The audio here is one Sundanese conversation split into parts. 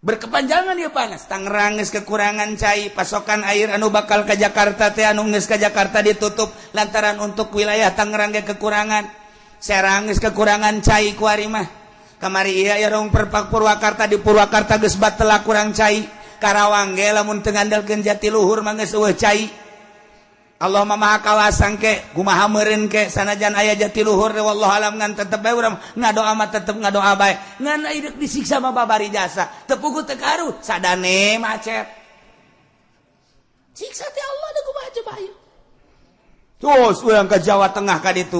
Berkepanjangan dia panas. Tangerang geus kekurangan cai, pasokan air anu bakal ke Jakarta teh anu geus ka Jakarta ditutup lantaran untuk wilayah Tangerang ge kekurangan. Serang geus kekurangan cai kuari mah. Kamari ieu aya rong perpak Purwakarta, di Purwakarta geus batela kurang cai. Karawang ge lamun teu ngandalkeun Jatiluhur mah geus euweuh cai. Allah Maha kawasang ke kumaha meureun ke sanajan aya Jatiluhur, wallahu alam, ngan tetep bae urang ngadoa mah, tetep ngadoa bae, ngan ieu disiksa mah babari jasa teu puguh teu karuh sadane macet siksa teh Allah da kumaha coba ayo. Terus urang ke Jawa Tengah ka ditu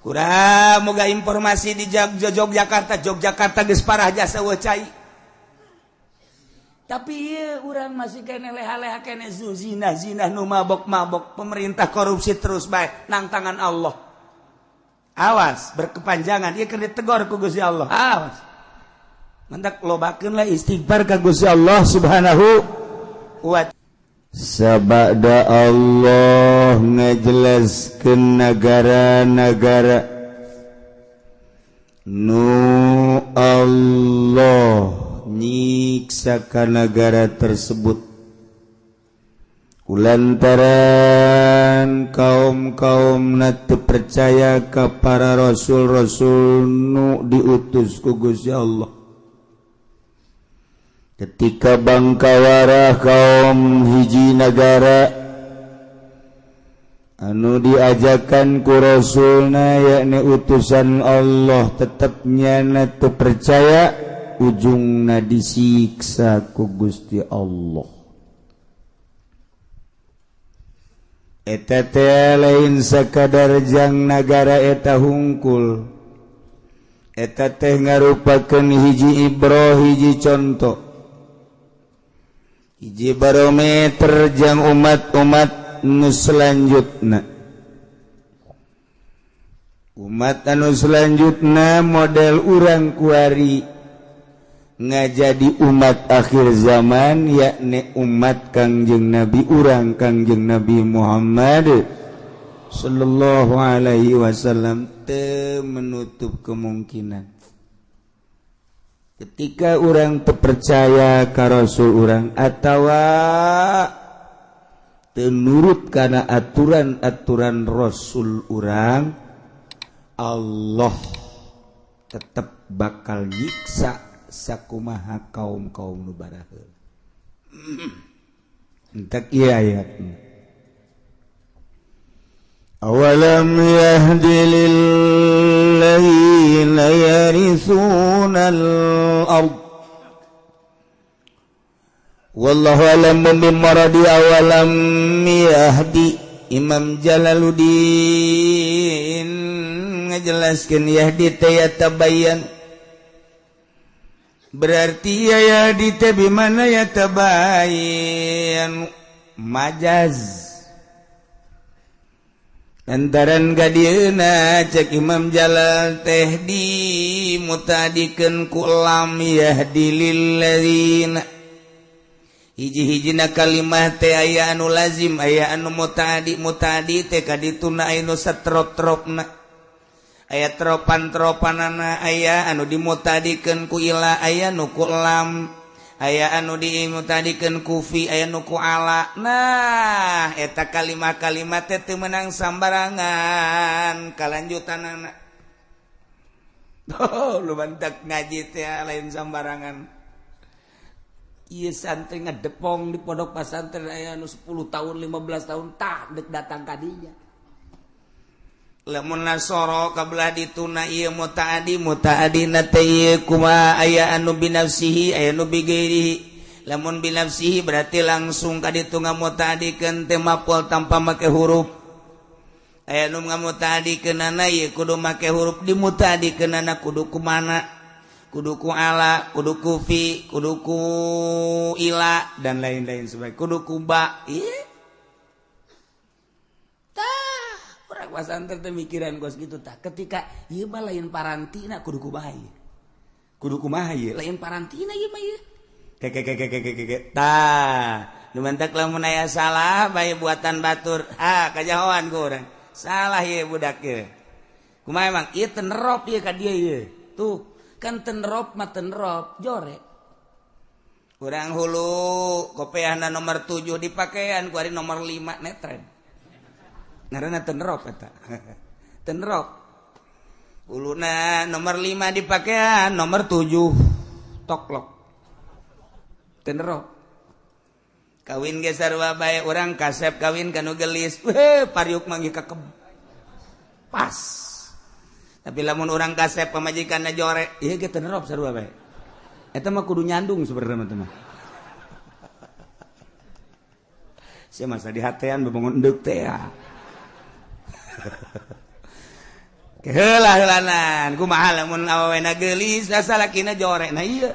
kurang moga informasi di Yogyakarta. Yogyakarta geus parah jasa euweuh cai, tapi iya, orang masih kene leha-leha kene zina zina nu mabok-mabok, pemerintah korupsi terus bae nang tangan Allah. Awas berkepanjangan ieu keur ditegor ku Gusti Allah. Awas, mantak lobakeun lah istighfar ka Gusti Allah Subhanahu wa. Sabada Allah ngajelaskeun negara-negara nu Allah nyiksa ka negara tersebut kulantaran kaum-kaum teu percaya ka para rasul-rasul nu diutus ku Gusti Allah. Ketika bangkawara kaum hiji negara anu diajakan ku rasulna, yakni utusan Allah, tetapnya teu percaya, ujungna disiksa ku Gusti Allah. Eta teh lain sakadar jang nagara eta hungkul, eta teh ngarupakeun hiji ibroh, hiji contoh, hiji barometer jang umat-umat nu selanjutna. Umat anu selanjutna model urang kuari ngajadi umat akhir zaman, yakni umat Kangjeng Nabi urang, Kangjeng Nabi Muhammad sallallahu alaihi wasallam. Teu menutup kemungkinan ketika orang percaya ka rasul urang atawa teu nurut kana aturan-aturan rasul urang, Allah tetap bakal nyiksa sakumaha kaum-kaum nu baraheula. Entek ieu ayatna. Awalam yahdi lilladzina yarithuna al-ard. Wallahu alam bimaradi. Awalam yahdi, Imam Jalaluddin ngajelaskeun yahdi teh yatabayyan, berarti ya yahdi teh bimana yatabayyan majaz lantaran gadieuna cek Imam Jalal teh di mutadikeun ku lam yahdi lilladzina. Hiji-hijina kalimah teh aya anu lazim, aya anu mutadi. Mutadi teh kadituna aya nu satrop-tropna, aya tropan-tropanana, aya anu dimutadikeun ku ila, aya nu ku lam, aya anu dimutadikeun ku fi, aya nu ku ala. Nah, eta kalimah-kalimah teh teu meunang sambarangan kalanjutanana. Oh, lu bantak ngaji teh lain sambarangan. Ieu santri ngedepong di pondok pesantren aya anu 10 tahun, 15 tahun, tah dek datang ka dinya. Lamun nasoro kabelah dituna ieu mutaadi, mutaadina teh ieu kumaha? Aya anu binafsihi, aya anu bigairihi. Lamun binafsihi berarti langsung ka ditu ngamutaadikeun teh mapol tanpa make huruf. Aya nu ngamutaadikeunana ieu kudu make huruf, dimutaadikeunana kudu kumana, kudu ku ala, kudu ku fi, kudu ku ila, dan lain-lain sebagainya, kudu ku ba. Ieu tah urang pasantren teh mikiran kos gitu. Tah, ketika ieu mah lain parantina, kudu kumaha ieu, kudu kumaha ieu, lain parantina ieu mah ieu ke ke ke ke ke ke ke. Tah, nu mantak lamun aya salah bae buatan batur, ah, kajahoan ku urang salah ieu budak ieu. Kumaha emang ieu teu nerop ieu ka dieu ieu? Tuh kan, tenrop mah tenrop jore. Kurang hulu kopeahna nomor 7 dipakean ku ari nomor 5 netren. Ngaranna teu nerop eta. Teu nerop. Huluna nomor 5 dipakean nomor 7 toklok. Teu nerop. Kawin ge sarua bae urang kasep kawin ka nu geulis. Weh, pariuk manggih kakeb. Pas. Tapi lamun urang kasep pamajikanna jore, ieu ge teu nerop sarua bae. Eta mah kudu nyandung sebenarnya mah. Sia masa di hatean bebangun endek teh ya. Keheula heulanan, kumaha lamun awewena geulis salakina jore. Nah ieu.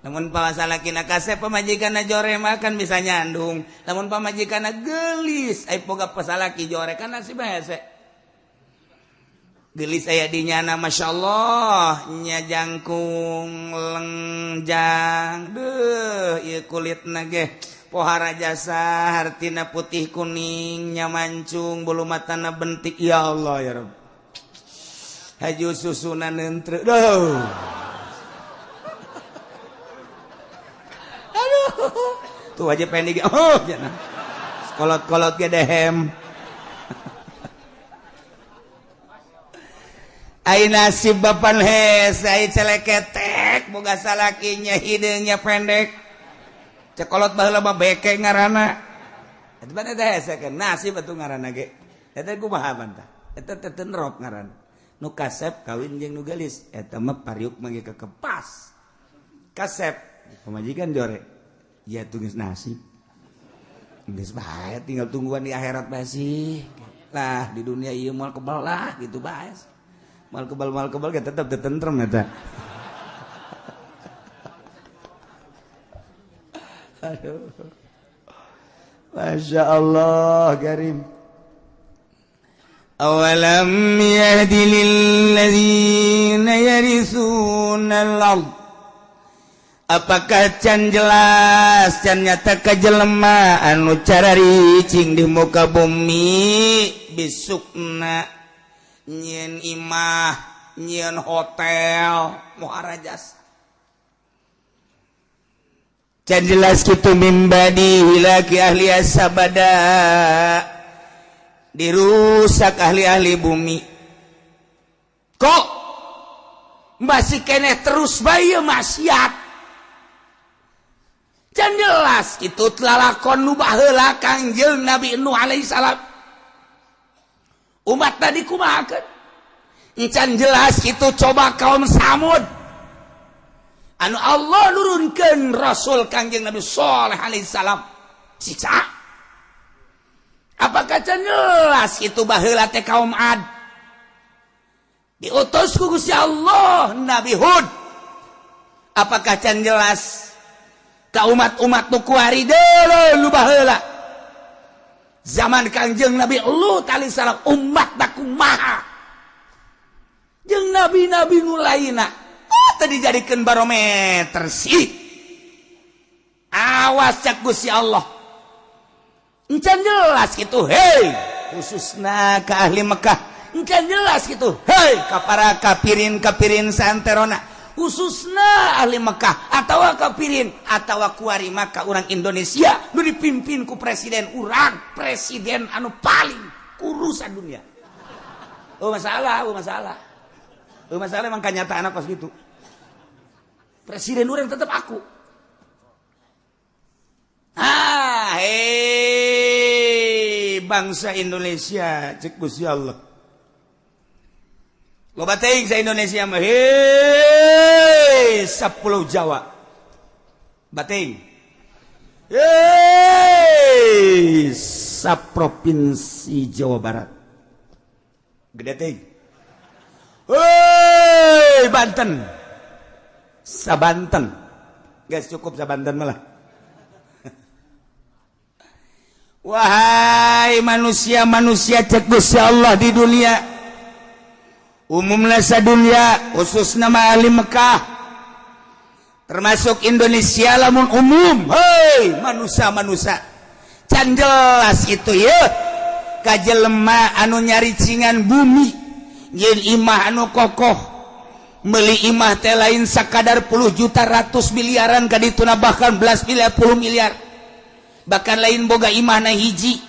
Lamun salakina kasep pamajikanna jore mah kan bisa nyandung. Lamun pamajikanna geulis ai boga pasalaki jore kan nasib hese. Gelis aya di nyana Masya Allah nya jangkung lengjang deuh ieu kulitna ge pohara jasa hartina putih kuning nya mancung bulu matana bentik ya Allah ya Rabb haju susuna nentreu duh aduh tuh aja pendek oh jana kolot-kolot ge dehem. Ai nasib bapan hes, ai celeketek, boga salakinya hideungnya pendek. Cekolot baheula mah beke ngaranna. Eta mah teh hese kan nasib atuh ngaranna ge. Eta kumaha bantah? Eta teh teu nerop ngaranna. Nu kasep kawin jeung nu geulis, eta mah pariuk mah ge kekepas. Kasep pamajikan jore. Ya tuh geus nasib. Geus bae tinggal tungguan di akhirat bae sih. Lah di dunia ieu moal kebal lah gitu bae. Mal kebal kita tetap tentrem eta. Aduh. Masya Allah karim. Awalam yahdi lilladzina yarithuna al-ard. Apakah can jelas can nyata ka jelema anu cararicing di muka bumi bisukna nyieun imah, nyieun hotel, muhara jasa. Can jelas kitu mimbadi hilaki ahli asabada dirusak ahli-ahli bumi. Kok masih keneh terus bae maksiat? Can jelas kitu lalakon nu baheula Kangjeng Nabi Nuh alaihi salam. Umat tadi kumahakeun? Encan jelas itu coba kaum Samud. Anu Allah nurunkeun Rasul Kangjeng Nabi Shaleh alaihi salam. Siksa. Apakah can jelas itu baheula teh kaum Ad? Diutus ku Gusti Allah Nabi Hud. Apakah can jelas ka umat-umat nu kuari deuleu nu baheula? Zaman Kangjeng Nabi Lut alaihi salam umat kumaha jeung nabi-nabi nu lainna oh teu dijadikeun barometer sih. Awas cak Gusti Allah encan jelas kitu hei khususna ka ahli Mekah encan jelas kitu hei ka para kafirin-kafirin saanterona khususna ahli Mekah atawa kafirin atawa kuari maka urang Indonesia nu dipimpin ku presiden urang presiden anu paling kurusan dunia. Oh masalah, oh masalah. Oh masalah emang kenyataan pas gitu. Presiden urang tetap aku. Ah, hei bangsa Indonesia cek Gusti Allah. Loba teuing sa Indonesia mah hei sapulau Jawa. Bating. Hei saprovinsi Jawa Barat. Gede teuing. Hei Banten. Sabanten. Guys cukup sabanten malah. Wahai manusia-manusia cek Gusti Allah di dunia. Umumlah sadunia khusus nama ahli Mekah termasuk Indonesia lamun umum hei manusia-manusia can jelas itu ya kajelema anu nyaricingan bumi nyeun imah anu kokoh Meuli imah teh lain sakadar puluh juta, ratus miliaran ka dituna, bahkan belas miliar, puluh miliar. Bahkan lain boga imah na hiji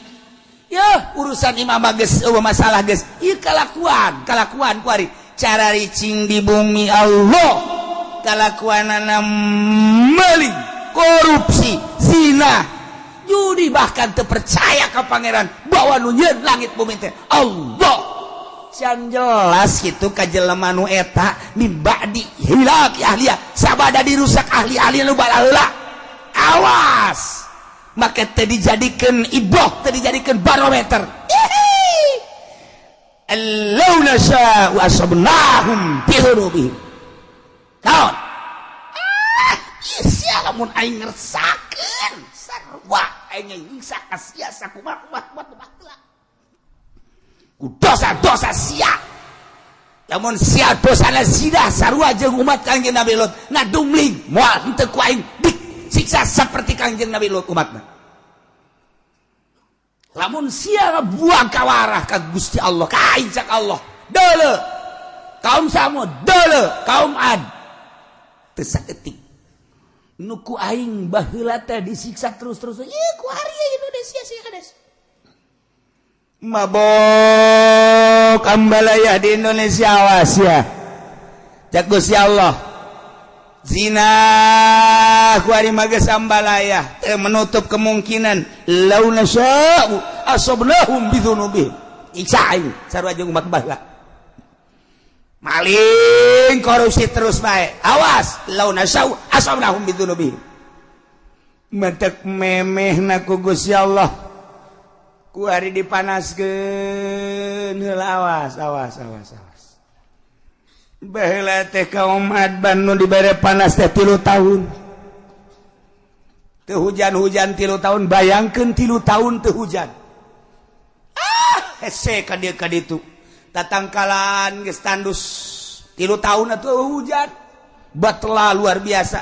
ya, urusan imah mah geus euweuh masalah geus. Ieu kalakuan kalakuan kuari cara ricing di bumi Allah, kalakuanana meuli, korupsi, zina, judi, bahkan terpercaya ke Pangeran bahwa nu nyieun langit bumi teh Allah. Can jelas gitu ka jelema nu eta min ba'di hilaki ahliha, sabada dirusak ahli-ahli nu balaheula. Awas, maka teh dijadikeun ibroh, teh dijadikeun barometer. Allau nasya'u asabnahum bi dzunubihim. Naon ah sia, lamun aing ngersakeun sarua aing nyiksa ka sia sakumaha kumaha kumaha ku dosa-dosa sia. Lamun sia dosana zina sarua jeung umat Kangjeng Nabi Lut ngadumling, moal henteu ku aing disiksa seperti Kangjeng Nabi Lut umatna. Lamun sia buang kawarah ka Gusti Allah, ka aing, cak Allah, deuleu kaum Samud, deuleu kaum Ad, teu saeutik nu ku aing baheula teh disiksa terus-terus. Ieu ku ari Indonesia sih kades mabok ambalaya di Indonesia, awas ya, cak Gusti Allah. Zina ku ari mah geus ambalaya, teu menutup kemungkinan lau nasya'u asabnahum bidzunubihim, siksa aing sarua jeung umat baheula. Maling, korupsi terus bae, awas, lau nasya'u asabnahum bidzunubihim. Mentek memeh na ku Gusti Allah ku hari dipanaskeun heula. Awas, awas, awas, awas. Baheula teh kaum Ad nu dibere panas teh 3 tahun teu hujan-hujan, 3 tahun. Bayangkeun 3 tahun teu hujan. Ah, hese ka dieu ka ditu, tatangkalan geus tandus, 3 tahun atuh hujan batla luar biasa.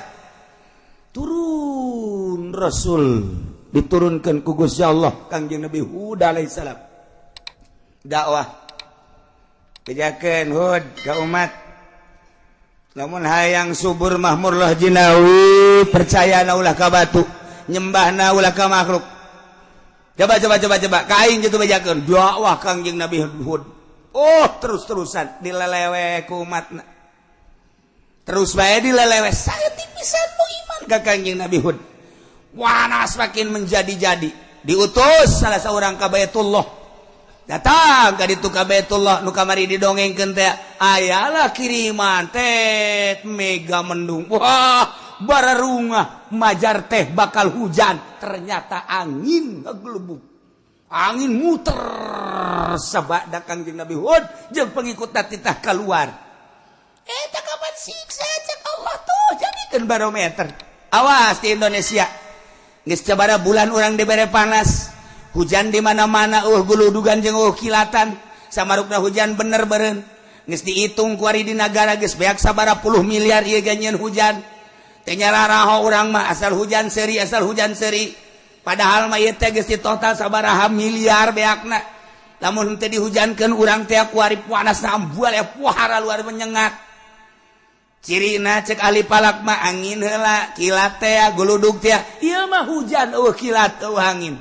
Turun Rasul, diturunkan ku Gusti Allah Kangjeng Nabi Hud alaihissalam, dakwah, bejakeun Hud ka umat, lamun hayang subur mahmur lah jinawi, percaya na ulah ka batu, nyembahna ulah ka makhluk. Coba, coba, coba, coba ka aing gitu. Bejakeun dakwah Kangjeng Nabi Hud, oh, terus-terusan dilelewe ku umatna, terus bae dilelewe, saya tipisan nu iman ka Kangjeng Nabi Hud. Wanas makin menjadi-jadi, diutus salah seorang ka Baitullah. Datang ka ditu ka Baitullah nu kamari didongengkeun teh, ayalah kiriman teh mega mendung, wah, bararungah majar teh bakal hujan. Ternyata angin ngegelubuk, angin muter sabada Kangjeng Nabi Hud jeung pengikut titah keluar. Eh, tak kapan siksa cek Allah tuh, jadikeun barometer. Awas di Indonesia. Geus sabaraha bulan urang dibere panas, hujan di mana-mana, guludugan jeung kilatan. Samarukna hujan bener beren geus dihitung kuari di nagara geus beak sabaraha puluh miliar ieu ganyeun hujan teh. Nyararaho urang mah, asal hujan seri, asal hujan seri. Padahal mah ieu teh geus di total sabaraha miliar beakna. Lamun teu dihujankeun urang teh kuari panas ambual ya, puhara luar menyengat. Cirina cek ahli falak mah angin heula, kilat teh, guludug teh. Ieu mah hujan euweuh kilat, euweuh angin.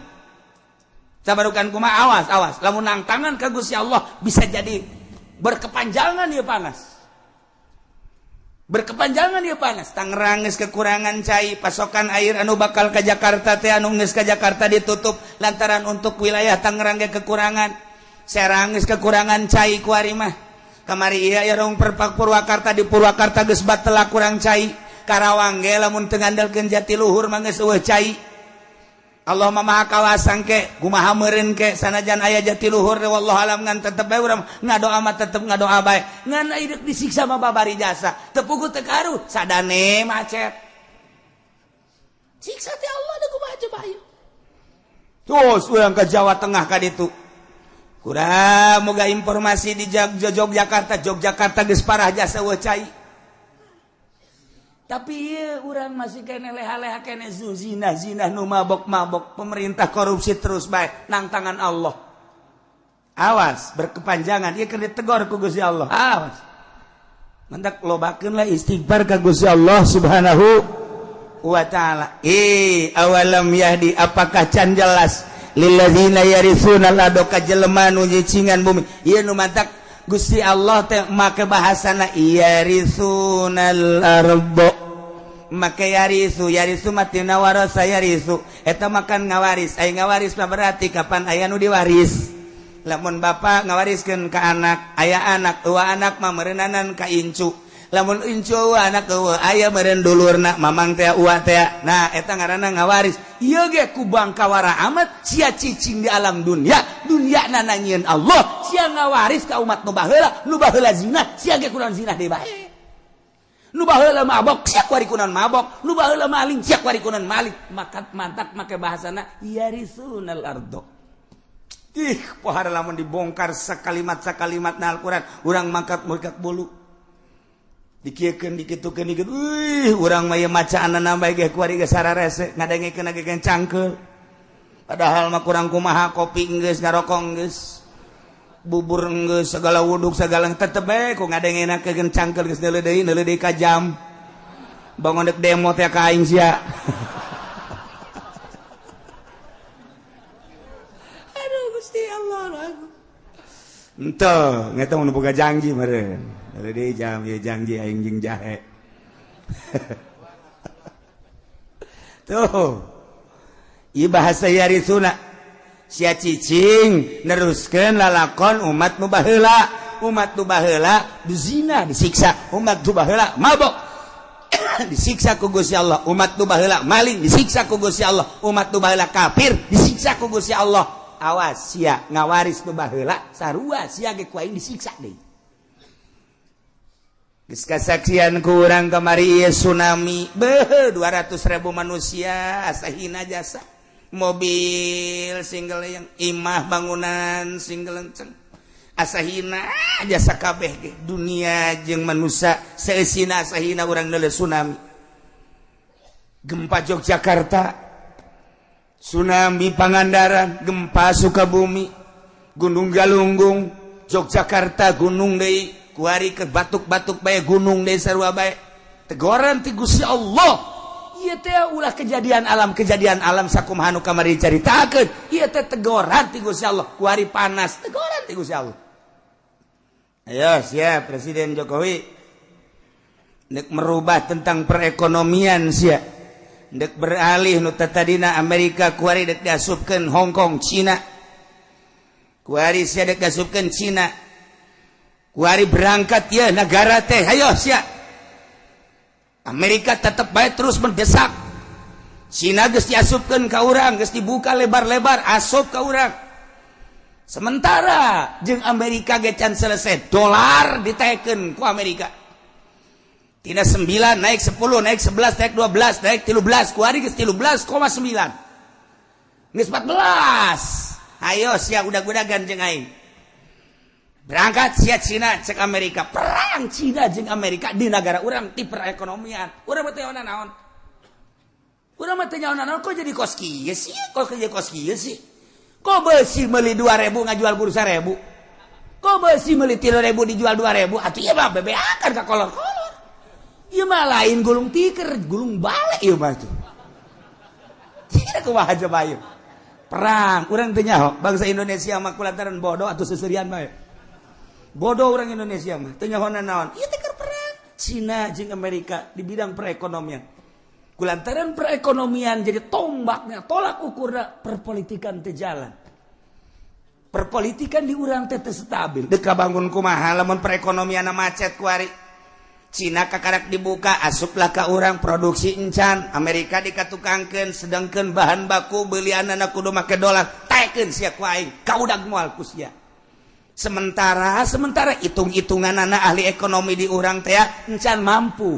Sabarukan kumaha? Awas, awas, lamun nangtangan ka Gusti Allah bisa jadi berkepanjangan ieu panas, berkepanjangan ieu panas. Tangerang geus kekurangan cai, pasokan air anu bakal ke Jakarta teh, anu geus ka Jakarta ditutup lantaran untuk wilayah Tangerang ge kekurangan. Serang geus kekurangan cai ku ari mah. Kamari iya ya dong perpak Purwakarta, di Purwakarta geus batela kurang cai. Karawang ge lamun teu ngandalkeun Jatiluhur mah geus euweuh cai. Allah Maha kawasang ke kumaha meureun ke, sanajan aya Jatiluhur, wallahu alam, ngan tetep bae urang ngadoa mah, tetep ngadoa bae. Ngan deuk disiksa mah babari jasa teu puguh teu karuh, sadane macet siksa teh Allah da kumaha coba ayo. Terus urang ke Jawa Tengah ka ditu kurang moga informasi di Yogyakarta. Yogyakarta geus parah jasa euweuh cai, tapi ieu urang masih kene leha-leha kene, zina zina, nu mabok-mabok, pemerintah korupsi terus bae nang tangan Allah. Awas, berkepanjangan ieu keur ditegor ku Gusti Allah. Awas. Mantak lobakeun lah istighfar ka Gusti Allah Subhanahu wa taala. Awalam yahdi, apakah can jelas, lilladzina yaritsuna al-arda, ka jelema nu nyicingan bumi. Ieu nu mantak Gusti Allah teh make bahasana yarisunal ardo, make yarisu. Yarisu matina warasa yarisu, eta makan ngawaris. Aya ngawaris mah berarti kapan aya nu diwaris. Lamun bapak ngawariskeun ka anak, aya anak eueuh, anak mah meureunnanan ka incu. Lamun incu eueuh, anak eueuh, aya meureun dulurna, mamang teh, uwa teh. Nah, eta ngaranna ngawaris. Ieu ge ku bangkawara amat sia cicing di alam dunia, dunia nanyieun Allah. Sia ngawaris ka umat nu baheula. Nu baheula zina, sia ge kunaon zina deui bae. Nu baheula mabok, sia kuari kunaon mabok. Nu baheula maling, sia kuari kunaon maling. Maka mantak make bahasana yarisunal ardo. Ih, pohara lamun dibongkar sakalimat sakalimat na Al-Quran, urang mangkat mangkat bolu, dikieukeun, dikitukeun, dikit. Wih, urang mah ieu macaanna bae ge kuari ge sararese, ngadengekeun ge cangkeul. Padahal mah kurang kumaha, kopi geus, ngarokok geus, bubur geus, segala wuduk segala, tetep bae ku ngadengenakeun cangkeul. Geus neuleuh deui, neuleuh deui ka jam. Bangun dek demo teh ka aing sia. Aduh Gusti Allah. Ente, ngeta mun boga janji meureun. Deui jam ieu janji aing jeung jahe. Tuh. Ieu bahasa yarisuna. Sia cicing neruskeun lalakon umat nu baheula. Umat nu baheula dizina disiksa, umat nu baheula mabok disiksa ku Gusti Allah, umat nu baheula maling disiksa ku Gusti Allah, umat nu baheula kafir disiksa ku Gusti Allah. Awas sia ngawaris nu baheula, sarua sia ge ku aing disiksa deui. Geus kasaksian ku urang kamari ieu tsunami, beuh, 200.000 manusia asahina jasa. Mobil single yang imah bangunan single enceng asahina jasa kabeh ge. Dunia jeung manusia seusina asahina urang neuleuh tsunami. Gempa Yogyakarta, tsunami Pangandaran, gempa Sukabumi, Gunung Galunggung, Yogyakarta gunung deui, kuari ke batuk-batuk bae gunung deui, sarua bae. Tegoran ti Gusti Allah. Ieu teh ulah kejadian alam, kejadian alam sakumaha nu kamari caritakeun. Ieu teh tegoran ti Gusti Allah. Kuari panas, tegoran ti Gusti Allah. Ayo siap Presiden Jokowi nek merubah tentang perekonomian sia. Dek beralih nu tadina Amerika, kuari dek diasupkeun Hong Kong, Cina. Kuari sia dek diasupkeun Cina. Kuari berangkat ya negara teh, ayo sia. Amerika tetep bae terus mendesak. Cina geus diasupkeun ka urang, geus dibuka lebar-lebar asup ka urang. Sementara jeung Amerika ge can selesai, dolar ditekeun ku Amerika. Tina 9 naik 10, naik 11, naik 12, naik 13, kuari geus 13,9. Geus 14. Ayo sia udag-udagan jeung aing. Berangkat sia Cina cek Amerika, perang Cina jeung Amerika di negara urang ti perekonomian. Urang mah teu nyaho naon. Urang mah teu nyaho naon, kok jadi kos kieu sih? Kok jadi kos kieu sih? Kok beusi meuli 2000 ngajual bursa 1000? Kok beusi meuli 3000 dijual 2000? Atuh ieu mah bebeakan ka kolor-kolor. Ieu mah lain gulung tiker, gulung balik ieu mah tuh. Tidak kumaha coba ieu. Perang, urang teu nyaho, bangsa Indonesia mah kulantaran bodoh atau seserian bae. Bodoh orang Indonesia mah, teu nyaho naon. Ieu teh keur perang Cina jeung Amerika di bidang perekonomian. Kulantaran perekonomian jadi tombaknya, tolak ukurna perpolitikan teu jalan. Perpolitikan di urang teh teu stabil. Dek bangun kumaha lamun perekonomian macet kuari. Cina kakarak dibuka, asuplah ka urang, produksi encan. Amerika dikatukangkeun, sedangkeun bahan baku belianana kudu make dolar, taekeun sia ku aing, kaudag moal ku sia. Sementara sementara hitung-hitungan anak ahli ekonomi di urang teh encan mampu.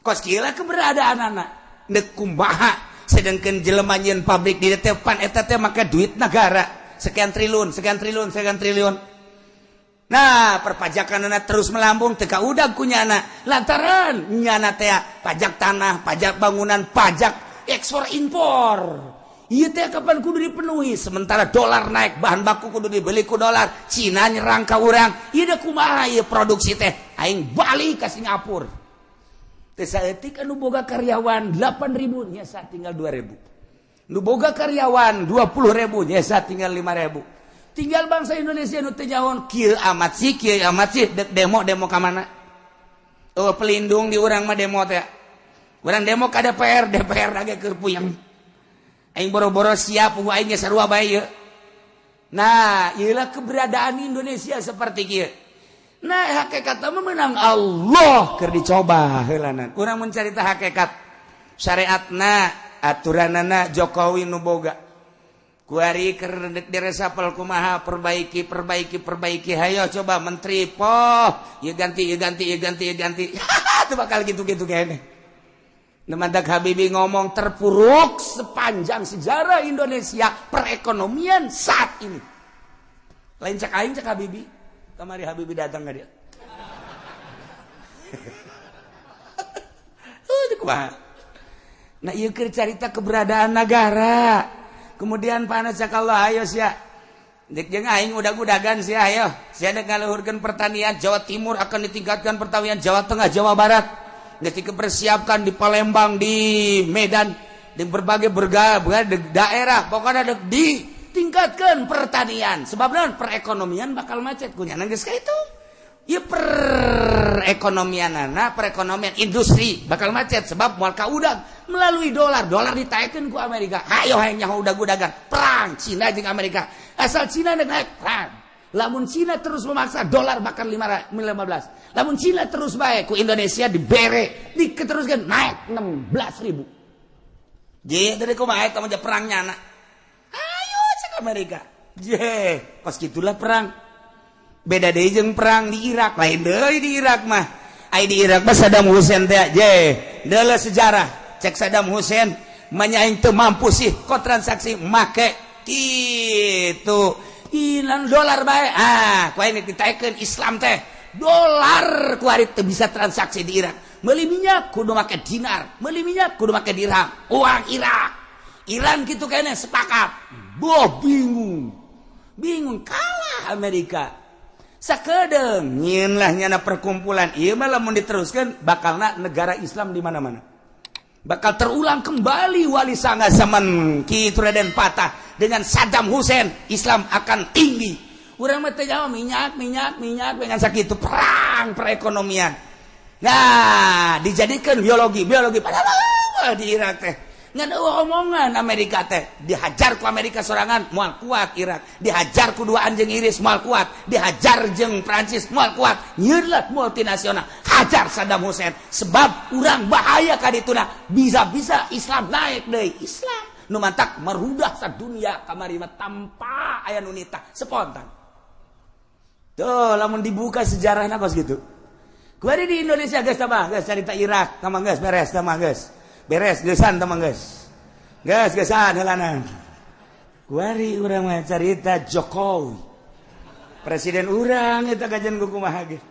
Kos kieu keberadaan anak dek kumaha, sedangkan jelema nyieun pabrik di teh pan eta teh make duit negara sekian triliun, sekian triliun, sekian triliun. Nah, perpajakan anak terus melambung, teu kaudag ku nyana lantaran nyana teh pajak tanah, pajak bangunan, pajak ekspor impor. Ieu teh kapan kudu dipenuhi? Sementara dolar naik, bahan baku kudu dibeli ku dolar. Cina nyerang ka urang. Ieu teh kumaha ieu produksi teh? Aing balik ka Singapura. Teh saeutik anu boga karyawan 8000 nyesa tinggal 2000. Nu boga karyawan 20.000 nyesa tinggal 5000. Tinggal bangsa Indonesia nu teu nyaho kieu amat sih, kieu amat sih, dek demo demo ka mana? Oh, pelindung di urang mah demo teh. Urang demo ka DPR, DPR lagi keur puyeng. Aing boro-boro siap, aing ge sarua bae ieu. Nah, ieulah keberadaan Indonesia seperti kieu. Nah, hakikat mah menang Allah keur dicoba heulanan. Urang mencarita hakikat syariatna, aturanana Jokowi nu boga. Kuari keur diresapel kumaha, perbaiki, perbaiki, perbaiki, hayo coba menteri poh, ieu ganti, ieu ganti, ieu ganti, ieu ganti. Itu bakal gitu-gitu kayaknya. Mantak Habibie ngomong terpuruk sepanjang sejarah Indonesia perekonomian saat ini. Lain cak aing, cak Habibie. Kamari Habibie datang ke dia. Kumaha? Nah, ieu keur carita keberadaan negara. Kemudian panas cak Allah, ayo sia. Dek jeung aing udag-udagan sia, ayo. Sia dek ngaluhurkeun pertanian Jawa Timur akan ditingkatkan pertanian Jawa Tengah, Jawa Barat. Geus dipersiapkan di Palembang, di Medan, di berbagai berbagai daerah, pokoknya dek ditingkatkan pertanian. Sebab naon? Perekonomian bakal macet kunyana geus ka itu. Ya perekonomian, perekonomian industri bakal macet sebab moal kaudag melalui dolar, dolar ditaekkeun ku Amerika. Hayo hayang nyaho udag-udagan, perang Cina jeung Amerika. Asal Cina dek naik perang. Lamun Cina terus memaksa dolar bakal 15. Lamun Cina terus baik ku Indonesia dibere, diteruskan naik 16.000. Je dari kumaha eta mah perang nyana. Ayo cek Amerika. Je, pas gitulah perang. Beda deui jeung perang di Irak, lain deui di Irak mah. Ai di Irak mah Saddam Hussein teh je, deuleu sejarah. Cek Saddam Hussein manya aing teu mampu sih kok transaksi make kitu. Hilang dolar bae. Ah, ku aing ditaekeun Islam teh. Dolar ku ari teu bisa transaksi di Irak. Meuli minyak kudu make dinar, meuli minyak kudu make dirham. Uang Irak. Iran gitu kayaknya sepakat. Boh bingung. Bingung kalah Amerika. Sakedeung nyieun lah nyana perkumpulan. Ieu mah lamun diteruskeun bakalna negara Islam di mana-mana. Bakal terulang kembali Wali Sanga zaman Ki Raden Patah dengan Saddam Hussein, Islam akan tinggi. Urang mah teh jawab minyak, minyak, minyak dengan sakitu perang perekonomian. Nah, dijadikan biologi, biologi padahal di Irak teh ngan eueuh omongan Amerika teh dihajar ku Amerika sorangan moal kuat Irak, dihajar ku dua anjing Inggris moal kuat, dihajar jeung Prancis moal kuat. Nyieun multinasional hajar Saddam Hussein sebab urang bahaya ka dituna bisa-bisa Islam naik deui. Islam nu mantak merudah sadunia kamari mah tanpa aya nu nitah spontan. Tuh lamun dibuka sejarahna kos gitu. Kuari di Indonesia geus tambah geus carita Irak tambah geus beres tambah geus. Beres geusan tambah geus. Geus geusan heulanan. Kuari urang mah carita Jokowi. Presiden urang eta kajian ku kumaha ge.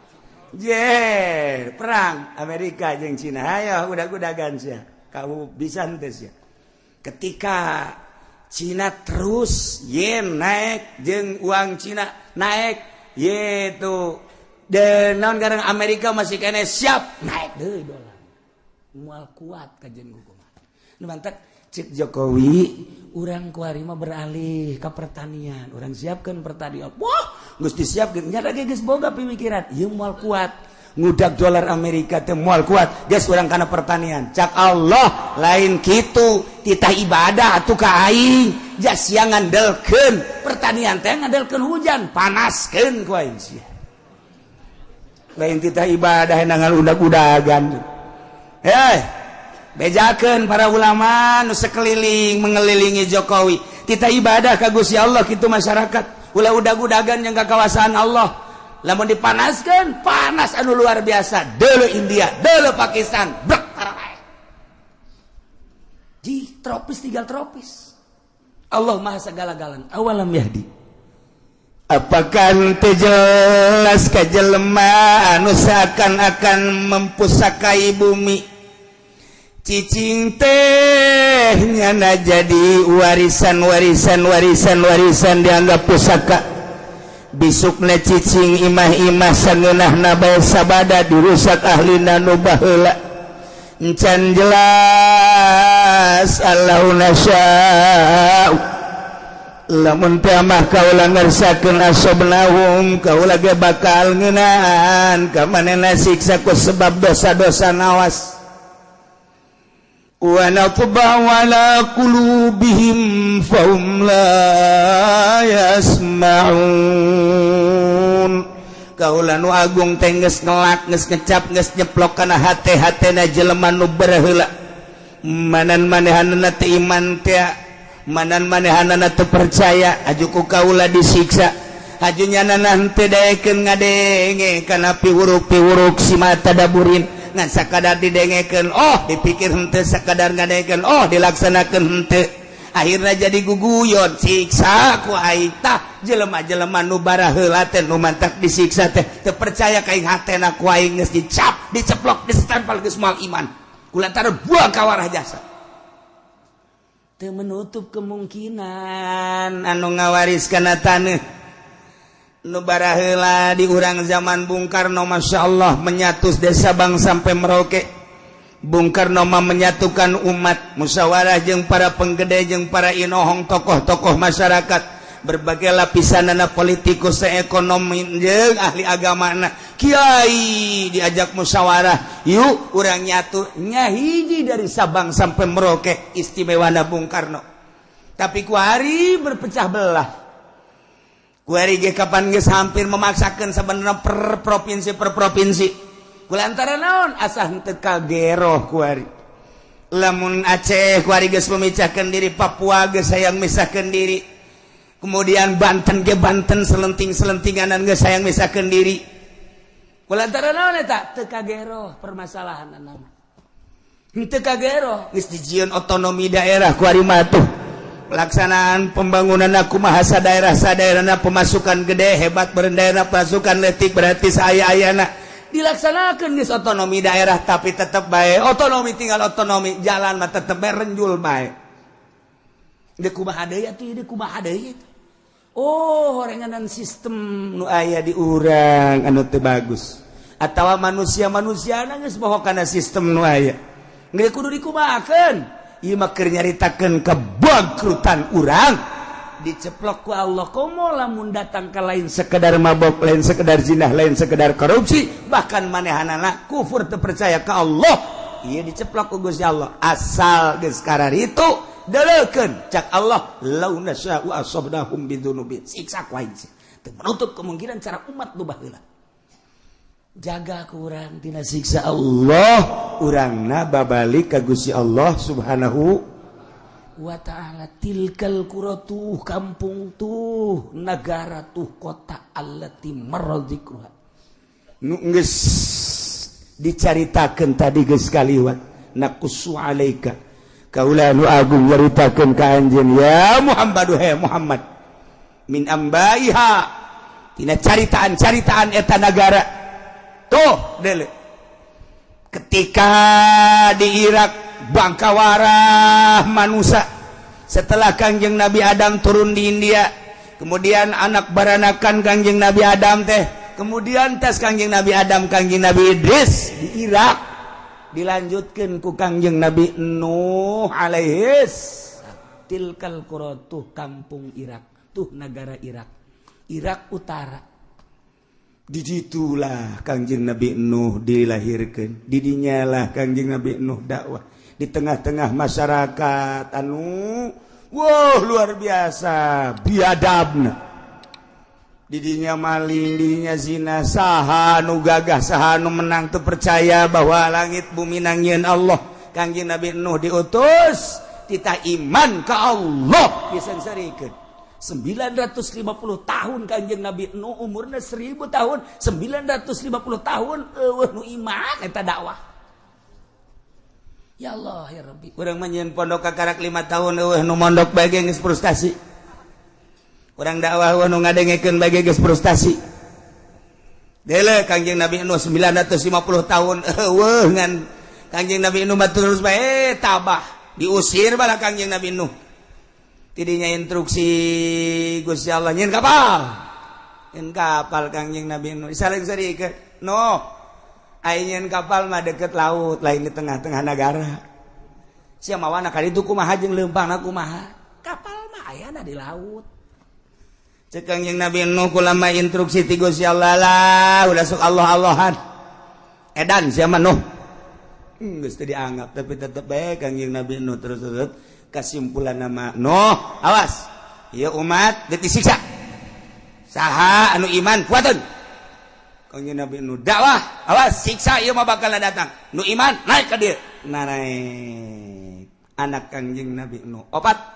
Je, perang Amerika jeung Cina. Hayo udag-udagan sia. Kamu bisa henteu sia. Ketika Cina terus yen naik jeung uang Cina naik yaitu dan naon garang Amerika masih kene siap naik deui dolar. Moal kuat kajian kumaha. Nu mantak cek Jokowi urang kuari mah beralih ke pertanian. Urang siapkan pertanian. Wah, geus disiapkeun nya lagi geus boga pemikiran. Ieu moal kuat. Ngudag dolar Amerika teh moal kuat. Geus urang kana pertanian. Cak Allah lain kitu titah ibadah atuh ka aing. Jas sia ngandelkeun pertanian teh ngandelkeun hujan, panaskeun ku aing sia. Lain titah ibadah nangal udag-udagan. Hei, bejakeun para ulama nu sekeliling mengelilingi Jokowi. Titah ibadah ka Gusti Allah kitu masyarakat. Ulah udag-udagan yang ka kawasaan Allah. Lamun dipanaskeun, panas anu luar biasa. Deuleu India, deuleu Pakistan, brek tara. Di tropis tinggal tropis. Allah Maha segala-galana. Awalam yahdi. Apakah teu jelas ka jelema anu seakan-akan mempusakai bumi? Cicing teh Kabehnya na jadi warisan, warisan, warisan, warisan, dianggap pusaka. Bisukna cicing imah-imah sangeunahna bae, sabada dirusak ahlina nu baheula. Encan jelas. Allahu nasya'u, lamun teh mah kaula ngersakeun, asobnahum, kaula ge bakal ngeunaan ka manehna siksa ku sebab dosa-dosa. Nawas, wa natba'u ala qulubihim fahum la yasma'un. Kaula nu agung teh geus ngelak, geus ngecap, geus nyeplok kana hate-hatena jelema nu baheula. Manan manehanana teu iman teh, manan manehanana teu percaya, aju ku kaula disiksa. Aju nyanana henteu daekeun ngadenge kana piwuruk-piwuruk si mata daburin, ngan sakadar didengekeun oh dipikir henteu, sakadar ngadengekeun oh dilaksanakeun henteu, akhirnya jadi guguyon, siksa ku aing. Tah, jelema-jelema nu baraheula teh nu mantak disiksa teh teu percaya ka aing, hatena ku aing geus dicap, diceplok, disestempel, geus moal iman kulantaran buang kawarah jasa. Teu menutup kemungkinan anu ngawaris kana taneuh nu baraheula di urang zaman Bung Karno, Masya Allah, menyatus desa Bang sampai Merauke. Bung Karno mah menyatukan umat, musyawarah jeung para penggede, jeung para inohong, tokoh-tokoh masyarakat berbagai lapisan, anak politikus, ekonomi, jeung ahli agama, kiai, diajak musyawarah, yuk urang nyatu nyahiji dari Sabang sampai Merauke. Istimewa Bung Karno, tapi kuari berpecah belah. Kuari ge kapan geus hampir memaksakan sebenarnya per provinsi, per provinsi, kulantaran naon? Asa henteu kageroh kuari. Lamun Aceh kuari geus memecahkan diri, Papua geus hayang misahkeun diri, kemudian Banten ge, Banten selenting-selentinganan geus hayang misahkeun diri. Kulantaran naon eta? Teu kageroh permasalahan nama, henteu kageroh. Geus dijieun otonomi daerah kuari mah tuh, pelaksanaan pembangunan aku bahasa daerah sadaerahna, pemasukan gede hebat daerah, pasukan letik berarti saya ayana dilaksanakan geus otonomi daerah, tapi tetap baik otonomi tinggal otonomi, jalan mah tetep bae renjul bae. Deuk kumaha deui atuh, deuk kumaha deui? Oh, horenganan sistem nu aya di urang anu teu bagus atawa manusia-manusia geus bohong kana sistem nu aya. Geus kudu dikumahakeun? Ieu mah keur nyaritakeun kebangkrutan urang, diceplok ku Allah. Komo lamun datang ke lain sekedar mabok, lain sekedar zinah, lain sekedar korupsi, bahkan manehanana kufur, teu percaya ke Allah, ieu diceplok ku Gusti Allah. Asal geus itu deleukeun, cak Allah, lau nasya'u asabnahum bidzunubin, siksa ku aing. Teu menutup kemungkinan cara umat nu baheula jaga kurang tina siksa Allah, urangna babalik ka Gusti Allah Subhanahu wa ta'ala. Tilkal qura, tuh kampung, tuh negara, tuh kota, allati marra dzikruha, nu geus dicaritakeun tadi, geus kaliwat. Naqussu alaika, kaula nu agung nyaritakeun ka anjeun ya Muhammad, he Muhammad, min ambaiha, tina caritaan-caritaan eta nagara. Tuh dele, ketika di Irak bangkawarah manusia setelah Kangjeng Nabi Adam turun di India, kemudian anak baranakan Kangjeng Nabi Adam teh, kemudian tes Kangjeng Nabi Adam, Kangjeng Nabi Idris di Irak, dilanjutkan ku Kangjeng Nabi Nuh alaihis. Tilkal qura, tuh kampung Irak, tuh negara Irak, Irak Utara. Diditulah Kangjeng Nabi Nuh dilahirkan, didinyalah Kangjeng Nabi Nuh dakwah di tengah-tengah masyarakat anu wow luar biasa biadabna. Didinya maling, didinya zina, saha nu gagah, saha nu menang, tuh percaya bahwa langit bumi nangieun Allah. Kangjeng Nabi Nuh diutus, titah iman ke Allah, disengsarikeun 950 tahun. Kanjeng Nabi Nuh umurnya 1000 tahun, 950 tahun eueuh nu iman eta dakwah. Ya Allah ya Rabbi, urang mah nyieun pondok kakarak 5 tahun, eueuh nu mondok bae geus frustasi. Urang dakwah, eueuh nu ngadengekeun bae geus frustasi. Dele Kanjeng Nabi Nuh 950 tahun eueuh, ngan Kanjeng Nabi Nuh mah terus bae tabah. Diusir bala Kangjeng Nabi Nuh. Tidinya instruksi Gusti Allah nyieun kapal. Nyieun kapal Kangjeng Nabi Nuh. Disaling-sarikeun. Nuh, ai nyieun kapal mah deket laut, lain di tengah-tengah negara. Sia mawana ka ditu kumaha jeung leumpangna kumaha? Kapal mah ayana di laut. Cek Kangjeng Nabi Nuh, kulama instruksi ti Gusti Allah lah, udah sok Allah-Allahan. Edan sia mah, Nuh. Geus teu dianggap, tapi tetep bae Kangjeng Nabi Nuh terus terus kesimpulan nama Nuh, awas. Ieu umat deuk disiksa. Saha anu iman kuateun. Kangjeng Nabi Nuh dakwah, awas siksa ieu mah bakal datang. Nu iman naik ka dieu. Nah, naik. Anak Kangjeng Nabi Nuh opat.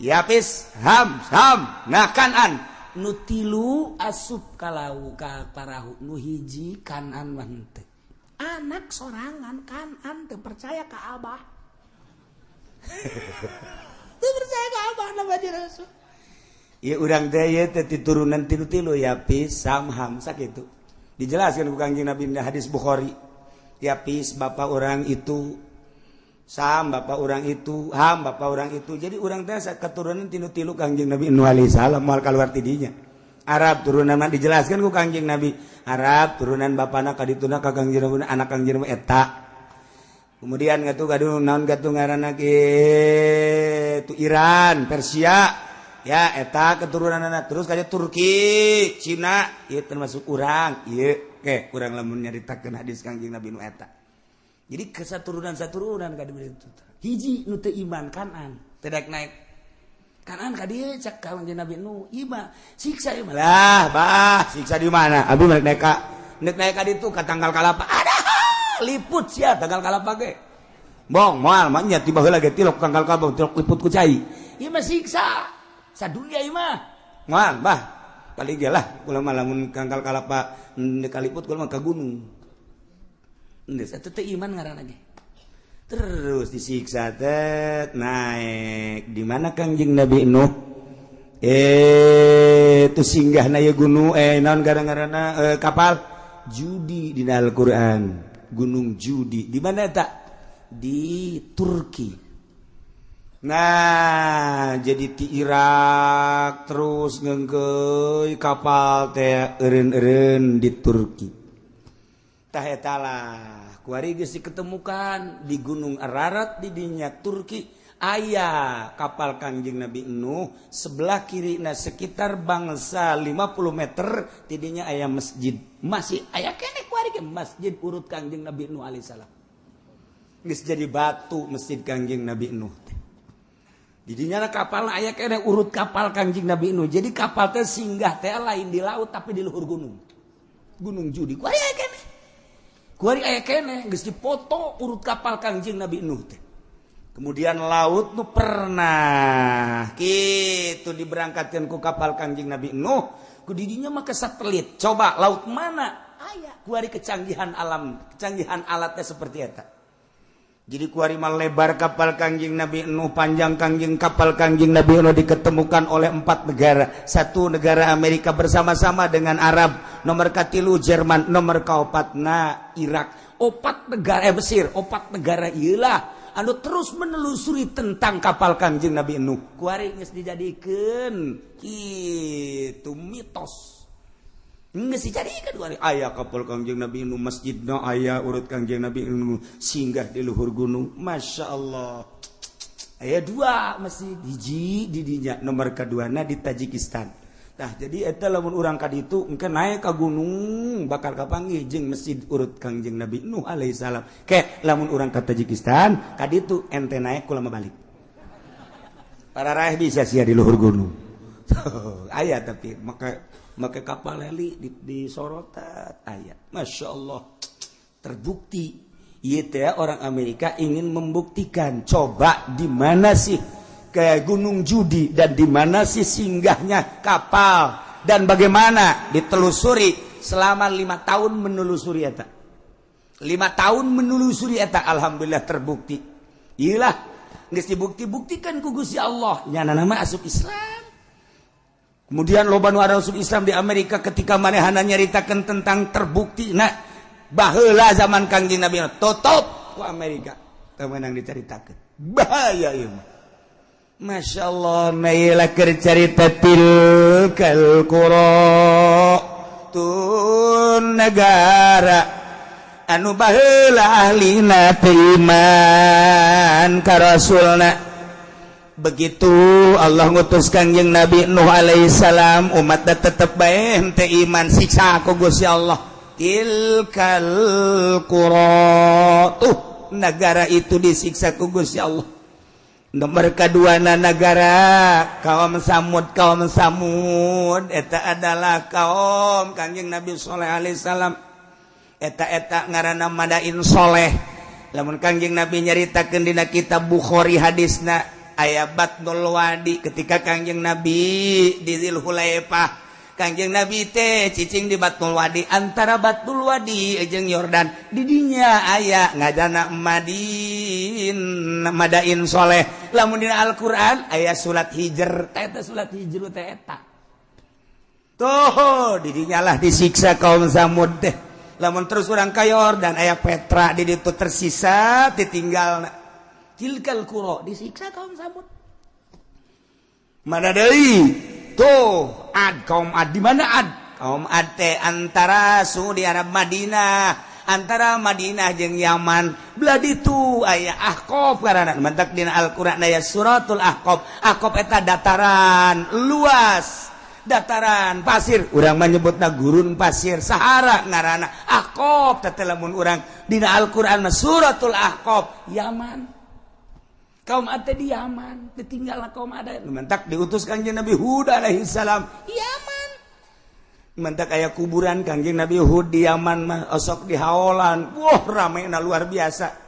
Yapis, Ham, Sam, nah Kanan. Nu tilu asup kalau ka parahu, nu hiji Kanan mah henteu. Anak sorangan Kanan teu percaya ka Abah. Teu percaya ka Abah nama Rasul. Ya urang teh ieu teh turunan tilu-tilu, Yapis, Sam, Ham, sakitu. Dijelaskan ku Kangjeng Nabi di hadis Bukhari. Yapis bapak orang itu, Sam bapak orang itu, Ham bapak orang itu. Jadi urang teh keturunan tilu-tilu Kangjeng Nabi Nuh alaihi salam, moal keluar tidinya. Arab turunan mah dijelaskan ku Kangjeng Nabi. Arab turunan bapana ka dituna ka Kangjeng Nabi, anak Kangjeng Nabi eta. Kemudian ngatu kadu naon gatu ngaranna kitu Iran, Persia. Ya eta keturunan anak terus kayak Turki, Cina, ieu termasuk urang, ieu ke urang lamun nyaritakeun hadis Kangjeng Nabi nu eta. Jadi kesaturunan saturunan ka itu. Hiji nu teu iman Kanan, teu daek naik. Kanan ka dieu cak Kangjeng Nabi nu, ieu siksa ieu mah. Lah, bah, siksa di mana? Abi naik naik ka naik naik ka ditu ka tanggal kalapa. Ada liput sia tanggal kalapa ge. Bong, moal mah nya tiba heula ge tilok tanggal kalapa, tilok liput ku cai. Ieu mah siksa. Sadunia ieu mah. Moal, bah. Paling ge lah kula mah lamun tanggal kalapa kaliput kula mah ka gunung. Geus eta teh iman ngaranna ge. Terus disiksa teh naik. Di mana Kangjeng Nabi Nuh? Itu singgah na ieu gunung, naon gara-garana, kapal Judi di Al-Qur'an. Gunung Judi di mana eta? Di Turki. Nah, jadi di Irak terus ngengkeuy kapal teh eureun-eureun di Turki. Tah eta lah, kuari geus diketemukan di Gunung Ararat di dinya Turki aya kapal Kangjeng Nabi Nuh, sebelah kiri nah sekitar bangsa 50 meter tidinya aya masjid. Masih aya keneh kuari ge masjid urut Kangjeng Nabi Nuh alaihissalam. Geus jadi batu masjid Kangjeng Nabi Nuh teh. Didinya kapal aya keneh urut kapal Kangjeng Nabi Nuh. Jadi kapal teh singgah teh lain di laut tapi di luhur gunung. Gunung Judi. Kuari aya keneh. Kuari aya keneh geus dipoto urut kapal Kangjeng Nabi Nuh teh. Kemudian laut nu pernah kitu diberangkatkan ku kapal Kangjeng Nabi Nuh, ku didinya mah ke satelit. Coba laut mana? Aya kuari kecanggihan alam, kecanggihan alatnya seperti eta. Jadi kuari mah lebar kapal Kangjeng Nabi Nuh, panjang Kangjeng kapal Kangjeng Nabi Nuh diketemukan oleh empat negara. Satu negara Amerika bersama-sama dengan Arab, nomor katilu Jerman, nomor kaopatna Irak. Opat negara, Mesir, opat negara iyalah anu terus menelusuri tentang kapal Kangjeng Nabi Nuh. Kuari geus dijadikeun kitu mitos. Geus dijadikeun kuari aya kapal Kangjeng Nabi Nuh, masjidna aya urut Kangjeng Nabi Nuh singgah di luhur gunung. Masya Allah. Aya dua masjid, hiji di dinya, nomor kaduana di Tajikistan. Nah, jadi eta lamun urang ka ditu engke naik ka gunung bakal kapanggih jeung masjid urut Kangjeng Nabi Nuh alaihi salam. Ke lamun urang ka Tajikistan ka ditu ente naik kula mah balik. Para raih bisa sia di luhur gunung. Aya tapi maka make kapal heli di sorotan aya. Masya Allah. Terbukti ieu teh orang Amerika ingin membuktikan coba di mana sih ke Gunung Judi dan di mana sih singgahnya kapal dan bagaimana ditelusuri selama 5 tahun menelusuri eta, 5 tahun menelusuri eta, alhamdulillah terbukti. Iyalah geus dibukti-buktikan ku Gusti Allah nyana nama asup Islam. Kemudian loba nu asup Islam di Amerika ketika manehana nyaritakeun tentang terbukti. Nah, baheula zaman Kangjeng Nabi tutup ku Amerika teu meunang dicaritakeun. Bahaya ieu mah. Masya Allah, mailah carita tilkal qura, tun negara anu baheula ahlina teu iman ka rasulna. Begitu Allah ngutus Kangjeng Nabi Nuh alaihissalam, umat tetep bae henteu iman, siksa ku Gusti Allah. Tilkal qura, tuh negara itu disiksa ku Gusti Allah. Nomor kedua negara kaum Samud. Kaum Samud eta adalah kaum Kangjeng Nabi Soleh alaihissalam. Eta eta ngaranna Madain Soleh. Lamun Kangjeng Nabi nyaritakeun dina kitab Bukhari, hadisna aya Batnul Wadi. Ketika Kangjeng Nabi di Dzulhulaifah, Kangjeng Nabi teh cicing di Batnul Wadi, antara Batnul Wadi jeung Yordan. Didinya aya ngajana Madin, Madain Soleh. Lamun dina Al-Qur'an aya surat Hijr, teh eta surat Hijr teh eta tuh. Didinya lah disiksa kaum Samud teh. Lamun terus urang ka Yordan, aya Petra di ditu, tersisa ditinggal. Tilkal qura, disiksa kaum Samud. Mana deui tuh? Ad, kaum Ad. Di mana Ad? Kaum Ad teh antara Saudi Arab, Madinah, antara Madinah jeung Yaman belah ditu aya Ahqaf karana. Mantak dina Al-Qur'an aya suratul Ahqaf. Ahqaf eta dataran luas, dataran pasir, urang menyebutna gurun pasir, Sahara ngaranna. Ahqaf teh lamun urang dina Al-Qur'an suratul Ahqaf, Yaman. Kaum Ad di Yaman ditinggal. Kaum Ad mantak diutus Kangjeng Nabi Hud alaihi salam Yaman. Mantak aya kuburan Kangjeng Nabi Hud di Yaman mah, osok di haolan. Wah, rame na luar biasa.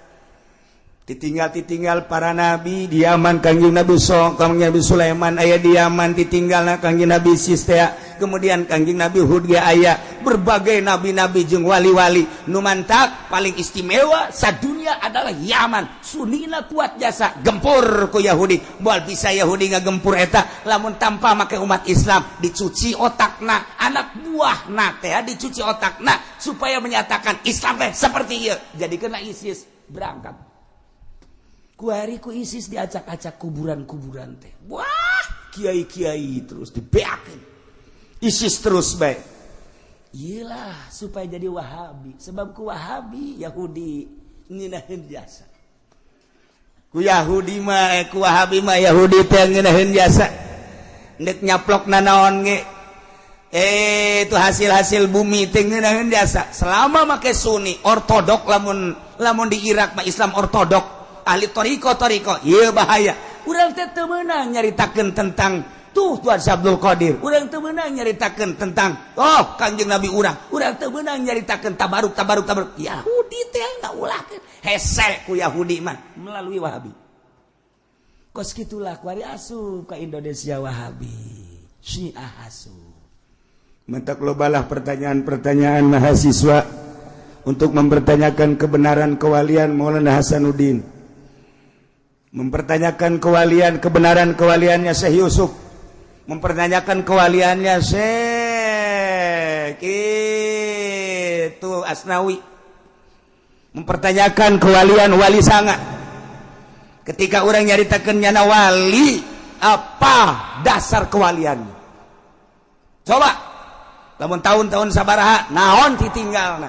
Ditinggal-ditinggal para nabi di Yaman. Kangjeng Nabi So, Kangjeng Nabi Sulaiman aya di Yaman, ditinggal Kangjeng Nabi Sistea. Kemudian Kangjeng Nabi Hud ge aya, berbagai nabi-nabi jeung wali-wali. Nu mantak paling istimewa sadunia adalah Yaman. Sunina kuat jasa gempur ku Yahudi. Moal bisa Yahudi ngagempur eta lamun tanpa make umat Islam dicuci otakna, anak buahna teh dicuci otakna supaya menyatakan Islam teh seperti ieu. Jadi kena ISIS berangkat. Kuari ku ISIS diacak-acak kuburan-kuburan teh. Wah, kiai-kiai terus dibeakeun. ISIS terus baik. Iyalah supaya jadi Wahabi. Sebab ku Wahabi Yahudi ngeunaheun jasa. Ku Yahudi mah, eh, ku Wahabi mah Yahudi teh ngeunaheun jasa. Nek nyaplok nanaon ge, eh, itu hasil-hasil bumi teh ngeunaheun jasa. Selama make Sunni ortodok, lamun lamun di Irak mah Islam ortodok, ahli toriko toriko, iya bahaya. Urang teh teu meunang nyaritakeun tentang tuh Tuhan Abdul Qadir. Urang teu meunang nyaritakeun tentang oh Kangjeng Nabi urang. Urang teu meunang nyaritakeun tabaruk tabaruk tabaruk. Yahudi teh ngaulahkeun. Hese ku Yahudi mah melalui Wahabi. Kos kitulah kuari asup ka Indonesia Wahabi. Syiah asup. Mentak lobalah pertanyaan-pertanyaan mahasiswa untuk mempertanyakan kebenaran kewalian Maulana Hasanuddin, mempertanyakan kewalian, kebenaran kewaliannya Syekh Yusuf, mempertanyakan kewaliannya Syekh itu Asnawi, mempertanyakan kewalian Wali Sanga. Ketika orang nyaritakan nyana wali, apa dasar kewalian? Coba lamun tahun-tahun sabaraha, naon ditinggal?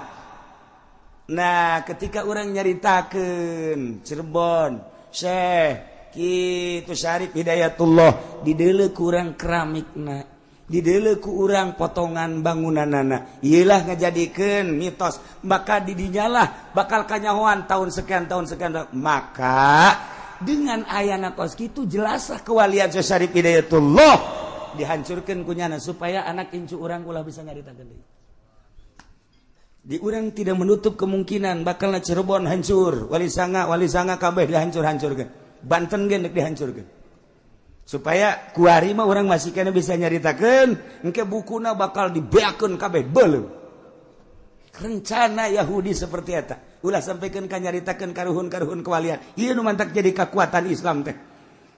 Nah, ketika orang nyaritakan Cirebon, Syekh kitu Syarif Hidayatullah, didele kurang keramikna, didele ku urang potongan bangunanana, iyalah ngajadikeun mitos. Maka didinyalah bakal kanyahoan tahun sekian, tahun sekian. Maka dengan ayana kos kitu, jelaslah kewalian Syekh Syarif Hidayatullah dihancurkan kunyana supaya anak incu urang ulah bisa nyaritakeun deui. Di urang tidak menutup kemungkinan bakal Cirebon hancur, Wali Sanga, Wali Sanga kabeh dihancur-hancurkan, Banten ge dihancurkan, supaya kuari mah orang masih kena bisa nyaritakeun. Engke bukuna bakal dibeakeun kabeh, beuleum. Rencana Yahudi seperti eta, ulah sampaikan ka nyaritakeun karuhun-karuhun kewalian. Ieu nu mantak jadi kekuatan Islam teh.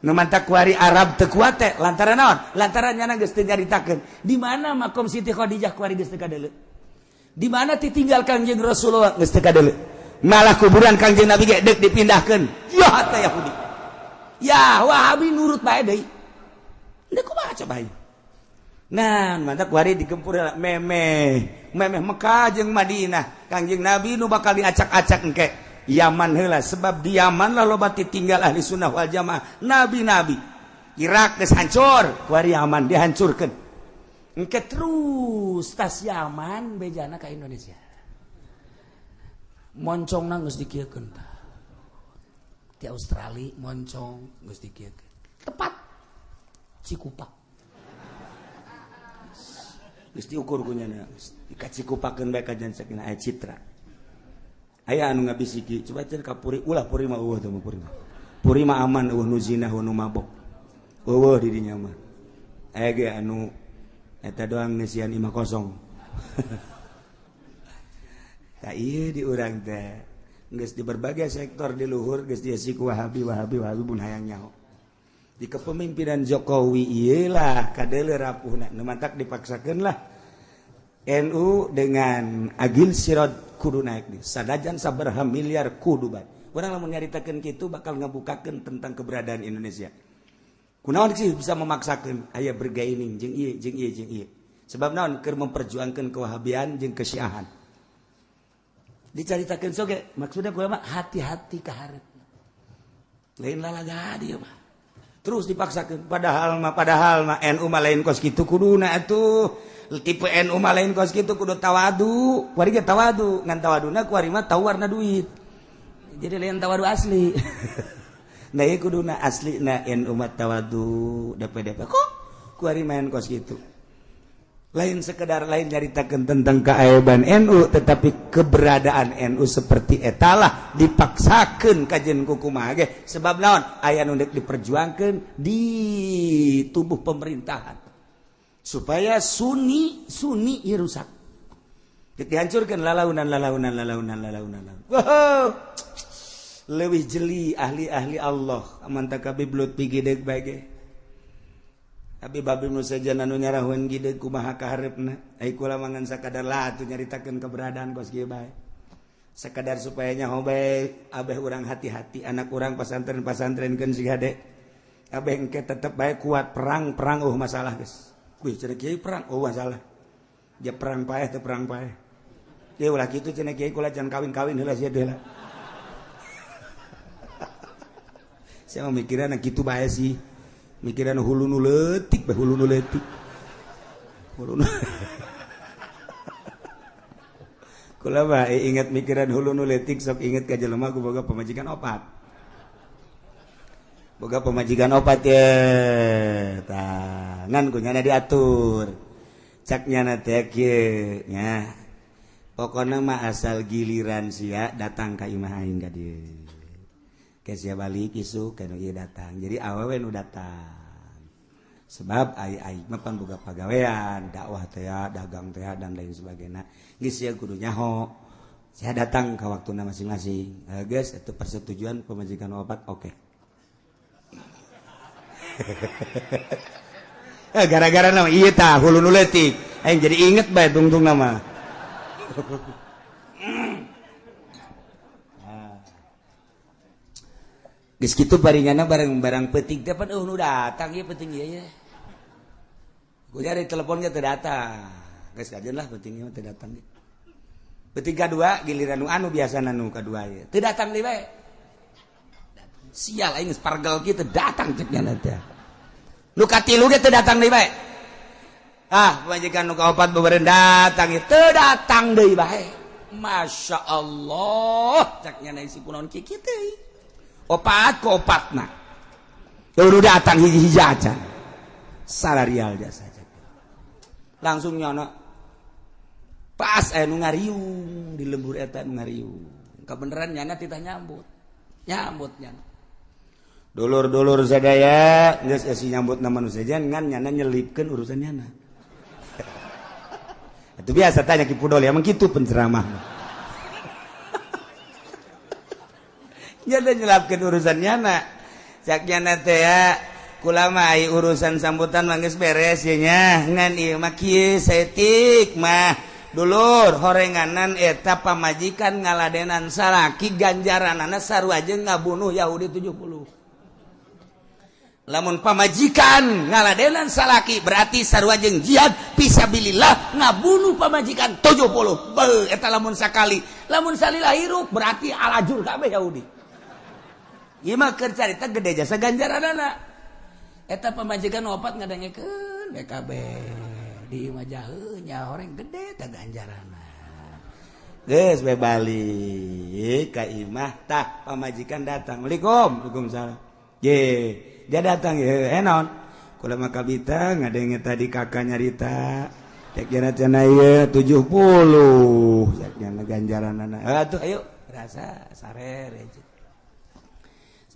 Nu mantak kuari Arab teu kuat teh lantaran naon? Lantaran nyana geus teu nyaritakeun di mana makom Siti Khadijah. Kuari geus teu kadeuleu di mana ditinggal Kangjeng Rasulullah, geus teu kadeuleu. Malah kuburan Kangjeng Nabi ge deuk dipindahkeun. Ya teh Yahudi. Ya Wahabi nurut bae deui. Deui kumaha coba ieu? Nah, mantap kuari digempur memeh. Memeh Mekah jeung Madinah. Kangjeng Nabi nu bakal diacak-acak engke. Yaman heula sebab di Yaman lah loba tinggal ahli sunnah wal jamaah. Nabi-nabi. Irak geus hancur, kuari Yaman dihancurkeun. Engke terus tas Yaman bejana ka Indonesia. Moncongna geus dikieukeun tah. Di Australia moncong geus dikieukeun. Tepat Cikupa. Geus diukur ku nyana, dikacikupakeun bae ka jangan aya citra. Aya anu ngabisiki, coba cenah ka Puri, ulah Puri mah eueuh teh mah Puri mah. Puri mah aman eueuh nu zina eueuh nu mabok. Eueuh di dinya mah. Aya ge anu eta doang ngeusian imah kosong. Tah ieu di urang teh geus di berbagai sektor di luhur geus diisi ku Wahabi Wahabi Wahabi mun hayang nyaho. Di kepemimpinan Jokowi ieu lah kadeuleu rapuhna nu mantak dipaksakeun lah NU dengan Agil Sirot kudu naik di sadajan sabaraha miliar kudu bae. Urang lamun nyaritakeun kitu bakal ngabukakeun tentang keberadaan Indonesia. Kunaon sih bisa memaksakeun aya bergaining jeung ieu jeung ieu jeung ieu. Sebab naon keur memperjuangkeun kewahabian jeung kesyiahan. Dicaritakeun soge maksudna kula mah hati-hati ka hareup. Lain lalaga dieu mah. Terus dipaksakeun padahal mah NU mah lain kos kitu kuduna atuh. Tipe NU mah lain kos kitu kudu tawadu. Kuari ge tawadu, ngan tawaduna kuari mah tau warna duit. Jadi lain tawadu asli. Nah ieu kuduna asli na NU mah tawadu DPDP kok kuari main kos kitu. Lain sekedar lain nyaritakeun tentang keaiban NU tetapi keberadaan NU seperti etalah dipaksakeun kajen kukumaha ge sebab naon aya nu deuk diperjuangkeun di tubuh pemerintahan supaya Sunni Sunni ieu rusak dihancurkeun lalaunan lalaunan lalaunan lalaunan. Wow, leuwih jeli ahli-ahli Allah aman takabib lutfi gideg bae ge. Abi babi nu sejen anu nyarahun gideg kumaha kahareupna ai kula mah ngan sakadar lah atuh nyaritakeun keberadaan kos kieu bae sakadar supaya nyaho bae abeh urang hati-hati anak urang pasantren-pasantrenkeun si hade abeh engke tetep bae kuat perang-perang eueuh masalah geus kuy cenah kiai perang eueuh masalah dia perang paeh teu perang paeh ieu ulah kitu cenah kiai kula jangan kawin-kawin heula sia deui lah saya mah mikiran kitu bae sih mikiran hulu nu leutik bae hulu nu leutik hulu nu kula mah inget mikiran hulu nu leutik sok inget ka jelema ku boga pamajikan opat boga pamajikan opat ye tah ngan ku nyana diatur cak nyana teh kieu nya pokona mah asal giliran sia datang ka imah aing ka dieu sia balik isuk kanu ieu datang jadi awewe nu datang sebab ai ai mah pan boga pagawean dakwah teh dagang teh dan lain sebagainya geus sia kudu nyaho sia datang ka waktuna masing-masing geus itu persetujuan pemajikan opat oke. Gara-gara nama ieu tah hulu nu leutik aing jadi inget bae tungtung nama. Geus kitu baringana barang-barang peuting teh pan eueuh nu datang ieu peuting ieu ye. Ku cari telepon ge teu datang. Geus kajeun lah peuting ieu teu datang. Peuting kadua giliran nu anu biasana nu kadua ieu. Teu datang deui bae. Sial aing geus pargel kieu teu datang cek nya teh. Nu katilu ge teu datang deui bae. Ah, pamajikan nu kaopat beureun datang ieu teu datang deui bae. Masya Allah, cek nya si kunaon kieu kieu teh. Opat ke opatna udah datang hiji-hiji aja salarial jasa aja langsung nyono pas nu ngariung di lembur eta nu ngariung kebenaran nyana titah nyambut nyambut nyana dulur-dulur sadaya geus esi nyambut nama nu sejen ngan nyana nyelipkeun urusan nyana itu biasa tanya Ki Pudol emang kitu penceramah. Nyana nyelapkeun urusan nyana. Cak nyana teh ya kula mah ai urusan sambutan mah geus beres ye nya. Ngan ieu mah kieu saeutik mah dulur horenganan eta pamajikan ngaladenan salaki ganjaranana sarua jeung ngabunuh Yahudi 70. Lamun pamajikan ngaladenan salaki berarti sarua jeung jihad fisabilillah ngabunuh pamajikan 70. Beuh eta lamun sakali, lamun salila hirup berarti alajur kabeh Yahudi. Ieu mah keur carita gede jasa ganjaranana. Eta pamajikan opat ngadengekeun BKB di imah jaheu nya horeng gede tah ganjaranna. Geus we balik ka imah tah pamajikan datang. Waalaikum, waalaikumsalam. Ye, dia datang ya, naon? Kula mah kabita ngadenge tadi kakak nyarita. Cek jana cenah ieu 70. Cek jana ganjaranana. Atuh ayo rasa sarere.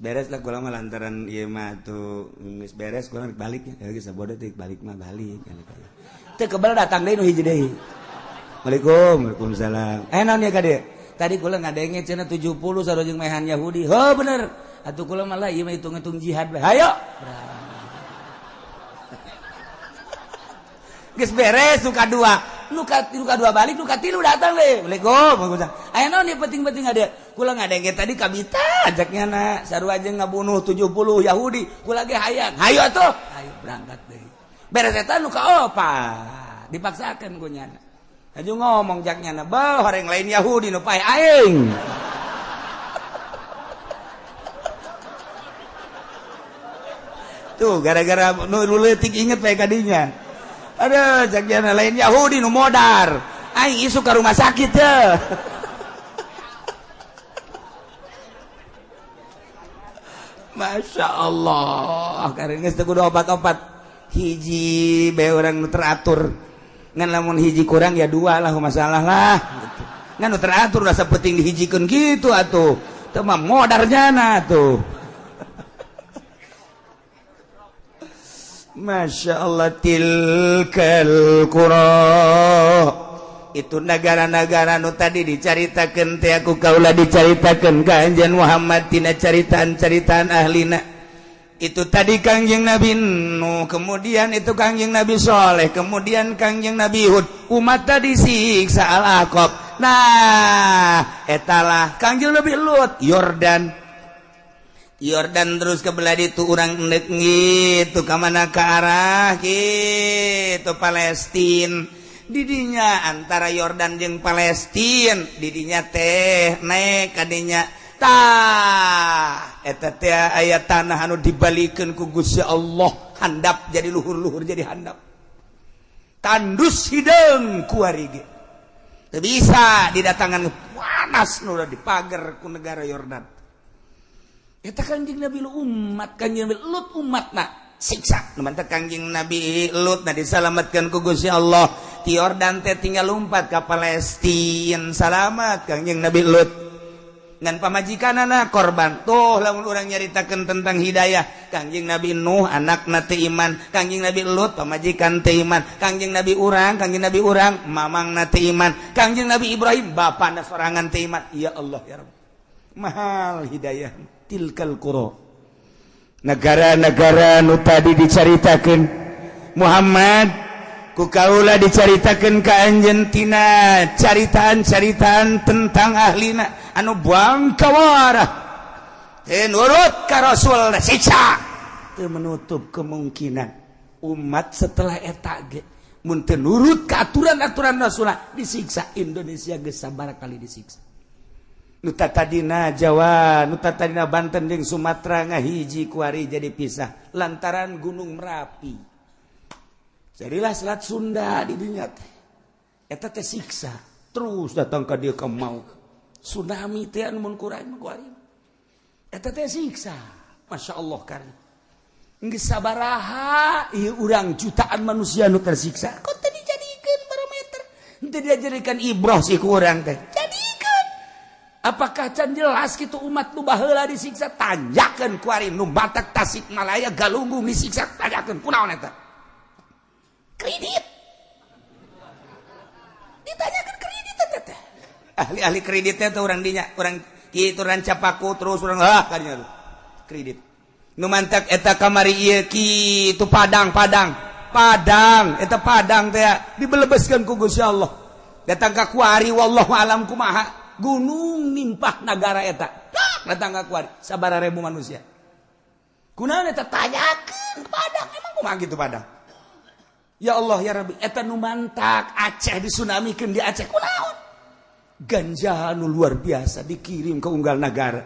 Beres lah kula mah lantaran ieu mah atuh geus beres kula balik ya geus sabodo teh balik mah balik. Teu kebel datang deui nu hiji deui. Waalaikum, waalaikumsalam. Naon ya ka dieu? Tadi kula ngadenge cenah 70 sarua jeung maehan Yahudi. Heuh bener. Atuh kula malah ieu mah hitung-hitung jihad bae. Hayo. Geus beres nu kadua. Nu kadua balik, nu katilu datang deui. Waalaikum, waalaikumsalam. Aya naon ieu penting-penting ada. Kula ngadenge tadi kabita ajaknya na sarua jeung ngabunuh 70 Yahudi. Kula ge hayang. Hayo atuh. Hayo berangkat deui. Beres eta nu kaopat. Dipaksakeun ku nyana. Aju ngomong jaknya na, "Beuh, horeng lain Yahudi nu pae aing." Tuh gara-gara nu leutik inget bae kadinya. Aduh, jaknya lain Yahudi nu modar. Aing isuk ka rumah sakit teh. Masya Allah, karena geus teu kudu obat-obat. Hiji bae urang nu teratur. Ngan lamun hiji kurang ya dua lah masalah lah gitu. Ngan nu teratur rasa penting dihijikeun gitu atuh. Teu mah modarnya na tuh. Masya Allah tilkal qura. Itu negara-negara nu tadi dicaritakeun teh aku kaula dicaritakeun ka Anjeun Muhammad tina caritaan-caritaan ahlina. Itu tadi Kangjeng Nabi Nuh, kemudian itu Kangjeng Nabi Soleh, kemudian Kangjeng Nabi Hud. Umat tadi siksa Al-Aqab. Nah, etalah Kangjeng Nabi Lut, Yordan. Yordan terus ke belah ditu urang endek gitu ka mana ka arah gitu Palestin. Didinya antara Yordan jeung Palestin, didinya teh naik kadinya. Tah eta teh aya tanah anu dibalikeun ku Gusti Allah handap jadi luhur-luhur jadi handap. Tandus hideung kuari ge. Teu bisa didatangan panas nu dipager ku negara Yordan. Eta Kangjeng Nabi umat Kangjeng Nabi Lut umatna siksa. Nu mantep Kangjeng Nabi Lut na disalametkeun ku Gusti Allah. Ti Yordan teh tinggal lumpat ka Palestina salamat Kangjeng Nabi Lut. Ngan pamajikanana korban. Tuh lamun urang nyaritakeun tentang hidayah Kangjeng Nabi Nuh anakna teu iman, Kangjeng Nabi Lut pamajikan teu iman, Kangjeng Nabi urang, Kangjeng Nabi urang mamangna teu iman, Kangjeng Nabi Ibrahim bapana sorangan teu iman. Ya Allah ya Rabb. Mahal hidayah tilkal qura. Negara-negara nu tadi dicaritakeun Muhammad ku kaula dicaritakeun ka anjeun tina caritaan-caritaan tentang ahlina anu bangkawarah teu nurut ka Rasul siksa. Teu menutup kemungkinan umat setelah eta ge mun teu nurut ka aturan-aturan Rasul disiksa. Indonesia geus sabaraha kali disiksa. Nu tadina Jawa, nu tadina Banten jeung Sumatera ngahiji kuari jadi pisah lantaran Gunung Merapi. Jadilah Selat Sunda di dinya teh. Eta teh siksa terus datang ka dieu ka maut. Tsunami teh anu mun kurang kuari. Eta teh siksa. Masya Allah kari. Geus sabaraha ieu urang jutaan manusia nu tersiksa. Kok teu dijadikeun barometer? Teu dijadikan ibroh si ku urang teh. Jadikeun. Apakah can jelas kitu umat nu baheula disiksa tanjakeun kuari nu Batak Tasikmalaya Galunggung disiksa tanjakeun kunaon eta? Kredit. Ditanyakan kredit teh teh. Ahli-ahli kreditnya tuh orang dinya, orang kitu rancapaku terus orang ah kadinya tuh. Kredit. Nu mantak eta kamari ieu kitu Padang, Padang. Padang, eta Padang teh dibelebeskeun ku Gusti Allah. Datang ka kuari wallahu alam kumaha. Gunung nimpah nagara eta. Datang ka kuari sabaraha ribu manusia. Kunaon eta tanyakeun Padang, emang kumaha gitu Padang? Ya Allah ya Rabbi, eta nu mantak Aceh disunamikeun di Aceh kunaon? Ganja nu luar biasa dikirim ke unggal negara.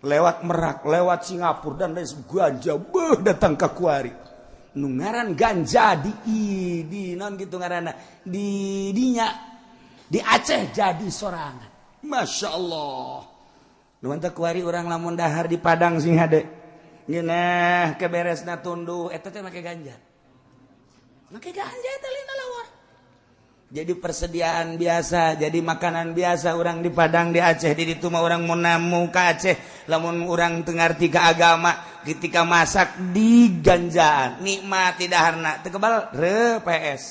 Lewat Merak, lewat Singapura dan lain ganja beuh datang ke kuari. Nu ngaran ganja di non gitu ngaranna di dinya di Aceh jadi sorangan. Masya Allah. Nu mantak kuari urang lamun dahar di Padang sing hade. Ngeunah keberesna tunduh eta teh make ganja. Make ganja eta lina lawar. Jadi persediaan biasa, jadi makanan biasa orang di Padang di Aceh di ditu mah urang mun namu ka Aceh, lamun urang teu ngarti ka agama ketika masak di ganjaan, nikmat di daharna teu kebal re PS.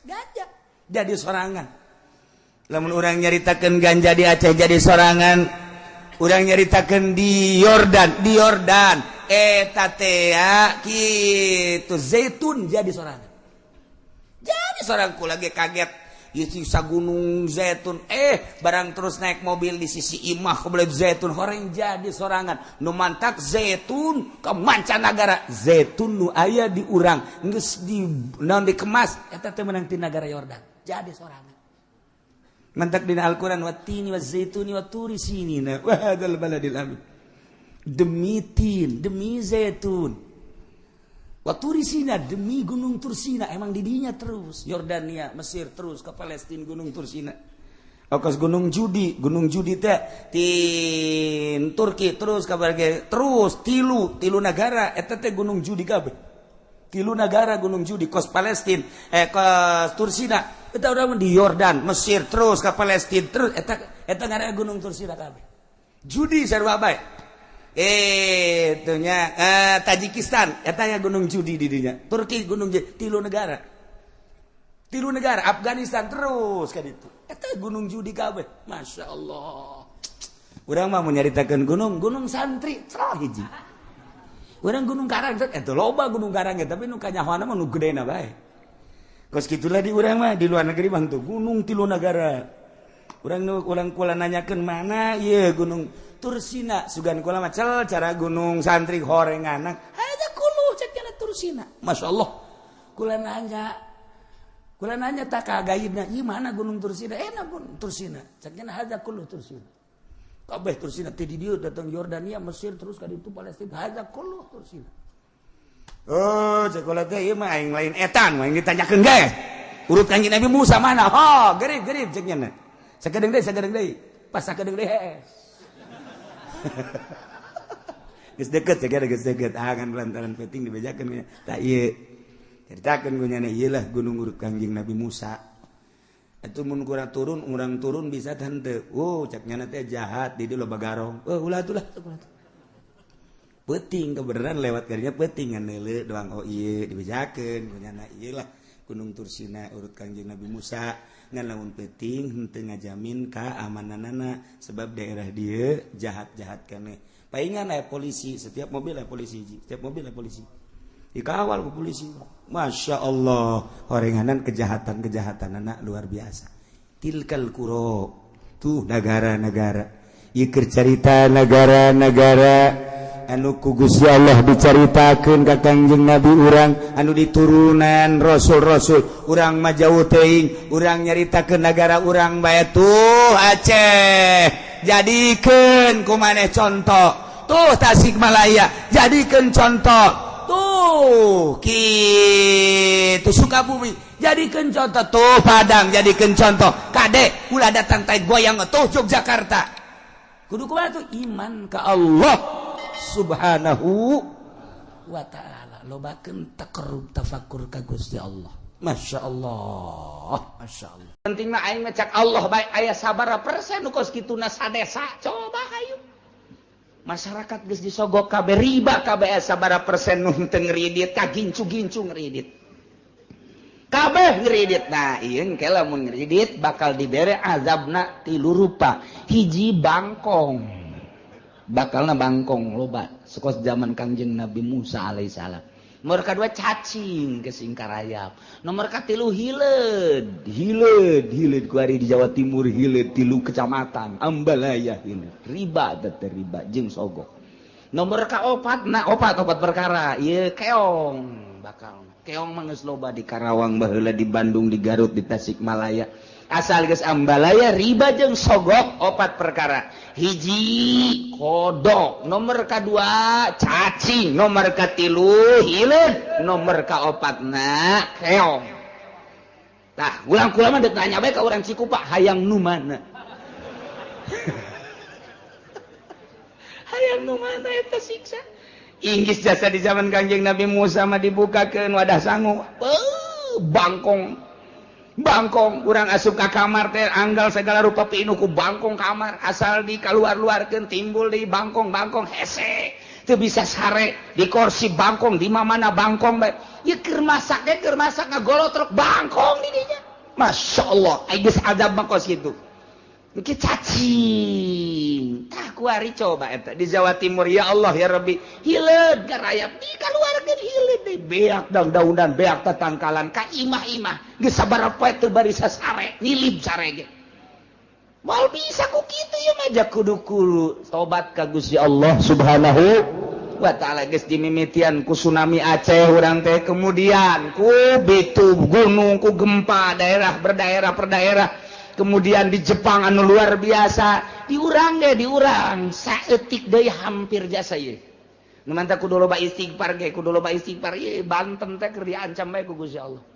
Ganja jadi sorangan. Lamun urang nyaritakeun ganja di Aceh jadi sorangan, urang nyaritakeun di Yordan eta teh kitu zaitun jadi sorangan. Jadi seorang ku lagi kaget sisa gunung zaitun barang terus naik mobil di sisi imah kebelet zaitun horeng jadi sorangan nu mantak zaitun ke mancanagara zaitun nu aya di urang geus di naon dikemas eta teh meunang ti nagara Yordan jadi sorangan mantak dina Al-Qur'an wattini wazaituni waturi sinina wa hadzal baladil amin demi tin demi zaitun Waturisina demi Gunung Tursina emang didinya terus Yordania Mesir terus ke Palestina Gunung Tursina Okas Gunung Judi teh tin Turki terus kabar terus tilu negara eta teh Gunung Judi kabeh tilu negara Gunung Judi kos Palestina kos Tursina eta urang di Yordan Mesir terus ke Palestina terus eta ngaranna Gunung Tursina kabeh Judi sarua bae itunya Tajikistan eta ya Gunung Judi di dinya Turki Gunung Judi tilu negara Afghanistan terus ka ditu eta Gunung Judi kabeh Masya Allah urang mah mun nyaritakeun gunung santri cerah hiji urang Gunung Karang eta loba Gunung Karang tapi nu kanyahoana mah nu gedena bae kos kitulah di urang mah di luar negeri mah tuh gunung tilu negara urang nu urang kula nanyakeun mana ieu Gunung Tursina sugan kula mah cel cara gunung santri horenganan haja kulu cek cenah Tursina masyaallah kula nanya tak ka gaibna ieu mana gunung Tursina enak gunung Tursina cek cenah haja kulu Tursina kabeh Tursina ti di dieu datang Yordania Mesir terus ka ditu Palestina haja kulu Tursina oh cek kula teh ieu mah aing lain etan aing ditanyakeun ge urut kanjeng Nabi Musa mana ho gerib cek cenah sakedeung deui pas sakedeung deui hees geus deket ya geus deket ah kan lantaran penting dibejakeun tah ieu caritakeun ku nyana ieu lah gunung urut Kangjeng Nabi Musa atuh mun kurang turun urang turun bisa henteu oh cek nyana teh jahat di dieu loba garong oh ulah atuh lah peuting kebenaran lewat karinya peuting ngan neuleuh doang oh ieu dibejakeun ku nyana ieu lah Gunung Tursina urut Kangjeng Nabi Musa ngan lamun peuting henteu ngajamin kaamananana sebab daerah dieu jahat-jahat keneh paingan aya polisi setiap mobil aya polisi setiap mobil aya polisi dikawal ku polisi Masya Allah horenganan kejahatan-kejahatanana luar biasa tilkal qura tuh negara-negara ieu keur carita negara-negara anu ku Gusti Allah dicaritakeun ka Kangjeng Nabi urang anu diturunan rasul-rasul urang mah jauh teuing urang nyaritakeun nagara urang bae tuh Aceh jadikeun ku maneh contoh tuh Tasikmalaya jadikeun contoh tuh kitu Sukabumi jadikeun contoh tuh Padang jadikeun contoh kade ulah datang tai goyang tuh Yogyakarta kudu kumaha tuh iman ka Allah Subhanahu wa ta'ala lobakeun taqarrub tafakur ka Gusti Allah Masya Allah Masya Allah penting mah aing mah cak Allah bae aya sabaraha persen nu kos kituna sadesa coba hayu masyarakat geus disogok kabeh riba kabeh aya sabaraha persen nu henteu ngridit ka gincu-gincu ngridit kabeh ngridit nah ieu engke lamun ngridit bakal dibere azabna tilu rupa hiji bangkong bakalna bangkong loba sekos zaman Kangjeng Nabi Musa alaihissalam nomor kedua cacing ke singkarayap nomor katilu hileud hileud hileud kuari di Jawa Timur hileud tilu kecamatan Ambalaya hileud riba teh riba jeung sogok Nomor kaopat nah opat perkara ieu keong bakal keong mah geus loba di Karawang baheula, di Bandung, di Garut, di Tasikmalaya. Asal geus ambalaya riba jeung sogok opat perkara. Hiji kodok, nomor kadua cacing, nomor katilu hileud, nomor kaopatna keong. Tah, ulang kula mah deuk nanya bae ka urang Cikupa hayang nu mana? Hayang nu mana eta siksa? Inggris jasa di zaman Kangjeng Nabi Musa mah dibukakeun wadah sangu. Bangkong. Bangkong urang asup ka kamar teh anggal segala rupa pinuh ku bangkong kamar, asal di kaluar-luarkeun timbul deui bangkong-bangkong hese. Teu bisa sare di kursi bangkong, di mana bangkong bae. Ieu keur masak ge keur masak ngagolotrok bangkong di dinya. Masya Allah, ai geus azab mah kos kitu. Engke cacing. Tah kuari coba eta di Jawa Timur, ya Allah ya Rabbi, hileud garayap di kaluarkeun hileud deui beak daun-daunan, beak tatangkalan ka imah-imah. Geus sabaraha poe teu bari sasare, ngilib sare ge. Moal bisa ku kitu ieu mah ja kudu kulu tobat ka Gusti Allah Subhanahu wa taala. Geus dimimitian ku tsunami Aceh urang teh, kemudian ku bitu gunung, ku gempa daerah berdaerah per daerah, kemudian di Jepang anu luar biasa, diurang ge diurang saeutik deui hampir jasa ieu. Nu mantap kudu loba istighfar ge, kudu loba istighfar ieu Banten teh keur diancam bae ku Gusti Allah.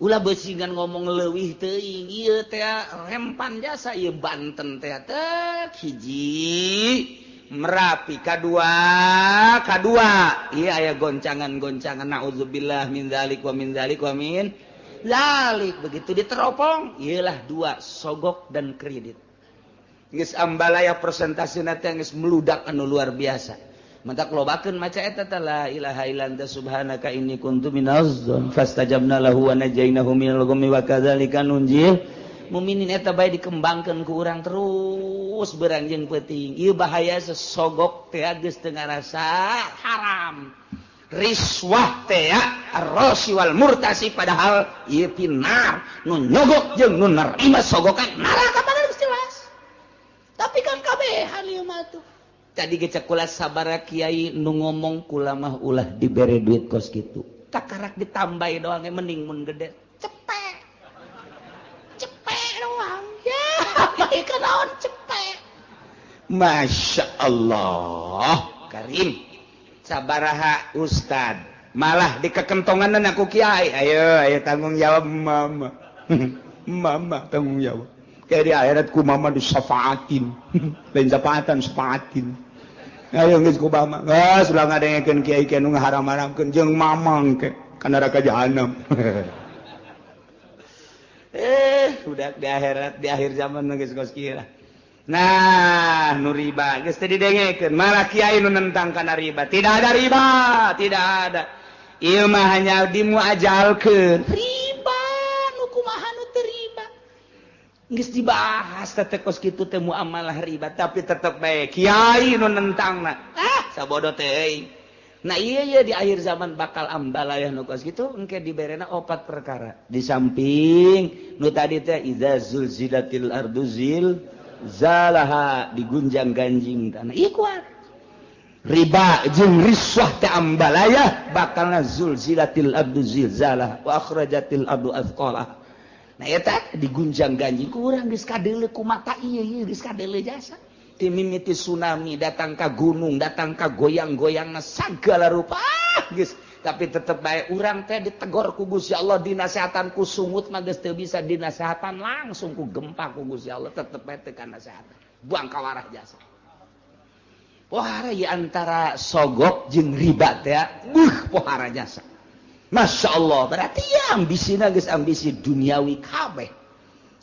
Ulah beusingan ngomong leuwih teuing ieu teh rempan jasa ieu Banten teh teh hiji Merapi, kadua ieu aya goncangan-goncangan naudzubillah min dzalik wa min dzalik wa min zalik. Begitu diteropong iyalah dua, sogok dan kredit. Geus ambalaya persentasena teh geus meludak anu luar biasa. Mantak lobakeun maca eta teh la ilaha illa anta subhanaka inni kuntu minaz zalimin fastajabna lahu wa najainahu minal ghammi wa kadzalika nunjil muminin. Eta bae dikembangkeun ku urang terus berang jeung peuting. Ieu bahaya sesogok teh geus teu ngarasa haram. Riswah teh ar-rasi wal murtasi, padahal ieu pinar nu nyogok jeung nu nerima sogokan neraka padahal geus jelas. Tapi kan kabehan ieu mah tuh. Tadi ge cek kula sabara kiai nu ngomong kula mah ulah dibere duit kos kitu. Takarak ditambahi doang mending mun gede. Cepek. Cepek doang. Ya, bae naon cepek. Masya Allah, Karim. Sabaraha ustad malah dikekentonganan aku kiai. Ayo ayo tanggung jawab mama. Mama tanggung jawab. Kayak di akhirat ku mama disafaatin. Lain syafaatan, syafaatin. Ayo geus ku mama. Geus ulah ngadengekeun kiai kiai nu ngaharam-haramkeun jeung mamang ke ka neraka jahanam. Udah di akhirat di akhir zaman geus kos kieu lah. Nah, nu riba geus teu didengekeun, malah kiai nu nentang kana riba. Tidak ada riba, tidak ada. Ieu mah hanya dimuajalkeun. Riba nu kumaha nu teu riba. Geus dibahas teh kos kitu teh muamalah riba, tapi tetep bae kiai nu nentangna. Ah, sabodo teh euy. Nah iya iya di akhir zaman bakal ambalayah nu kos kitu engke diberena opat perkara. Di samping nu tadi teh iza zulzilatil ardu zil zalaha, digunjang-ganjing tanah. Ieu kuat. Riba jeung riswah teh ambalayah bakalna zulzilatil ardu zilzalaha wa akhrajatil ardu athqalaha. Nah eta digunjang-ganjing ku urang geus kadeuleu ku mata ieu ieu geus kadeuleu jasa. Timimiti tsunami datang ka gunung, datang ka goyang-goyangna sagala rupa geus, tapi tetep bae urang teh ditegor ku Gusti Allah, dinasehatan ku sungut mah geus teu bisa dinasehatan langsung ku gempa ku Gusti Allah, tetep bae teu kanasehatan. Buang kawarah jasa. Pohara ieu antara sogok jeung riba teh, buh pohara jasa. Masya Allah, berarti ya ambisina geus ambisi duniawi kabeh.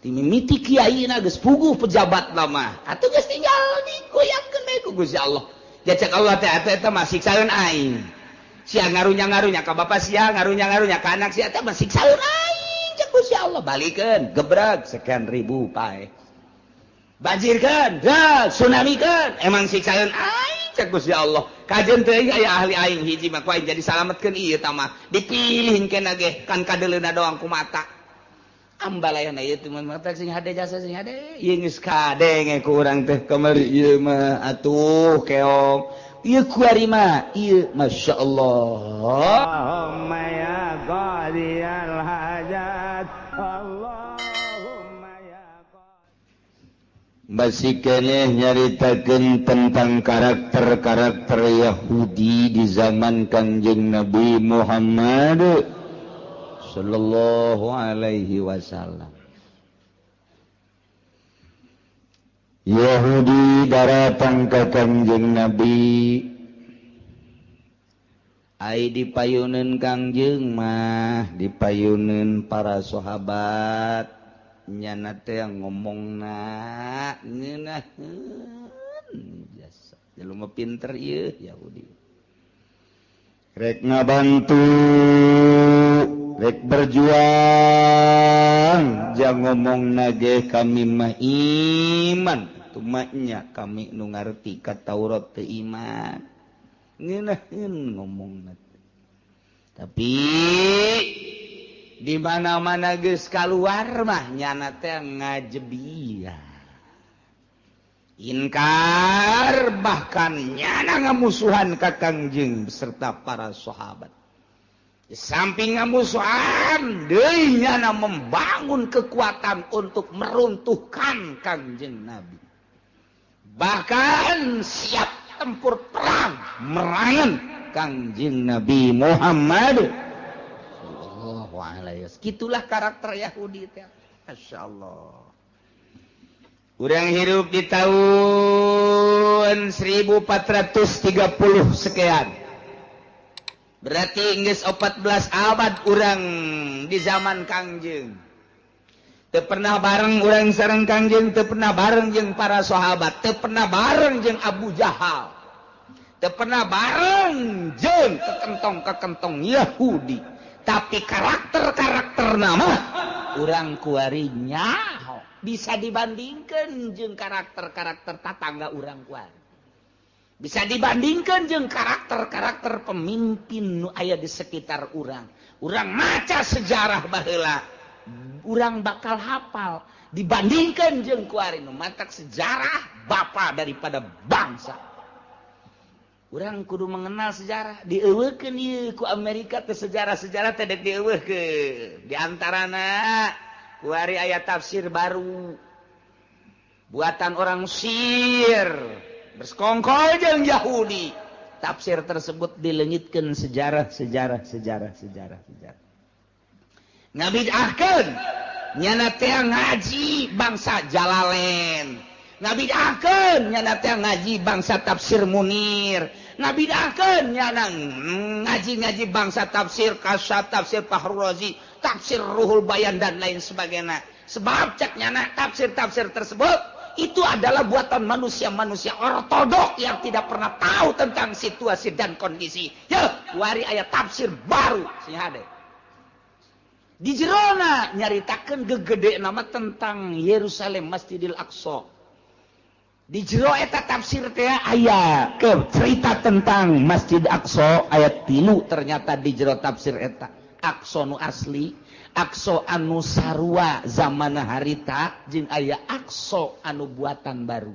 Timimiti kiai na geus puguh pejabat lama. Atuh geus tinggal digoyangkeun bae ku Gusti Allah. Jacek Allah teh atuh eta mah siksaeun aing. Sia ngarunya-ngarunya ka bapa sia, ngarunya-ngarunya ka anak sia, eta mah siksaeun aing cek Gusti Allah. Balikeun, gebreg sekian ribu pae. Banjirkeun, tsunamikeun, emang siksaeun aing cek Gusti Allah. Kajeun teuing aya ahli aing hiji mah ku aing jadi salametkeun ieu tah mah. Dipilih kena ge kan kadeuleuna doang ku mata. Ambalayana ieu teh mah sing hade jasa sing hade ieu geus kadenge ku urang teh kamari ieu mah atuh keong ieu kuari mah ieu masyaallah. Allahumma ya qadiyal hajat Allahumma ya. Masih keneh nyaritakeun tentang karakter-karakter Yahudi di zaman Kangjeng Nabi Muhammad sallallahu alaihi wasallam. Yahudi daratang ka Kangjeng Nabi, ai dipayuneun Kangjeng mah dipayuneun para sahabat nyana teh ngomongna ngeunaheun jasa jelema pinter ieu Yahudi rek ngabantu rek berjuang jang ngomong nage kami mah iman tumanya kami nu ngarti ka Taurat teu iman ngeunaheun ngomongna tapi di mana-mana geus kaluar mah nyana teh ngajebiah inkar bahkan nyana ngamusuhan ka Kangjeng beserta para sahabat. Di samping ngamusuhan deui nyana membangun kekuatan untuk meruntuhkan Kangjeng Nabi. Bahkan siap tempur perang merangan Kangjeng Nabi Muhammad. Gitulah karakter Yahudi teh. Masya Allah. Urang hirup di tahun 1430 sekian. Berarti geus 14 abad urang di zaman Kangjeng. Teu pernah bareng urang sareng Kangjeng, teu pernah bareng jeung para sahabat, teu pernah bareng jeung Abu Jahal. Teu pernah bareng jeung kekentong-kekentong Yahudi. Tapi karakter-karakter nama urang kuari nyaho bisa dibandingkan jeung karakter-karakter tatangga urang kuari, bisa dibandingkan jeung karakter-karakter pemimpin nu aya di sekitar urang. Urang maca sejarah baheula urang bakal hafal dibandingkan jeung kuari nu matak sejarah bapa daripada bangsa. Urang kudu mengenal sejarah dieuweuhkeun ieu ku Amerika teh sejarah-sejarah teh dek dieuweuhkeun. Di antarana kuari aya tafsir baru buatan orang Mesir bersekongkol jeung Yahudi. Tafsir tersebut dileungitkeun sejarah-sejarah sejarah sejarah sejarah. Ngabidahkeun nyana teh ngaji bangsa Jalalain. Ngabidahkeun nyana teh ngaji bangsa tafsir Munir. Ngabidahkeun nyana ngaji-ngaji bangsa tafsir Kasyaf, tafsir Fahrul Razi, tafsir Ruhul Bayan dan lain sebagainya. Sebab cek nyana tafsir-tafsir tersebut itu adalah buatan manusia-manusia ortodok yang tidak pernah tahu tentang situasi dan kondisi. Ya, wari aya tafsir baru sing hade. Di jerona nyaritakeun gegede nama tentang Yerusalem Masjidil Aqsa. Di jero eta tafsir teh aya ke cerita tentang Masjid Aqsa ayat 3 ternyata di jero tafsir eta Aqsa nu asli, Aqsa anu sarua zaman harita jeung aya Aqsa anu buatan baru.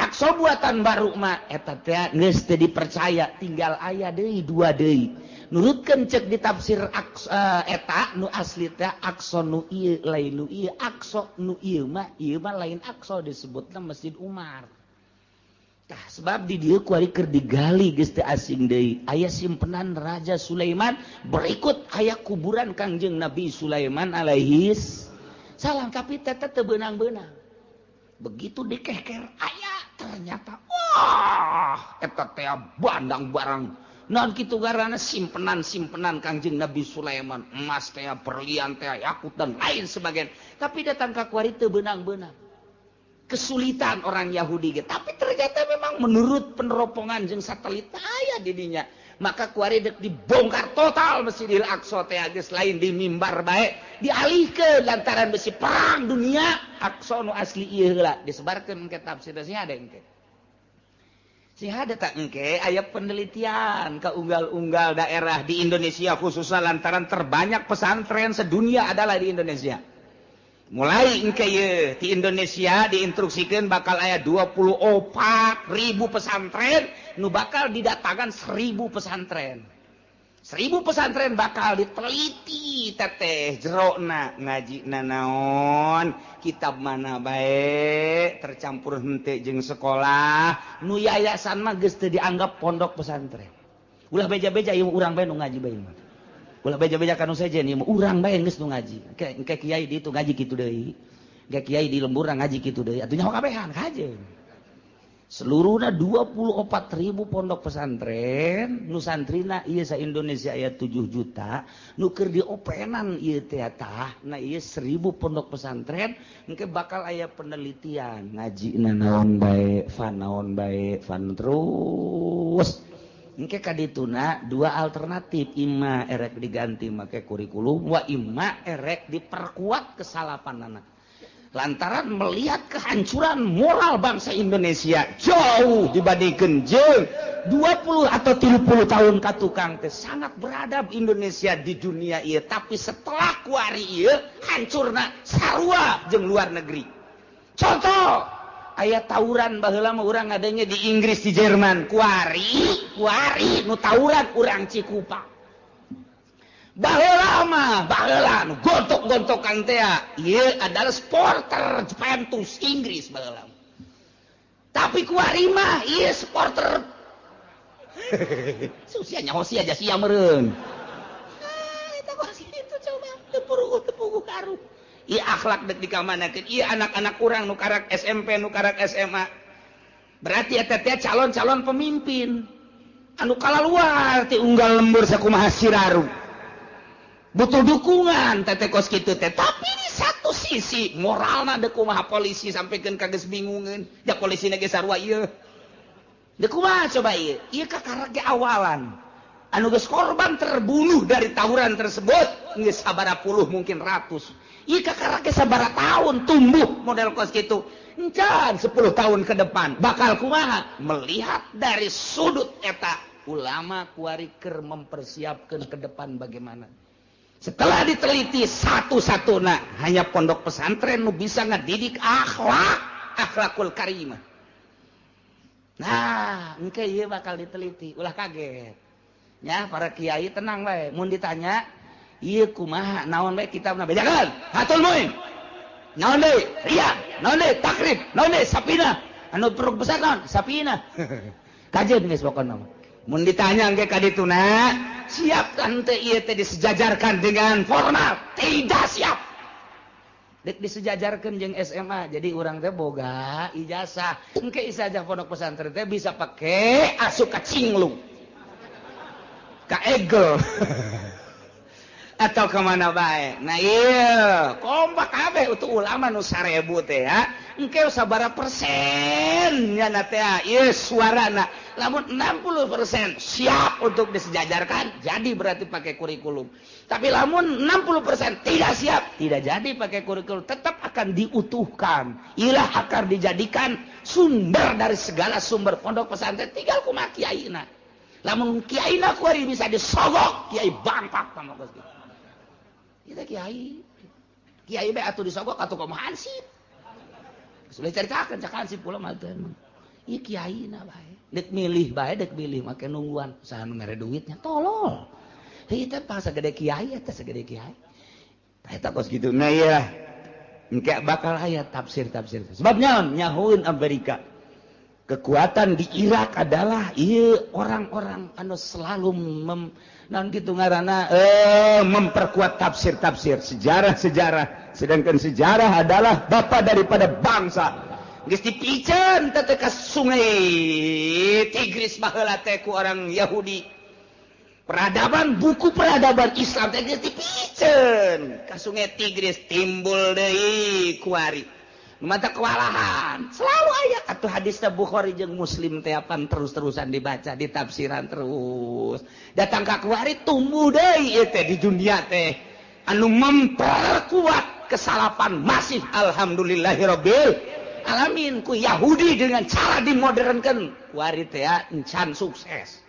Aqsa buatan baru mah eta teh geus teu dipercaya tinggal aya deui dua deui. Nurutkeun cek di tafsir Aqsa eta nu asli teh Aqsa nu ieu lain nu ieu, Aqsa nu ieu mah lain Aqsa disebutna Masjid Umar. Tah sebab di dieu kuari keur digali geus teu asing deui. Aya simpenan Raja Sulaiman, berikut aya kuburan Kangjeng Nabi Sulaiman alaihis salam, tapi teh teu beunang-beunang. Begitu dikeker aya ternyata wah eta teh bandang barang. Non kitu garana simpenan-simpenan Kangjeng Nabi Sulaiman, emas teh, berlian teh, yakut dan lain sebagainya. Tapi datang ka kuari teu beunang-beunang. Kesulitan orang Yahudi ge. Tapi ternyata memang menurut peneropongan jeung satelit aya di dinya. Maka kuari dek dibongkar total Masjidil Aqsa teh geus lain di mimbar bae, dialihkeun lantaran besi perang dunia. Aqsa nu asli ieu heula disebarkeun ke tafsir sih ada engke. Sing ada tak engke aya penelitian ke unggal-unggal daerah di Indonesia khususnya lantaran terbanyak pesantren sedunia adalah di Indonesia. Mulai engke ye di Indonesia diinstruksikan bakal aya 24.000 pesantren nu bakal didatangkan 1.000 pesantren. 1.000 pesantren bakal diteliti teteh jerona ngaji nanaon kitab mana bae tercampur henteu jeung sekolah nu yayasan mah geus teu dianggap pondok pesantren. Ulah beja-beja ieu urang bae nu ngaji bae mah. Ulah beja-beja kanu sejen ieu mah urang bae geus nu ngaji. Engke kiai di itu ngaji kitu deui. Engke kiai di lembur ngaji kitu deui. Atuh nyaho kabehan kajeun. Seluruhna 24.000 pondok pesantren nu santrina ieu sa Indonesia aya 7 juta nu keur diopenan ieu teh tah nah ieu 1.000 pondok pesantren engke bakal aya penelitian ngajina naon bae fan naon bae fan terus engke kadituna dua alternatif imma erek diganti make kurikulum wa imma erek diperkuat kesalapanana lantaran melihat kehancuran moral bangsa Indonesia jauh dibandingkan jeung 20 atau 30 tahun ka tukang teh sangat beradab Indonesia di dunia ieu, tapi setelah kuari ieu hancurna sarua jeung luar negeri. Contoh aya tawuran baheula mah urang ngadenge di Inggris, di Jerman, kuari kuari nu tawuran urang Cikupa. Baheula mah baheula nu gontok-gontokan teh ieu adalah supporter Juventus Inggris baheula. Tapi kuari mah ieu supporter susia nyaho sia aja sia meureun. Ah eta kos kitu coba teu puruguh teu puguh karuh. Ieu akhlak dek dikamanakeun ieu anak-anak urang nu karak SMP nu karak SMA. Berarti eta teh calon-calon pemimpin anu kalaluar ti unggal lembur sakumaha siraru. Butuh dukungan teh kos kitu teh, tapi di satu sisi moralna deuk kumaha polisi sampikeun ka geus bingungeun ja polisina ge sarua ieu deuk kumaha coba ieu ieu kakara ge awalan anu geus korban terbunuh dari tawuran tersebut geus sabaraha puluh mungkin ratus ieu kakara ge sabaraha tahun tumbuh model kos kitu encan 10 tahun ke depan bakal kumaha melihat dari sudut eta ulama kuari keur mempersiapkeun ke depan bagaimana. Setelah diteliti satu-satuna hanya pondok pesantren nu bisa ngadidik akhlak, akhlakul karimah. Nah, engke ieu bakal diteliti, ulah kaget. Ya, para kiai tenang bae, mun ditanya ieu kumaha naon bae kitabna bejakeun, Fathul Muin. Naon deui? Riyad, naon deui? Takrib, naon deui? Sapina. Anu peruk besar naon? Sapina. Kajeun geus pokona mah. Mun ditanya engke ka dituna, siap kan teh ieu teh disejajarkan dengan formal? Tidak siap. Dek disejajarkan jeung SMA, jadi urang teh boga ijazah. Engke ijazah pondok pesantren teh bisa pake asup ka Cinglung, ka Egel, atau kemana bae. Nah iya, kompak kabeh untuk ulama nu 1000 teh ya. Engke sabaraha persen nya na teh ieu suarana. Lamun 60% siap untuk disejajarkan, jadi berarti pakai kurikulum. Tapi lamun 60% tidak siap, tidak jadi pakai kurikulum, tetap akan diutuhkan. Ilah akan dijadikan sumber dari segala sumber pondok pesantren tinggal kumaha kiaina. Lamun kiaina kuari bisa disogok, kiai bangpak sama kos kitu. Kita kiai. Kiai bae atuh disogok atuh kumaha hansip. Sudah caritakeun cak hansip kula mah teh. Ieu kiaina bae. Dek milih bae, dek milih make nungguan saha nu mere duitnya tolol. Heuh teh pang sagede kiai eta sagede kiai. Tah eta kos kitu. Nah ieu engke bakal aya tafsir-tafsir. Sebabnya nyahueun Amerika. Kekuatan di Irak adalah ieu orang-orang anu selalu naon kitu ngaranna memperkuat tafsir-tafsir sejarah-sejarah, sedangkan sejarah adalah bapa daripada bangsa. Geus dipiceun teh ka sungai Tigris baheula teh ku orang Yahudi. Peradaban buku peradaban Islam teh geus dipiceun ka sungai Tigris timbul deui kuari. Mata kewalahan selalu aya atuh hadis Bukhari jeung Muslim teh apan terus-terusan dibaca ditafsiran terus. Datang ka kuari tumbuh deui ieu teh di dunia teh anu memperkuat kesalapan masif. Alhamdulillahirabbil alamin ku Yahudi dengan cara dimodernkan kuari teh encan sukses.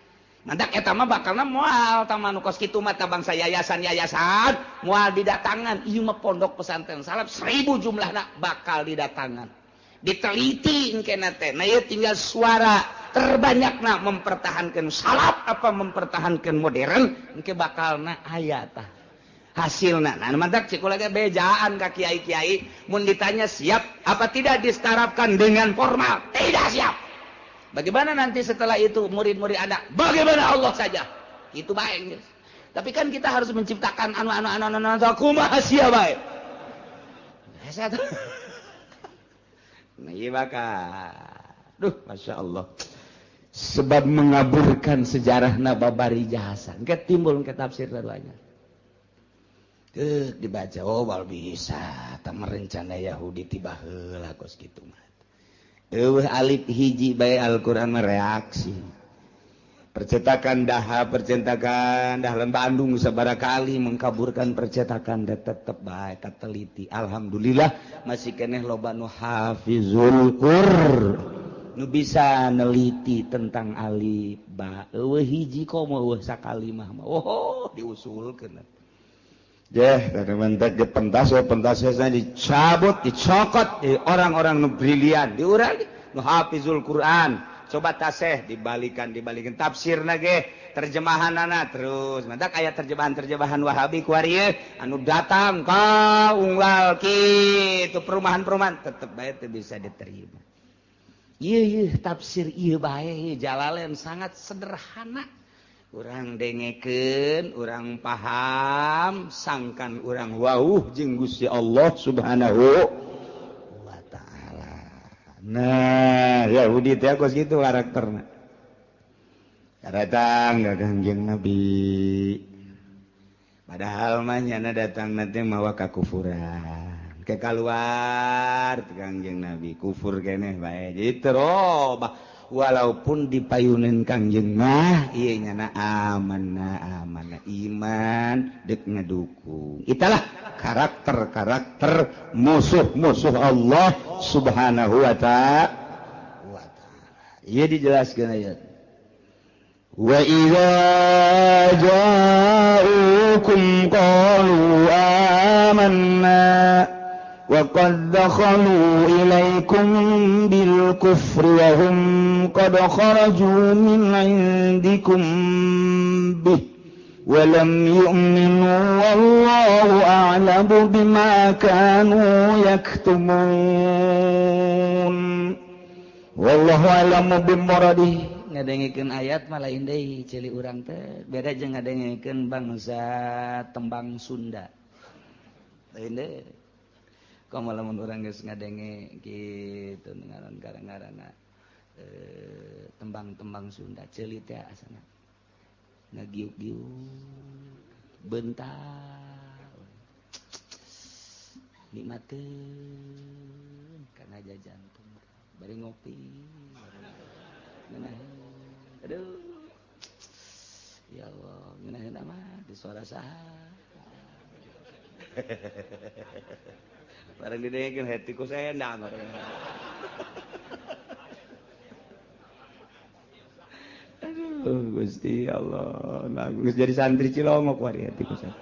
Mantak eta mah bakalna moal tah mah nu kos kitu mah tah bangsa yayasan-yayasan moal didatangan. Ieu mah pondok pesantren salaf 1000 jumlahna bakal didatangan. Diteliti engkena teh. Nah ieu tinggal suara terbanyakna mempertahankan salaf apa mempertahankan modern engke bakalna aya tah. Hasilna. Nah mantak cik kula ge bejaan ka kiai-kiai mun ditanya siap apa tidak distarapkan dengan formal? Tidak siap. Bagaimana nanti setelah itu murid-murid Anda? Bagaimana Allah saja? Itu baik. Tapi kan kita harus menciptakan anu kumaha sia bae. Nah, ieu bakal. Duh, Masya Allah. Sebab mengaburkan sejarahna babari jasa. Engke timbul engke tafsir banyak. Dibaca oh bal bisa tah merencana Yahudi tiba heula kos kitu mah. Eueuh alif hiji bae Al-Qur'an mereaksi. Percetakan daha, percetakan dahlan Bandung sabaraha kali mengkaburkan percetakan da tetep bae kateliti. Alhamdulillah masih keneh loba nu hafizul Qur'an. Nu bisa neliti tentang alif ba. Eueuh hiji komo eueuh sakalimah mah. Oh, diusulkeun. Jeh, mantak ge pentas pentasna dicabut, dicokot di orang-orang nu brilian, diurang nu hafizul Quran. Coba taseh dibalikan tafsirna ge, terjemahanana terus. Mantak aya terjemahan-terjemahan Wahabi kuari anu datang ka unggal kitu perumahan-perumahan tetep bae teu bisa diterima. Ieu tafsir ieu bae Jalalain sangat sederhana. Urang dengekeun, urang paham, sangkan urang wauh jeung Gusti Allah Subhanahu wa taala. Nah, Yahudi teh kos kitu karakterna. Datang ka Kangjeng Nabi. Padahal mah nyana datang teh mawa kakufuran. Ke kaluar ti Kangjeng Nabi, kufur keneh bae. Jadi terobah walaupun dipayunin Kangjeng mah ieu nyana amanah amanah iman deuk ngedukung. Italah karakter-karakter musuh-musuh Allah Subhanahu wa ta'ala. Ieu dijelaskeun ayat. Wa idza ja'ukum qalu amanna wa qad dakhalu ilaikum bil kufri wa hum qad kharaju min 'indikum bih wa lam yu'minu wallahu a'lamu bima kanu yaktumun wallahu a'lamu bimuradih. Ngadengikeun ayat mah lain deui ceuli urang teh beda jeung ngadengikeun bangsa tembang Sunda lain deui. Komo lamun urang geus ngadenge kitu ngaran ngaranna tembang-tembang Sunda ceuli teh asana ngagiuk-giuk bentar nikmateun kana jantung bari ngopi ngeunaheun. Aduh ya Allah ngeunaheun amat di suara saha barang didengekeun hati ku sendang. Aduh Gusti Allah, nah geus jadi santri Cilongok wari hati ku sendang.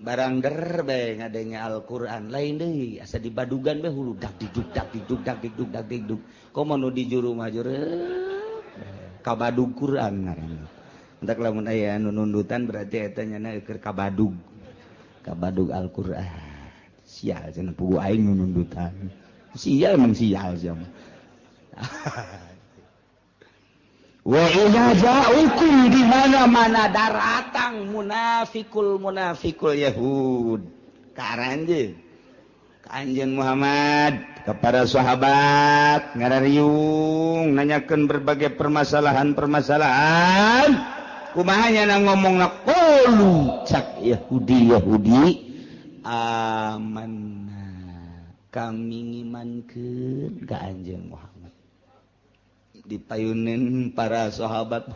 Barang der bae ngadenge Al-Qur'an lain deui asa dibadugan bae hulu dak diduk dak diduk dak diduk dak diduk. Komo nu di juru mah juru kabadug Qur'an ngaranna. Entak lamun aya anu nundutan berarti eta nyana keur kabadug. Kabadug Al-Qur'an. Sial cenah pugu aing nu nundutan. Sial emang sial sia mah. Wa idza ja'ukum di mana-mana daratang munafikul munafikul Yahud. Ka aranjeun. Ka anjeun Muhammad kepada sahabat ngarariung nanyakeun berbagai permasalahan-permasalahan. Kumaha nya ngomongna qulu cak Yahudi Yahudi amanna kami ngimankeun ka anjeun Muhammad. Dipayunin para sahabat,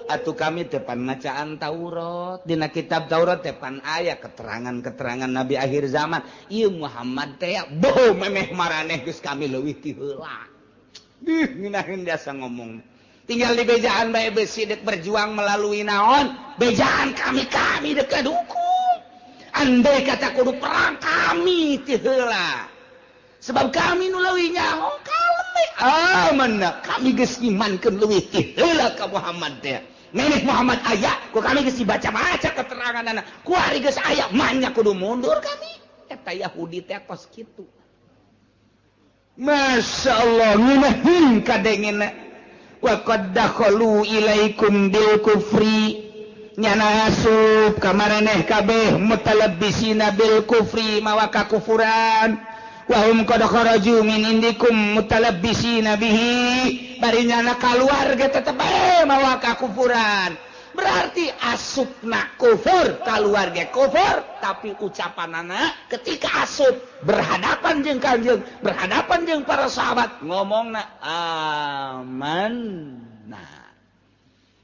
atuh kami tepan macaan Taurat, dina kitab Taurat tepan aya keterangan-keterangan nabi akhir zaman. Ieu Muhammad teh boh memeh maraneh geus kami leuwih ti heula. Dih ngeunaheun jasa ngomong. Tinggal di bejaan bae besi dek berjuang melalui naon? Bejaan kami kami dek dukung. Andai kata kudu perang kami ti heula. Sebab kami nu leuwih nyaho kalem we. Amanna kami geus imankeun leuwih ti heula ka Muhammad teh. Nenek Muhammad aya, ku kami geus dibaca-baca keteranganana. Kuari geus aya, manya kudu mundur kami. Eta Yahudi teh kos kitu. Masya Allah, ngeunaheun kadengena. Wa qad dakhalu ilaikum bil kufri. Nyana asup ka maraneh kabeh mutalabbisina bil kufri mawa kakufuran. Wa hum qad kharaju min indikum mutalabbisina bihi. Bari nyana kaluar ge tetep bae mawa kakufuran. Berarti asupna kufur, kaluar ge kufur, tapi ucapanana ketika asup berhadapan jeung Kanjeng, berhadapan jeung para sahabat ngomongna amanna.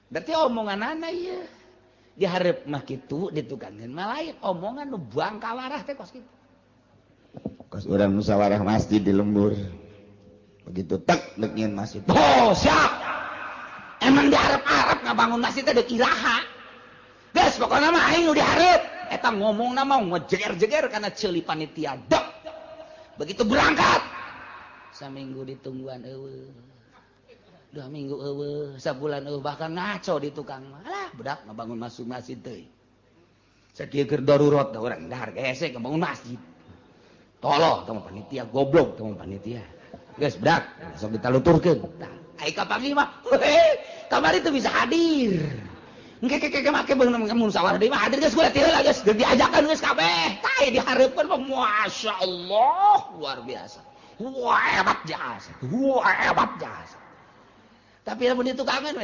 Berarti omonganana ieu dihareup mah kitu ditukangeun mah lain, omongan nu bangkawarah teh kos kitu. Kos urang musyawarah masjid di lembur. Begitu tek dek nyieun masjid. Oh, siap. Emang di Arab-Arab ngabangun masjid teh deuk iraha. Geus pokona mah aing nu dihareup. Eta ngomongna mah ngejeger-jeger kana ceuli panitia. Dek. Begitu berangkat saminggu ditungguan eueuh. 2 minggu eueuh, sabulan eueuh, bahkan ngaco di tukang mah. Alah, budak ngabangun masuk masjid teh. Sakieu keur darurat da urang dahar hese ngabangun masjid. Toloh tong panitia goblok tong panitia. Geus budak, sok ditaluturkeun. Tah, ai kapanggih mah, kamari teu bisa hadir. Engke ke ke make beunang musyawarah deui mah hadir geus kula ti heula geus diajakan geus kabeh. Tah dihareupeun mah masyaallah luar biasa. Wah hebat jasa. Wah hebat jasa. Tapi lamun ditukangan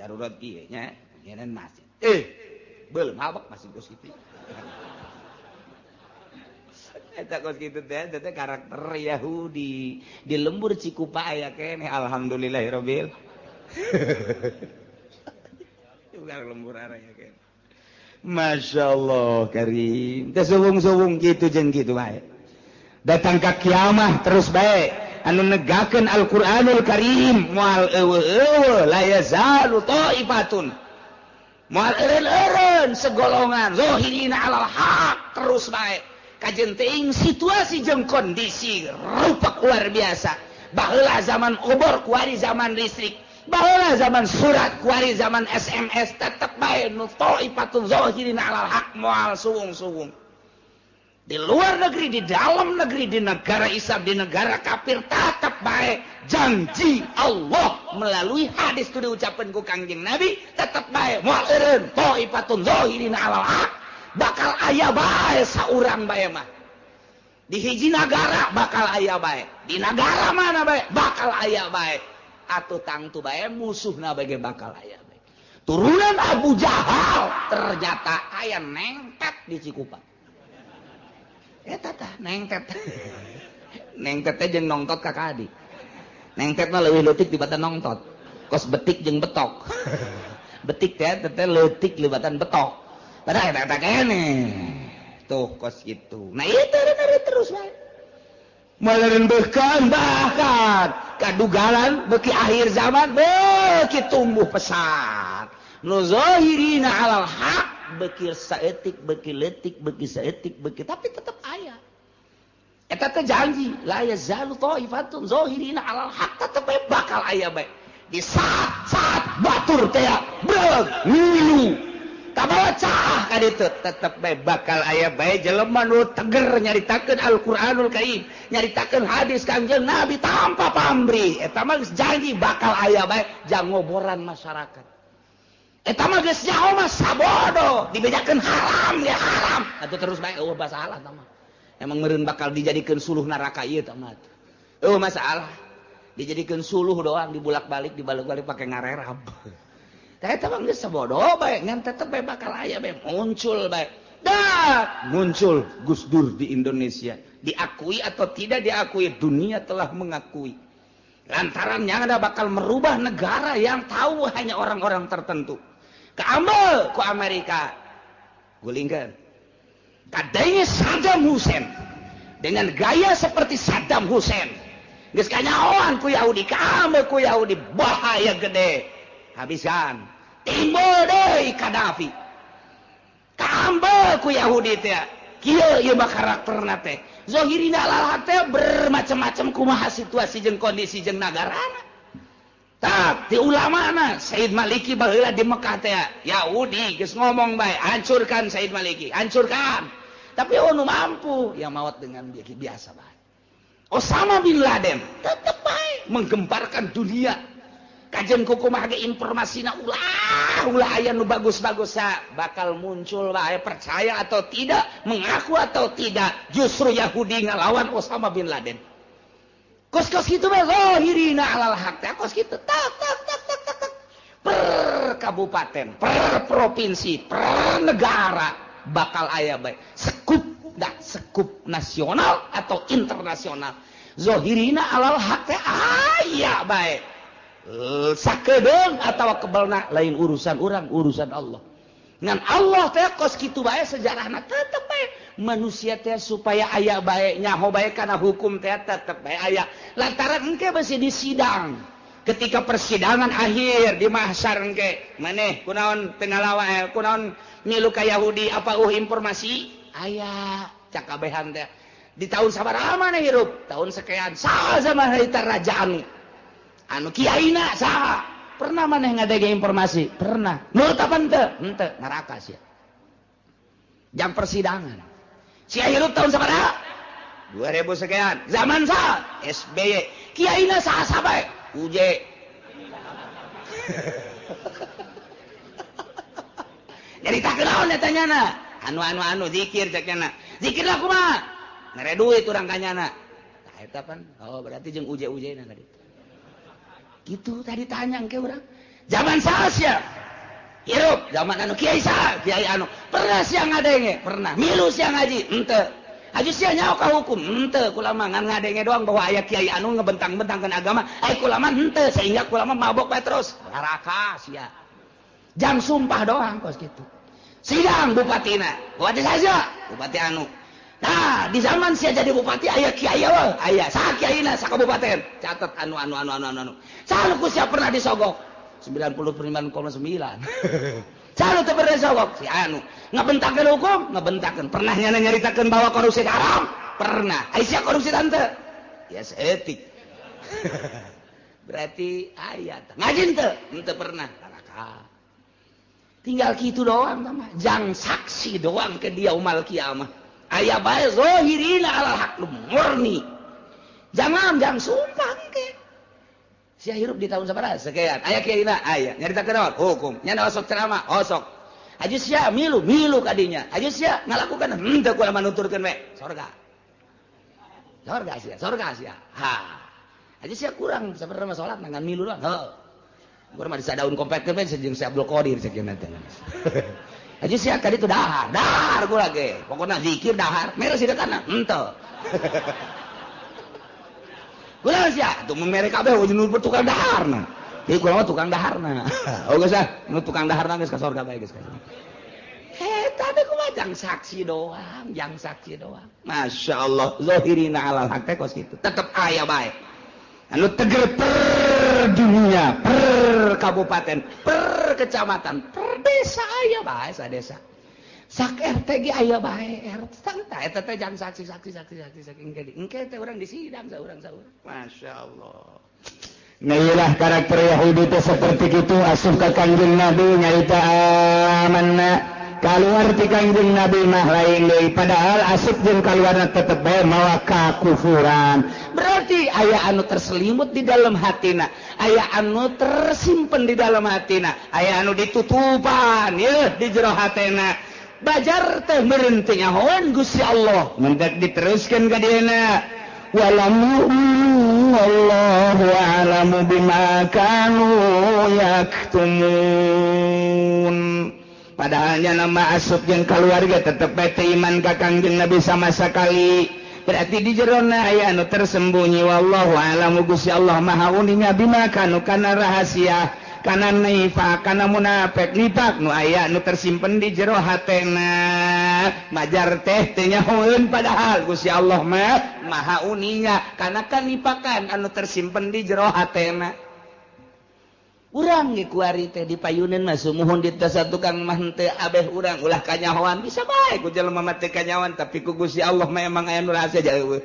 darurat kieu nya nyeun masjid. Belum habak masih kos kitu. Eta kos kitu teh teh karakter Yahudi di lembur Cikupa aya keneh alhamdulillahirabbil. Juga lembur aya keneh. Masya Allah karim. Teh suwung-suwung kitu jeung kitu bae. Datang ka kiamah terus bae anu negakeun Al-Qur'anul Karim moal eueuh-eueuh la yazalu ta'ifatun. Moal eureun-eureun segolongan zahirina alal haq terus bae. Kajen teuing situasi jeung kondisi rupak luar biasa. Baheula zaman obor kuari zaman listrik. Baheula zaman surat kuari zaman SMS tetep bae nu ta'ifatun zahirina alal haq moal suwung-suwung. Di luar negeri, di dalam negeri, di negara Islam, di negara kafir tetap baik. Janji Allah melalui hadis itu diucapkan ku Kangjeng Nabi tetap baik. Moal eureun ta'ifatun zahirina alal haq bakal aya bae saurang bae mah. Di hiji nagara bakal aya bae. Di nagara mana bae bakal aya bae. Atuh tangtu bae musuhna bae bakal aya bae. Turunan Abu Jahal ternyata aya nengtet di Cikupa. Eta tah nengtet. Nengtet teh jeung nongtot ka kadi. Nengtet mah leuwih leutik dibatan nongtot. Kos betik jeung betok. Betik teh teh leutik libatan betok. Padahal eta eta keneh. Tuh kos kitu. Nah ieu teh terus bae. Meureun beukeun bahkan kadugalan beuki akhir zaman beuki tumbuh pesat. Nu zahirina alal haq beuki saeutik beuki leutik beuki saeutik beuki tapi tetep aya. Eta teh janji la yazalu ta'ifatun zahirina alal haq tetep bae bakal aya bae. Di saat-saat batur teh breug ngilu kabawa cah ka ditu tetep bae bakal aya bae jelema nu teger nyaritakeun Al-Qur'anul Karim, nyaritakeun hadis Kangjeng Nabi tanpa pamrih. Eta mah geus janji bakal aya bae jang ngoboran masyarakat. Eta mah geus nyaho mah sabodo dibejakeun haram ge haram. Atuh terus bae eueuh masalah tah mah. Emang meureun bakal dijadikeun suluh neraka ieu tah mah. Eueuh masalah. Dijadikeun suluh doang dibulak-balik dibalik-balik pake ngarerab. Tah eta mah geus sabodo bae ngan tetep bae bakal aya bae muncul bae. Dah muncul Gus Dur di Indonesia. Diakui atau tidak diakui dunia telah mengakui. Lantaran yang ada bakal merubah negara yang tahu hanya orang-orang tertentu. Keambil ku Amerika. Gulingkeun. Kadangnya Saddam Hussein dengan gaya seperti Saddam Hussein Geus kanyahoan ku Yahudi, kaambe ku Yahudi, bahaya gede. Habisan. Timbul deui Kadafi. Kaambe ku Yahudi teh. Kieu ieu mah karakterna teh. Zahirina alal teh bermacam-macam kumaha situasi jeung kondisi jeung nagarana. Tak di ulamana Said Maliki baheula di Mekah teh Yahudi geus ngomong bae, hancurkan Said Maliki, hancurkan. Tapi nu mampu ya maot dengan biasa bae. Osama bin Laden tetep bae menggemparkan dunia. Kajian kumaha ge informasina ulah aya nu bagus-bagus bakal muncul bae, percaya atau tidak, mengaku atau tidak, justru Yahudi ngalawan Osama bin Laden. Kos-kos kitu bae zahirina alal haq teh kos kitu tak tak tak tak tak tak. Per kabupaten, per provinsi, per negara bakal aya bae. Sekup dah, sekup nasional atau internasional. Zahirina alal haq teh aya bae. Sakedeung atawa kebelna lain urusan urang, urusan Allah. Ngan Allah teh kos kitu bae sejarahna tetep bae manusia teh supaya aya bae nyaho bae kana hukum teh tetep bae aya. Lantaran engke besi di sidang. Ketika persidangan akhir di mahsyar engke, maneh kunaon teu ngalawa kunaon milu ka Yahudi apa informasi aya cakabehan teh. Di tahun sabaraha maneh hirup? Tahun sekian. Saha zaman harita raja anu? Anu kiaina saha? Pernah maneh ngadege informasi? Pernah. Nurut apa henteu? Henteu, neraka sia. Jam persidangan. Sia hirup tahun sabaraha? 2000 sekian. Zaman saha? SBY. Kiaina saha sabae? UJ. Nyaritakeun naon eta nyana? Anu zikir cek nyana. Zikir lah kumaha? Mere duit urang ka nyana. Tah eta pan. Oh, berarti jeung UJ-UJ na tadi. Gitu tadi tanya engke urang. Zaman saha sia? Hirup zaman anu kiai saha? Kiai anu. Pernah sia ngadenge? Pernah. Milu sia ngaji? Henteu. Aju sia nyaho ka hukum? Henteu. Kula mah ngan ngadenge doang bahwa aya kiai anu ngebentang-bentangkeun agama. Ai kula mah henteu, sehingga kula mah mabok bae terus. Neraka sia. Jam sumpah doang kos kitu. Sidang bupatina. Bupati saja, bupati anu. Nah, di zaman sia jadi bupati aya kiai eueuh, aya saha kiaina sakabupaten. Catat anu. Saha nu ku sia pernah disogok? 99,9. Saha nu teu pernah disogok? Si anu. Ngebentakeun hukum, ngebentakeun. Pernah nyana nyaritakeun bahwa korupsi haram? Pernah. Ai sia korupsi tante? Ya seetik. Berarti aya ngaji teu? Henteu pernah. Neraka. Tinggal kitu doang mah. Jang saksi doang ke dia umal kiamah. Aya bae zahirina alal haq murni. Jangan sumpah engke. Sia hirup di tahun sabaraha? Sekian. Aya kiaina aya. Nyaritakeun naon? Hukum. Nya osok ceramah, osok. Aju sia milu kadinya. Aju sia ngalakukan henteu kula manuturkeun we. Sorga. Sorga sia, sorga sia. Ha. Aju sia kurang sabarana mah salat ngan milu doang. Heuh. Urang mah disadaun kompetkeun we jeung si Abdul Qadir sakieu teh. Aja sia kali itu dahar, dahar gua lagi. Pokoknya zikir dahar, mere sidekana, henteu. Gua sia, tuh mere kabeh nu tukang daharna. Ieu kula mah tukang daharna. Oh geus ah, nu tukang daharna geus ka sorga bae geus ka. Eta teh kumaha jang saksi doang, jang saksi doang. Masya Allah, zahirina alal haq teh kos kitu. Tetep aya bae. Anu teger per dunia, per kabupaten, per kecamatan, per desa aya bae sa desa. Sak RT ge aya bae RT. Tah eta teh jang saksi engke engke teh urang disidang saurang saurang. Masya Allah. Nah iyalah karakter Yahudi teh seperti itu asup ka Kangjeng Nabi nyarita amanna. Kaluar ti Kangjeng Nabi mah lain deui, padahal asup jeung kaluarna tetep bae mawa kakufuran. Berarti aya anu terselimut di dalam hatina, aya anu tersimpen di dalam hatina, aya anu ditutupan yeuh di jero hatena. Bajar teh meureun teh nyahoan Gusti Allah. Mendak diteruskeun ka dieuna. Walam wallahu a'lamu bima kanu yaktumun. Padahalnya nama asup jeung keluarga tetep bae teu iman ka Kangjeng Nabi sama sekali. Berarti di jerona aya anu tersembunyi. Wallahu a'lamu, Gusti Allah maha uninga bima kanu kana rahasia Kana nifaq kana munafik nifaq nu aya nu tersimpen di jero hatena majar teh teu nyahoeun padahal Gusti Allah mah maha uninga kana kanifakan anu tersimpen di jero hatena. Urang ge kuari teh dipayuneun mah sumuhun di tas tukang mah henteu abeh urang ulah kanyahoan bisa bae ku jelema mah teu kanyahoan tapi ku Gusti Allah mah emang aya nu rahasia jauh.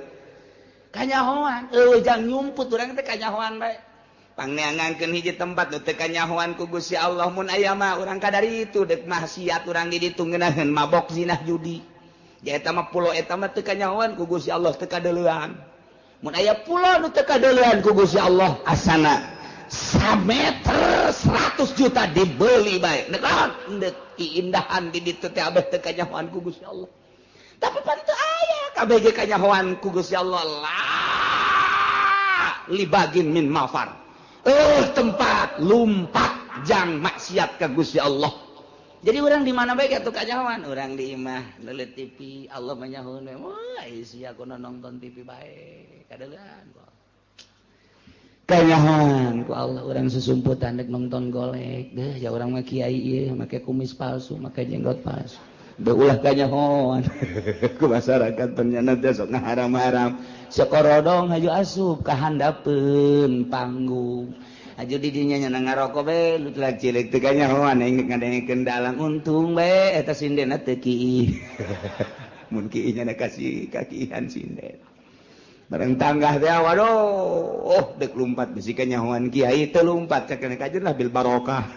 Kanyahoan eueuh jang nyumput urang teh kanyahoan bae. Pangneangankeun hiji tempat nu teu kanyahoan ku Gusti Allah mun aya mah urang kadari itu deuk maksiat urang di ditu ngeunaheun mabok zinah judi. Ja eta mah pulo eta mah teu kanyahoan ku Gusti Allah teu kadeuleuan. Mun aya pulo nu teu kadeuleuan ku Gusti Allah asana sameter 100 juta dibeli bae. Nek keindahan di ditu teh abeh teu kanyahoan ku Gusti Allah. Tapi pan teu aya kabeh ge kanyahoan ku Gusti Allah la libagin min mafar. Tempat lumpat jang maksiat ka Gusti Allah. Jadi urang di mana bae atuh kanyahoan? Urang di imah leuleut TV, Allah mah nyahoeun we. Wah, sia kudu nonton TV bae. Kadeulean ku. Kanyahoan ku Allah urang susumputan dek nonton golek. Deuh ya urang mah kiai ieu make kumis palsu, make jenggot palsu. Ulah kanyahoan ku masyarakat ternyata teh sok ngaharam-haram sekorodong haju asup ka handapeun panggung haju di dinya nya ngarokok bae lu telah cilik teu kanyahoan aing ngadengekeun dalang untung bae eta sindena teu kiih mun kiih nya kasih kakihan sinden bareng tanggah teh waduh oh deuk lumpat bisi kanyahoan kiai teu lumpat cek kajeun lah bil barokah.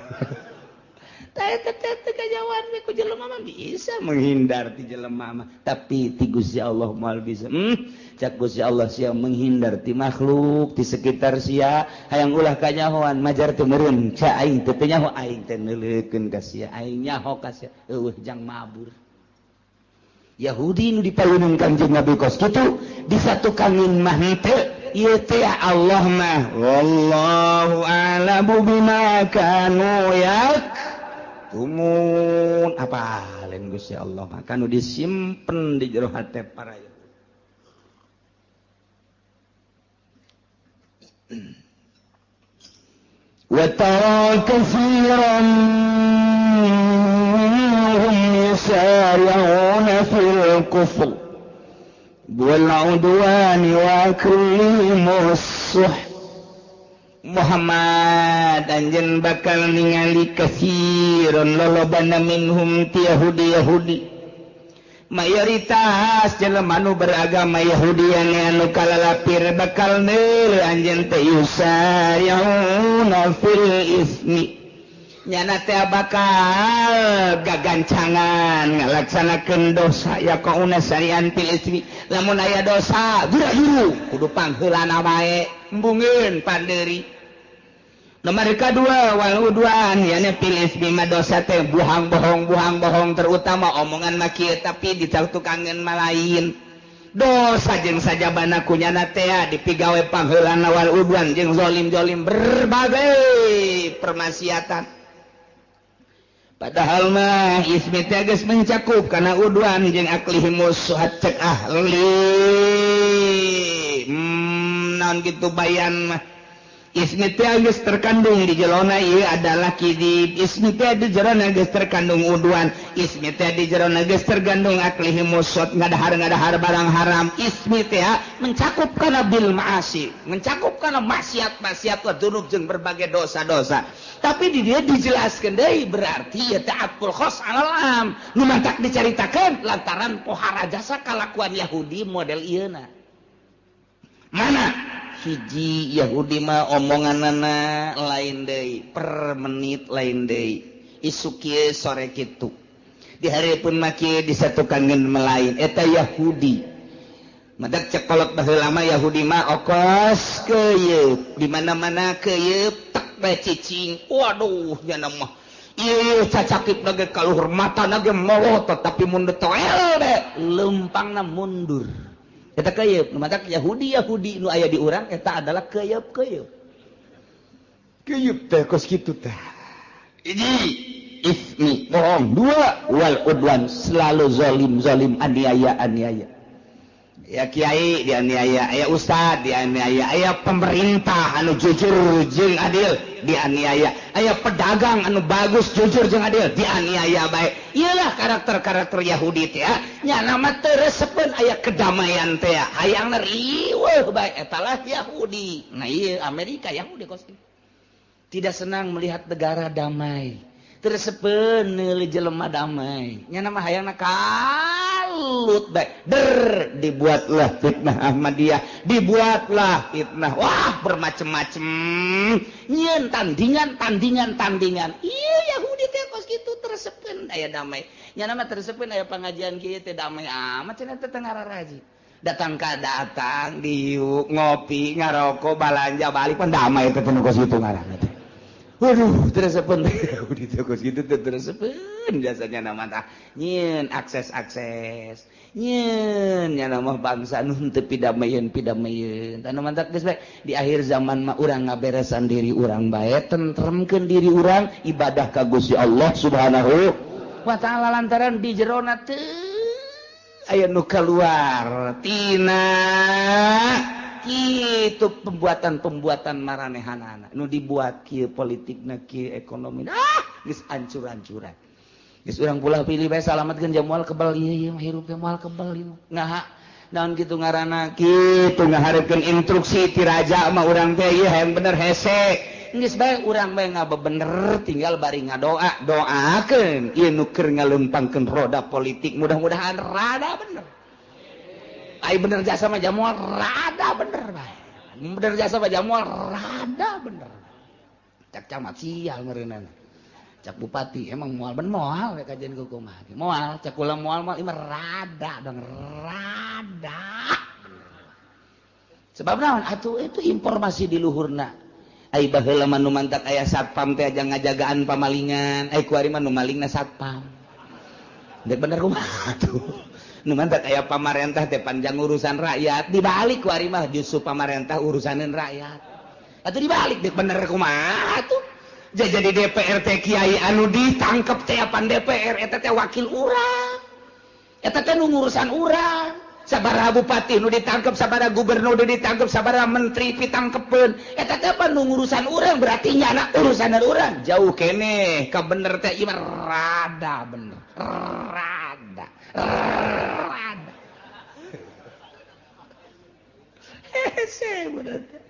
Ku jelema mah bisa menghindar ti jelema mah tapi ti Gusti Allah moal bisa. Cak Gusti Allah sia menghindar ti makhluk ti sekitar sia hayang ulah kanyahoan majar teu meureun ca aing teu nyaho aing teh neuleukeun ka sia aing nyaho ka sia eueuh jang mabur. Yahudi nu dipayuneun Kanjeng Nabi kos kitu disatukanin mah henteu ieu teh Allah mah wallahu a'lamu bima kanu yak tumun apa lain Gusti Allah maka nu disimpen di jero hate para Yahudi. Wa tara katsiran minhum yusari'una fil kufr wal 'udwani wa aklihim as-suh. Muhammad anjeun bakal ningali kasiron lolobana minhum ti Yahudi Yahudi mayoritas jelema nu beragama Yahudi anu kalalapir bakal neuleuh anjeun teh yusari'una fil ismi nyana teh bakal gagancangan ngalaksanakeun dosa yaqauna sari'an fil ismi lamun aya dosa gura-guru kudu pangheulana bae embungeun pandeuri. Nomor kedua wal udwan yani fil ismi mah dosa teh buhang bohong terutama omongan mah kieu tapi ditukangeun mah lain. Dosa jeung sajabana kunyana teh dipigawe pangheulana wal udwan jeung zalim-zalim berbagai permaksiatan. Padahal mah ismi teh geus mencakup kana udwan jeung aklihimus suhat cek ahli. Naon kitu bayan mah ismi teh geus terkandung di jerona ieu adalah kidib. Ismi teh di jerona geus terkandung udwan. Ismi teh di jerona geus terkandung aklihimus suhat ngadahar-ngadahar barang haram. Ismi teh mencakup kana bil ma'asi, mencakup kana maksiat-maksiat wa dzunub jeung berbagai dosa-dosa. Tapi di dia dijelaskan deui berarti ya ta'atul khos alal am. Nu mantak dicaritakeun lantaran pohara jasa kalakuan Yahudi model ieuna. Mana hiji Yahudi mah omonganana lain deui, per menit lain deui. Isuk kieu sore kitu. Di hareupeun mah kieu disatukankeun melain eta Yahudi. Madak cekolot baheula mah Yahudi mah okos keuyeup, di mana-mana keuyeup tek bae cicing. Waduh nya mah ieu cacakip na ge kaluhur matana ge molotot tapi mun detoel bae leumpangna mundur. Eta keuyeup, nu matak Yahudi-Yahudi nu aya di urang eta adalah keuyeup-keuyeup. Keuyeup teh kos kitu teh. Hiji ismi bohong, dua wal udwan selalu zalim-zalim aniaya-aniaya. Ya kiai dianiaya, aya ustad dianiaya, aya pemerintah anu jujur jeung adil dianiaya, aya pedagang anu bagus jujur jeung adil dianiaya bae. Iyalah karakter-karakter Yahudi teh nya nama teu resepeun aya kedamaian teh, hayangna riweuh bae, eta lah Yahudi. Nah ieu Amerika Yahudi kos tidak senang melihat negara damai, teu resepeun neuli jelema damai, nya nama hayangna kalut bae. Der dibuatlah fitnah Ahmadiyah, dibuatlah fitnah, wah bermacam-macam, nyieun tandingan. Iya Yahudi teh kos kitu teu resepeun aya damai, nya nama teu resepeun aya pangajian kieu teh damai amat cenah teh ngararaji. Datang ka datang diuk ngopi ngarokok balanja balik pan damai teh nu kos kitu ngaranna teh. Waduh, teresepeun Yahudi teh kos kitu teh teresepeun jasanya nama tah nyieun akses-akses nyieun nya nama bangsa nu teu pidamayeun tah nu mantak geus bae di akhir zaman mah urang ngaberesan diri urang bae, tentremkeun diri urang, ibadah ka Gusti Allah Subhanahu wa taala lantaran di jerona teu aya nu kaluar tina kitu pembuatan-pembuatan maranehanana nu dibuat kieu politikna kieu ekonomi, ah geus ancur-ancuran. Geus urang pulah pilih bae salamatkeun jamual kebal ieu ieu hirup teh moal kebal ieu. Ngaha naon kitu ngaranna kitu ngahareupeun instruksi ti raja mah urang teh ieu hayang bener hese. Geus bae urang bae ngabebener tinggal bari ngadoa, doakeun ieu nu keur ngalempangkeun roda politik mudah-mudahan rada bener. Ai bener jasa mah jamual rada bener bae. Bener jasa mah jamual rada bener. Cak camat sial meureunana. Cak bupati emang moal ben moal we kajian kumaha. Moal cak kula moal moal ieu rada dong rada. Sebab naon atuh itu informasi di luhurna. Ai baheula mah nu mantak aya satpam teh aja ngajagaan pamalingan, ai kuari mah nu malingna satpam. Dek bener kumaha atuh. Nu mantak aya pamarentah teh panjang urusan rakyat, dibalik kuari mah justru pamarentah urusaneun rakyat. Atuh dibalik dek bener kumaha atuh. Jadi DPR teh kiai anu ditangkep teh apan DPR eta teh wakil urang. Eta teh nu ngurusan urang. Sabaraha bupati nu ditangkep, sabaraha gubernur nu ditangkep, sabaraha menteri pitangkepeun. Eta teh apa nu ngurusan urang berarti nyana urusanan urang. Jauh keneh ka bener teh ieu rada bener. Rada. Rada. Hese bener teh.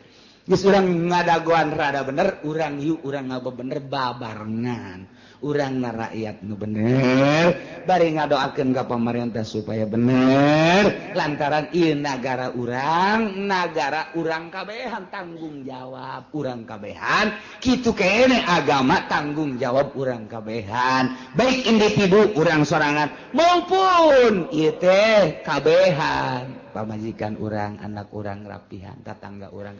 Geus urang ngadagoan rada bener, urang yuk urang ngabebener babarengan. Urang na rakyat nu bener, bari ngadoakeun ka pamarentah supaya bener, lantaran ieu nagara urang kabehan tanggung jawab urang kabehan, kitu keneh agama tanggung jawab urang kabehan, baik individu urang sorangan maupun ieu teh kabehan, pamajikan urang, anak urang rapihan, tatangga urang.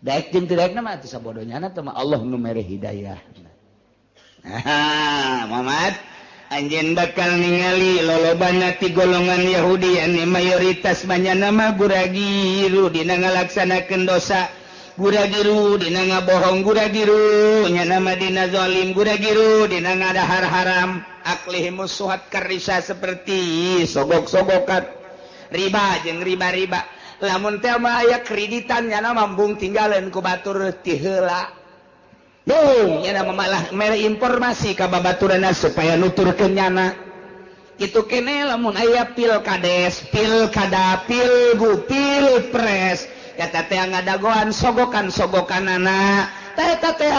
Daek jeung teu daekna mah atuh sabodonyana teh mah Allah nu mere hidayah. Muhammad anjeun bakal ningali lolobana ti golongan Yahudi anu mayoritas banyana mah guragiru dina ngalaksanakeun dosa, guragiru dina ngabohong, guragiru nya mah dina zalim, guragiru dina ngadahar haram, aklihimus suhat karisa seperti sogok-sogokan riba jeung riba-riba. Lamun teh mah aya kreditan nya mambung tinggalin ku batur ti heula. Duh, nya malah mere informasi ka babaturanna supaya nuturkeun nyana. Kitu keneh lamun aya pilkades, pilkada, pilgu, pilpres, eta teh ngadagoan sogokan-sogokanana. Tah eta teh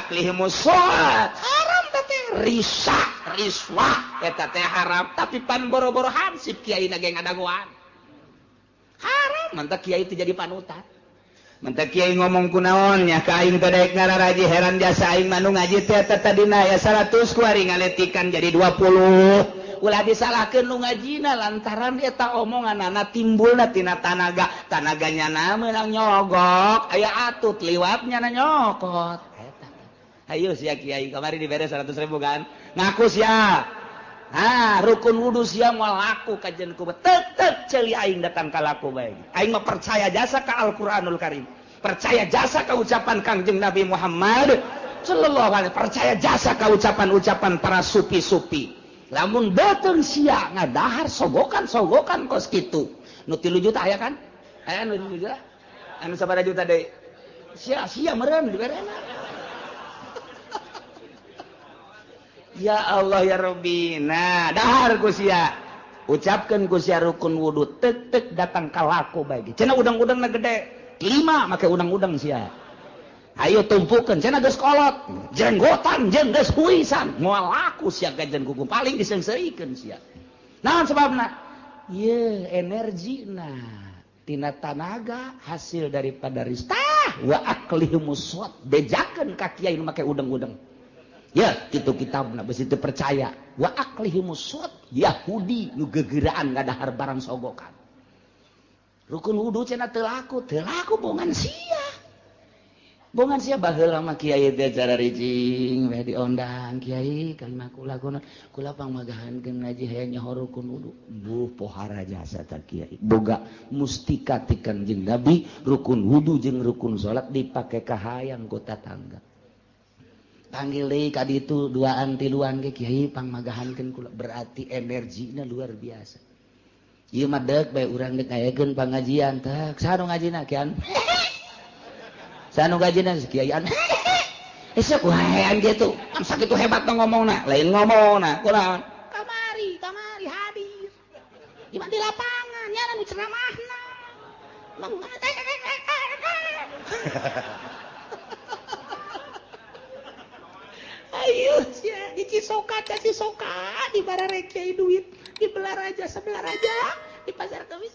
aklihimus suhat, haram teh risa, riswah eta teh haram, tapi pan boro-boro hansip kiai na ge ngadagoan. Haram, mantak kiai teh jadi panutan. Mantak kiai ngomong kunaon nya ka aing teh daek ngararaji heran jasa aing mah nu ngaji teh eta tadina aya 100 kuari ngaletikan jadi 20. Ulah disalahkeun nu ngajina lantaran eta omonganana timbulna tina tanaga, tanaganya na meunang nyogok, aya atut liwat nyana nyokot. Eta. Hayu sia kiai kamari dibere 100.000 kan? Ngaku sia. Ah, rukun wudu sia moal laku kajen ku tetep ceuli aing datang ka laku bae. Aing mah percaya jasa ka Al-Qur'anul Karim. Percaya jasa ka ucapan Kangjeng Nabi Muhammad sallallahu alaihi, percaya jasa ka ucapan-ucapan para supi-supi. Lamun beuteung sia ngadahar sogokan-sogokan kos kitu. Nu 3 juta aya kan? Aya nu 3 juta. Anu sabaraha juta deui? Sia-sia meureun diberena. Ya Allah ya Rabbi. Nah, dahar ku sia. Ucapkeun ku sia rukun wudu tek tek datang ka laku bae. Cenah udang-udangna gede. 5 make udang-udang sia. Ayo tumpukeun cenah geus kolot. Jenggotan jeung geus huisan. Moal laku sia gajen kuku paling diseungseurikeun sia. Naon sebabna? Ye energina tina tanaga hasil daripada ristah wa aklihimus bejakeun ka kiai nu make udang-udang. Ya, kitu kitabna besi teu percaya. Wa aklihimus Yahudi nu gegeraan ngadahar barang sogokan. Rukun wudu cenah teu laku bongan sia. Bongan sia baheula mah kiai teh cara ricing we diondang kiai kalimah kula kunaon kula pangmagahankeun ngaji hayang nyaho rukun wudu. Buh pohara jasa ta kiai. Boga mustika ti Kanjeng Nabi rukun wudu jeung rukun salat dipake ka hayang ku tatangga. Panggil deui ka ditu duaan tiluan ge kiai pangmagahankeun kula berarti energina luar biasa. Ieu mah deuk bae urang deuk ngayakeun pangajian teh saha nu ngajina kian. Sanu gajina kiaian. Esok waean gitu. Am sakitu hebat ngomongna, lain ngomongna. Kunaon? Kamari, kamari hadir. Di di lapangan nya nu ceramahna. Ayo sia di Cisoka, Cisoka di bararek kiai duit, di Belaraja sebelah raja, di Pasar Kemis.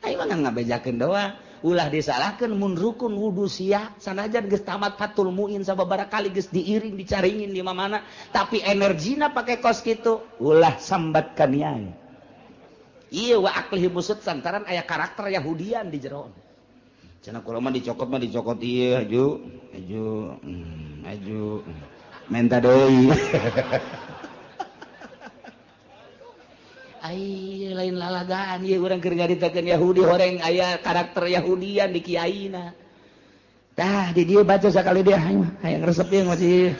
Ayo mah ngabejakeun doang, ulah disalahkeun mun rukun wudu sia sanajan geus tamat Fathul Muin sababaraha kali geus diiring dicaringin di mana-mana, tapi energina pake kos kitu, ulah sambat ka niai. Ieu wa aklihi busut santaran aya karakter Yahudian di jero. Cenah kula mah dicokot ieu aju, aju, aju. Menta deui. Ai lain lalagaan ieu urang keur nyaritakeun Yahudi horeng aya karakter Yahudian di kiaina. Tah di dieu baca sakali dia hayang resep ieu masih.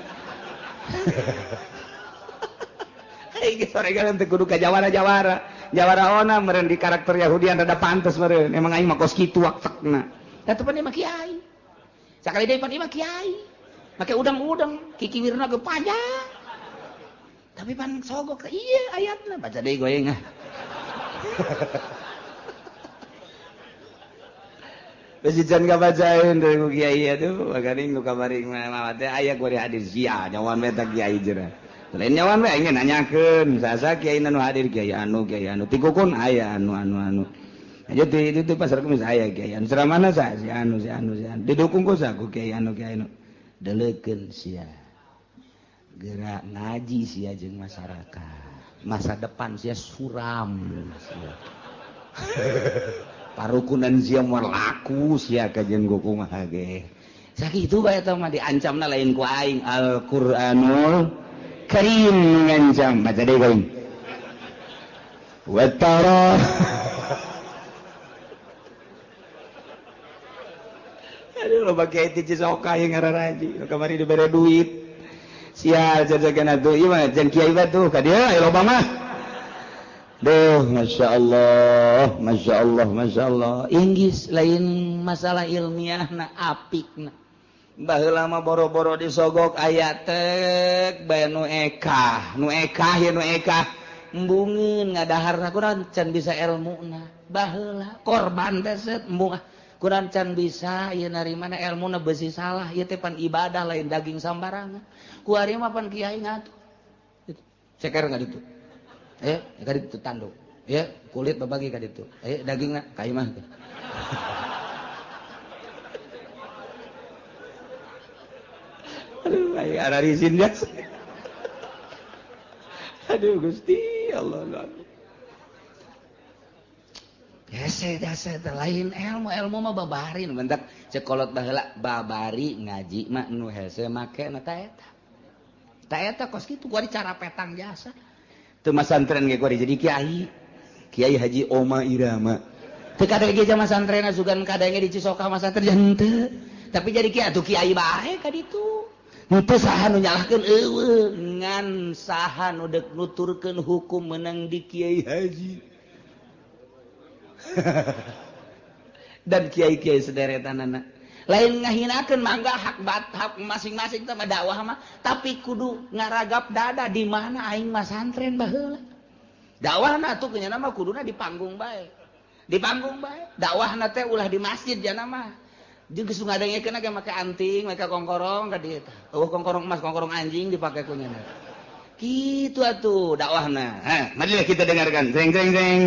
Ai geus soregan teh kudu ka jawara-jawara. Jawara ona meureun di karakter Yahudian rada pantes meureun. Emang aing mah kos kitu waktekna. Tah teu pan mah kiai. Sakali deui pan mah kiai. Make udang-udang, kikiwirna ge panjang. Tapi pan sogok iya ayatna baca deui goyeng ah. Besi can kabacaeun deui ku kiai atuh bagaring nu kamari mah teh aya kuari hadir sia nyawan we ta kiai jera. Lain nyawan we aing nanyakeun sasa kiai nu hadir kiai anu tikukun aya anu anu anu. Aja di itu pasar kemis aya kiai anu ceramahna sa si anu si anu si anu didukung ku sa ku kiai anu kiai anu. Deleukeun sia. Gerak ngaji sia jeung masyarakat. Masa depan sia suram sia. Parukunan sia moal laku sia ka jeung kumaha ge. Sakitu bae eta mah diancamna lain ku aing Al-Qur'anul Karim ngancam baca deui aing. Wa tara Aduh loba kiai ti Cisoka yang ngararaji, kamari dibere duit. Sial jajagan atuh ieu mah jeung kiai batuh ka dieu aya loba mah. Duh masyaallah, masyaallah, masyaallah. Inggris lain masalah ilmiahna apikna. Baheula mah boro-boro disogok aya tek bae nu ekah, nu ekah ye nu ekah. Embungeun ngadaharna kurang can bisa elmuna. Baheula korban teh seut embung kurang can bisa ieu narimana elmuna beusi salah ieu teh pan ibadah lain daging sambarangan. Ku ari mah pan kiai ngatuh. Ceker ka ditu. Ka ditu tanduk. Ya, kulit babagi ka ditu. Dagingna ka imah. Aduh, aya ararisin jas. Aduh Gusti Allah Allah. Hese jasa lain ilmu ilmu mah babarin bentak cekolot baheula babari ngaji mah nu hese make na ta eta. Ta eta kos kitu kuari cara petang jasa. Teu masantren ge kuari jadi kiai. Kiai Haji Oma Irama. Teu kadenge ge masantrenna sugan kadenge di Cisoka masantren henteu. Tapi jadi kiai atuh kiai bae ka ditu. Henteu saha nu nyalahkeun eueuh ngan saha nu deuk nuturkeun hukum meunang di Kiai Haji. Dan kiai-kiai sederetanana. Lain ngahinakeun mangga hak hak masing-masing teh dakwah mah, tapi kudu ngaragap dada di mana aing mah santren baheula. Dakwahna atuh nya mah kuduna di panggung bae. Di panggung bae. Dakwahna teh ulah di masjid jana mah. Jeung geus ngadengekeun ge make anting, make kongkorong ka dieu tah. Eueuh kongkorong emas, kongkorong anjing dipake ku nya. Kitu atuh dakwahna. Hah, marilah kita dengarkan. Jeng jeng jeng.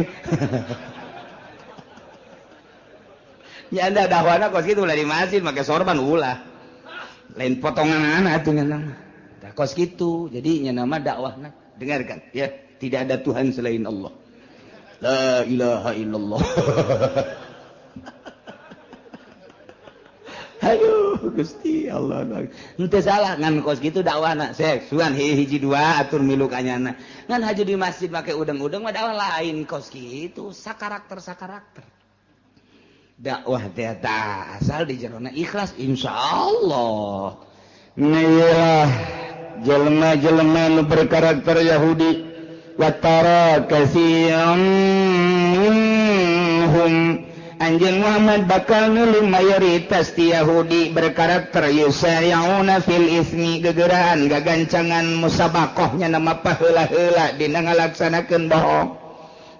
Ya anda dakwahna kos kitu ulah di masjid make sorban ulah. Lain potongan atuh nya mah. Tah kos kitu. Jadi nya nama dakwahna dengarkan ya, tidak ada Tuhan selain Allah. La ilaha illallah. Aduh Gusti Allah. Henteu salah ngan kos kitu dakwahna. Sek sugan hiji dua atur milu ka nyana. Ngan haju di masjid make udeng-udeng mah dakwah lain kos kitu, sakarakter-sakarakter. Dakwah teh asal di jerona ikhlas insyaallah. Nah, jelema-jelema nu berkarakter Yahudi watara katsiran minhum anjeun Muhammad bakal nulung mayoritas ti Yahudi berkarakter yusari'una fil ismi gegeraan gagancangan musabaqahnya nama paheula-heula dina ngalaksanakeun bohong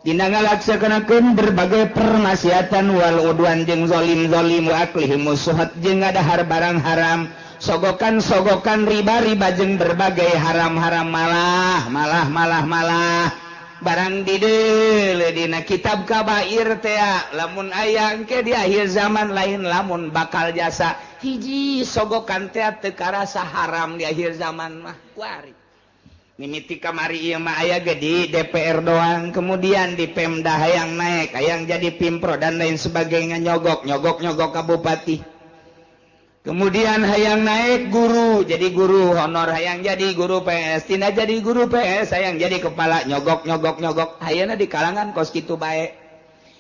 dina ngalaksanakeun berbagai permaksiatan wal udwan jeung zalim-zalim wa aklihim suhat jeung ngadahar barang haram sogokan-sogokan riba-riba jeung berbagai haram-haram malah malah malah malah barang dideule dina kitab kabair teh lamun aya engke di akhir zaman lain lamun bakal jasa hiji sogokan teh teu karasa haram di akhir zaman mah kuari mimiti kamari ieu mah aya ge di DPR doang kemudian di Pemda hayang naik hayang jadi Pimpro dan lain sebagainya nyogok nyogok nyogok ka bupati kemudian hayang naik guru jadi guru honor hayang jadi guru PS tina jadi guru PS hayang jadi kepala nyogok nyogok nyogok hayana di kalangan kos kitu bae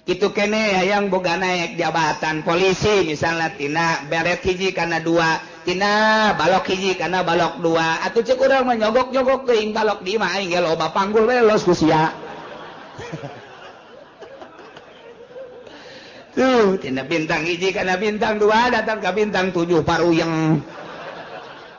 kitu kene hayang boga naik jabatan polisi misalnya tina beret hiji kana dua tina balok hiji kana balok dua atuh ceuk urang mah nyogok nyogok teuing balok di imah aing ge loba panggul we los ku sia. Tuh, tina bintang hiji kana bintang dua datang ka bintang 7 paruyeng.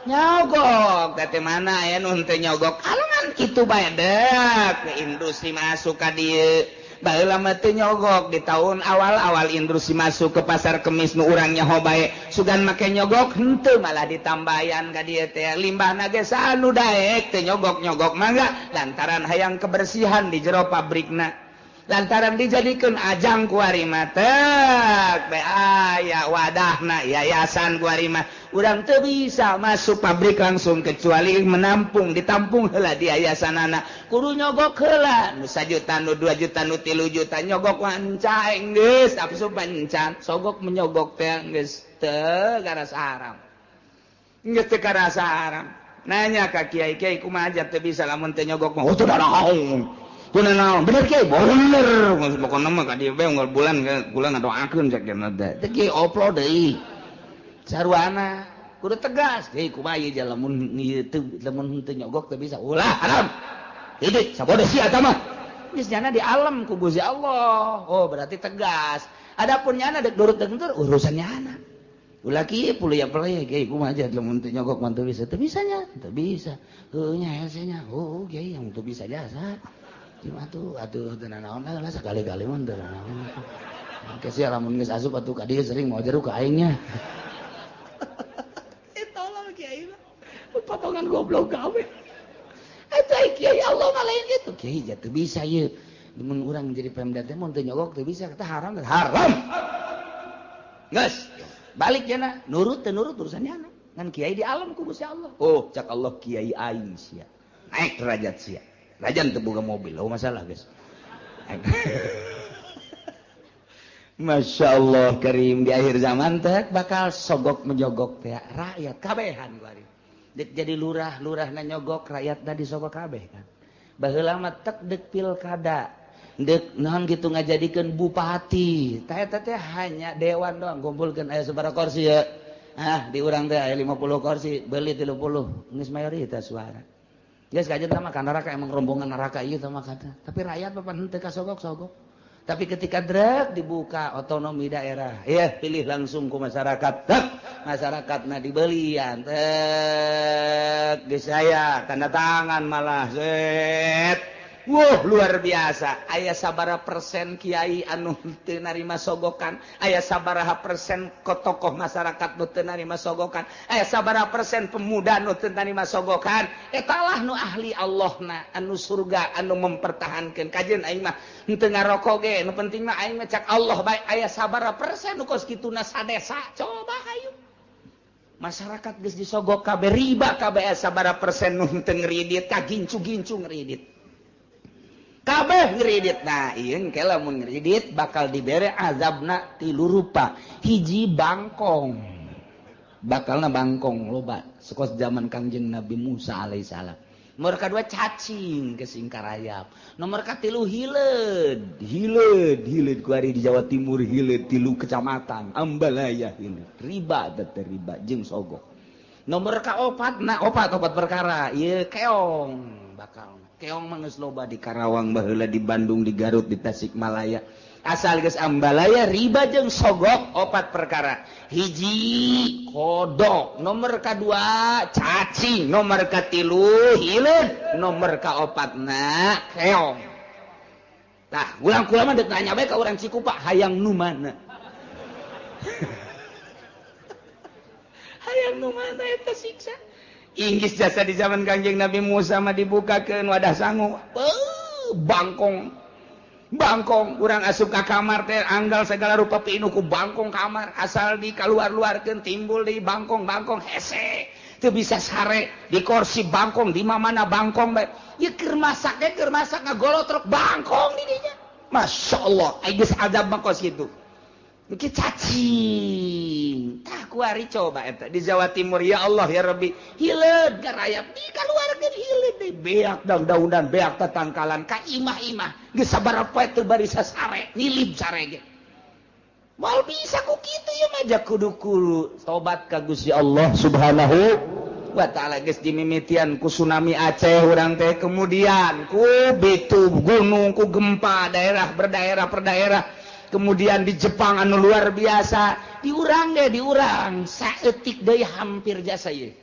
Nyogok, teh mana aya nu henteu nyogok? Kalangan kitu bae deuk, industri masuk ka dieu. Baheula mah teu nyogok di tahun awal-awal industri masuk ke pasar kemis nu urang nyaho bae. Sugan make nyogok henteu malah ditambayan ka dieu teh. Limbahna ge saha nu daek teu nyogok-nyogok mangga lantaran hayang kebersihan di jero pabrikna. Lantaran dijadikan ajang kuari mah tek aya wadahna yayasan kuari mah urang teu bisa masuk pabrik langsung kecuali menampung ditampung heula di yayasanana kudu nyogok heula nu 1 juta nu 2 juta nu 3 juta nyogok wanca geus asup pancan sogok menyogok teh geus teu karasa haram geus teu karasa haram nanya ka kiai-kiai kumaha aja teu bisa lamun teu nyogok mah oh teu darahaung kunaon bener kiai bener pokona mah ka dieu bae unggal bulan bulan ngadoakeun cek dina teh teh kiai oplo deui sarwana kudu tegas kiai kumaha ieu lamun ieu teu lamun teu nyogok teu bisa ulah haram titik sabodo sia eta mah geus nyana di alam ku Gusti Allah oh berarti tegas adapun nyana deuk durut deuk henteu urusan nyana ulah kieu puluh ya pelaya kiai kumaha aja lamun teu nyogok mah teu bisa teu bisa nya teu bisa heuh nya hese nya oh kiai yang teu bisa jasa atuh atuh teu nanaon lah sakali-kali mah teu nanaon. Engke sia lamun geus asup atuh ka dieu sering mau jeruk ka aing nya. Eh tolol kiai mah. Potongan goblok gawe. Eta kiai Allah mah lain kitu. Kiai ja teu bisa ieu. Mun urang jadi pemda teh mun teu nyogok teu bisa kata haram haram. Geus balik cenah nurut teu nurut urusan nyana. Ngan kiai di alam ku Gusti Allah. Oh cak Allah kiai aing sia. Naik derajat sia. Rajan teu boga mobil, oh masalah guys. Masya Allah karim di akhir zaman teh bakal sogok menyogok teh rakyat kabehan kuari. Dek jadi lurah, lurahna nyogok rakyatna disogok kabeh kan. Baheula mah tek dek pilkada, dek naon kitu ngajadikeun bupati. Tah eta teh hanya dewan doang kumpulkeun aya sabaraha kursi ya. Ah, di urang teh aya 50 kursi, beli 30, geus mayoritas suara. Geus kajen tah mah ka neraka emang rombongan neraka ieu tah mah kata. Tapi rakyat papan henteu kasogok-sogok. Tapi ketika drek dibuka otonomi daerah, ya pilih langsung ku masyarakat. Tek, masyarakatna dibelian. Tek, geus aya tanda tangan malah set. Wuh, luar biasa. Aya sabaraha persen kiai anu teu narima sogokan, aya sabaraha persen tokoh masyarakat nu teu narima sogokan, aya sabaraha persen pemuda nu teu narima sogokan. Eta lah nu ahli Allahna, anu surga, anu mempertahankeun. Kajeun aing mah henteu ngarokok ge, nu penting mah aing mah cak Allah bae. Aya sabaraha persen nu kos kituna sadesa. Coba hayu. Masyarakat geus disogok kabeh riba kabeh, aya sabaraha persen nu henteu ngridit, kagincu-gincu ngridit. Kabeh ngridit. Nah, ieu engke lamun ngridit bakal dibere azabna tilu rupa. Hiji bangkong. Bakalna bangkong loba sekos zaman Kangjeng Nabi Musa alaihissalam. Nomor kadua cacing ke singkarayap. Nomor katilu hileud, hileud, hileud ku ari di Jawa Timur hileud tilu kecamatan Ambalaya hileud. Riba teh riba jeung sogok. Nomor kaopat, nah opat perkara ieu keong bakal. Keong mah geus loba di Karawang baheula, di Bandung, di Garut, di Tasikmalaya. Asal geus ambalaya riba jeung sogok opat perkara. Hiji kodok, nomor kadua cacing, nomor katilu hileud, nomor kaopatna keong. Tah, ulang kula mah deuk nanya bae ka urang Cikupa, hayang nu mana? Hayang nu mana eta siksa? Inggris jasa di zaman Kangjeng Nabi Musa mah dibukakeun wadah sangu. Bangkong. Bangkong urang asup ka kamar teh anggal segala rupa pinuh ku bangkong kamar, asal dikaluar-luarkeun timbul di bangkong-bangkong hese. Teu bisa sare di kursi bangkong di mana bangkong bae. Ieu keur masak ge keur masak ngagolotrok bangkong di dinya. Masyaallah, ai geus azab mah kos kitu. Engke cacing. Tah kuari coba eta di Jawa Timur, ya Allah ya Rabbi, hileud garayap dikaluarkeun hileud deui beak daun-daunan beak tatangkalan ka imah-imah geus sabaraha poe teu bari sasare nilib sare ge. Moal bisa ku kitu ieu mah ja kudu kudu tobat ka Gusti Allah Subhanahu wa taala. Geus dimimitian ku tsunami Aceh urang teh, kemudian ku bitu gunung ku gempa daerah berdaerah per daerah. Kemudian di Jepang anu luar biasa, diurang deh diurang saeutik deui hampir jasa ieu.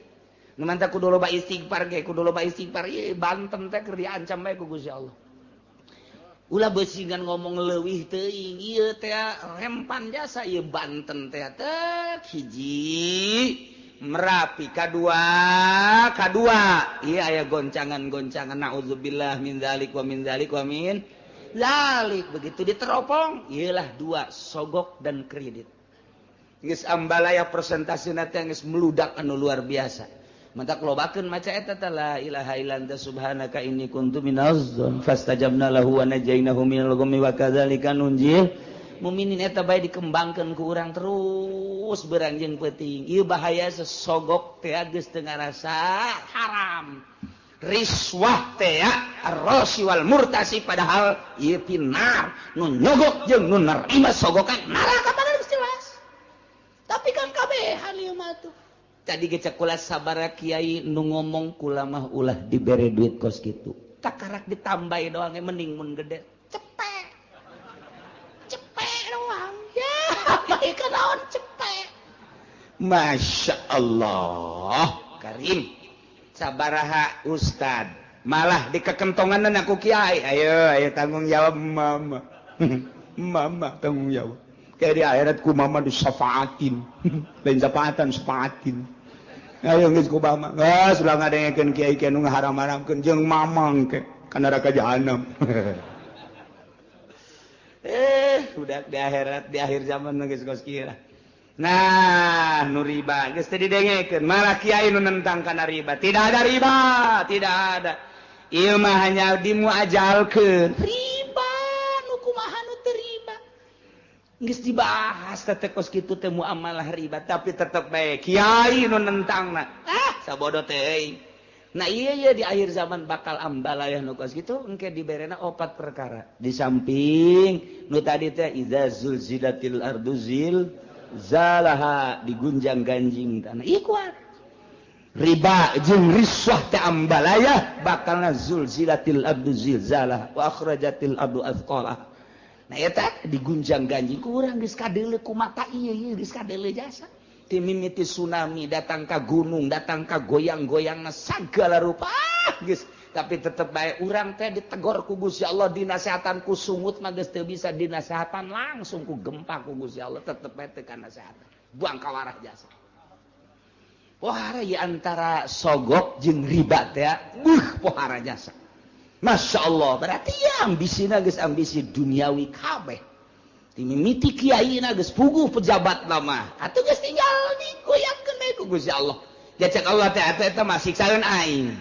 Nu mantap kudu loba istighfar ge, kudu loba istighfar ieu Banten teh keur diancam bae ku Gusti Allah. Ulah beusingan ngomong leuwih teuing ieu teh rempan jasa ieu Banten teh teh hiji Merapi kadua ieu aya goncangan-goncangan naudzubillah min dzalik wa min dzalik wa min zalik. Begitu diteropong iyalah dua sogok dan kredit. Geus ambalaya persentasena teh geus meludak anu luar biasa. Mantak lobakeun maca eta teh la ilaha illa anta subhanaka inni kuntu minaz zalimin fastajabna lahu wa najainahu minal ghammi wa kadzalika nunjil muminin. Eta bae dikembangkeun ku urang terus berang jeung peuting. Ieu bahaya sesogok teh geus teu ngarasa haram. Riswah teh ar-rasi wal murtasi, padahal ieu pinar nu nyogok jeung nu nerima sogokan neraka padahal geus jelas. Tapi kan kabehan ieu mah tuh. Tadi ge cek kula sabaraha kiai nu ngomong kula mah ulah dibere duit kos kitu. Takarak ditambahi doang mending mun gede. Cepek. Cepek doang. Ya, bae kanaon cepek. Masya Allah, Karim. Sabaraha ustad malah dikekentongan aku kiai, ayo ayo tanggung jawab mama. Mama tanggung jawab kayak di akhirat ku mama disafaatin lain syafaatan safaatin ayo geus ku mama geus ulah ngadengekeun kiai kiai nu ngaharam-haramkeun jeung mamang ke ka neraka jahanam. Udah di akhirat di akhir zaman geus kos kieu. Nah, nu riba geus teu didengekeun, malah kiai nu nentang kana riba. Tidak ada riba, tidak ada. Ieu mah hanya dimuajalkeun. Riba nu kumaha nu teu riba. Geus dibahas teh kos kitu teh muamalah riba, tapi tetep bae kiai nu nentangna. Ah, sabodo teh euy. Nah, iya iya di akhir zaman bakal ambalayah nu kos kitu engke diberena opat perkara. Di samping nu tadi teh iza zulzilatil ardu zil zalaha digunjang ganjing tanah ieu kuat riba jeung riswah teh ambalaya bakalna zulzilatil abdu zilzalah wa akhrajatil abdu athqalah. Nah eta digunjang ganjing ku urang geus kadeuleu ku mata ieu ieu geus kadeuleu jasa ti mimiti tsunami datang ka gunung datang ka goyang-goyangna sagala rupa geus tapi tetep bae urang teh ditegor ku Gusti Allah dinasehatan ku sungut mah geus teu bisa dinasehatan langsung ku gempa ku Gusti Allah tetep bae teu kanasehatan buang ka warah jasa. Pohara ya antara sogok jeung riba teh buh pohara jasa. Masya Allah berarti ya ambisina geus ambisi duniawi kabeh. Ti mimiti kiaina geus puguh pejabat lama atuh geus tinggal digoyangkeun we ku Gusti Allah. Jacek Allah teh atuh eta mah siksaeun aing.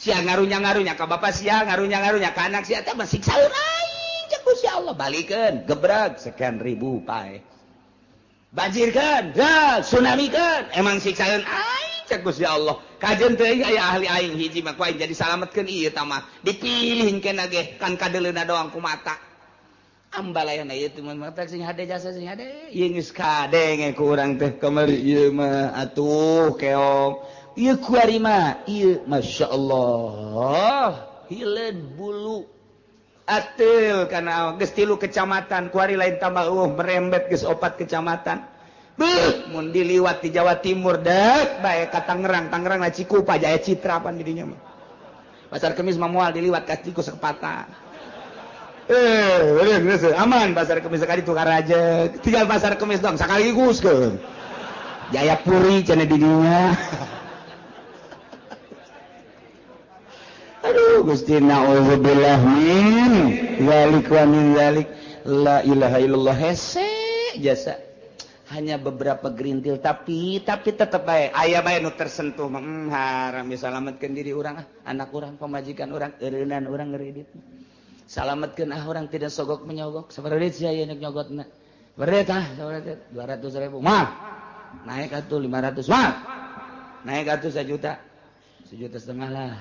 Sia ngarunya-ngarunya ka bapa sia ngarunya-ngarunya ka anak sia teh mah siksaeun aing cek Gusti Allah balikeun gebreg sekian ribu pae. Banjirkan, ya, tsunami kan, emang siksaeun aing cek Gusti Allah. Kajeun teh aya ahli aing hiji mah ku aing jadi salametkeun ieu tah mah. Dipilih keneh ge kan kadeuleuna doang ku mata. Ambalayana ieu teh mah sing hade jasa sing hade. Ieu geus kadenge ku urang teh kamari ieu mah atuh keong. Ieu kuari mah ieu masyaallah hileud bulu. Atil karena geus 3 kecamatan kuari lain tambah merembet geus 4 kecamatan. Beuh mun diliwat di Jawa Timur dek bae ka Tangerang, Tangerang na Cikupa Jaya Citra pan di dinya mah. Pasar Kemis mah moal diliwat ka Ciku Sepata. Geus aman Pasar Kemis sakali tukar aja. Tinggal Pasar Kemis doang sakaligus keun. Jayapuri cenah di dinya. Aduh Gusti na'udzubillah min zalik wa min zalik la ilaha illallah hese jasa hanya beberapa gerintil tapi tetep bae aya bae nu tersentuh haram salametkeun diri urang ah anak urang pamajikan urang eureunnan urang ngeuridit salametkeun ah urang tidak sogok menyogok sabaraha duit sia ieu nyogotna bered ah sabaraha 200.000 mah naik atuh 500 mah naik atuh 1 juta 1,5 juta lah.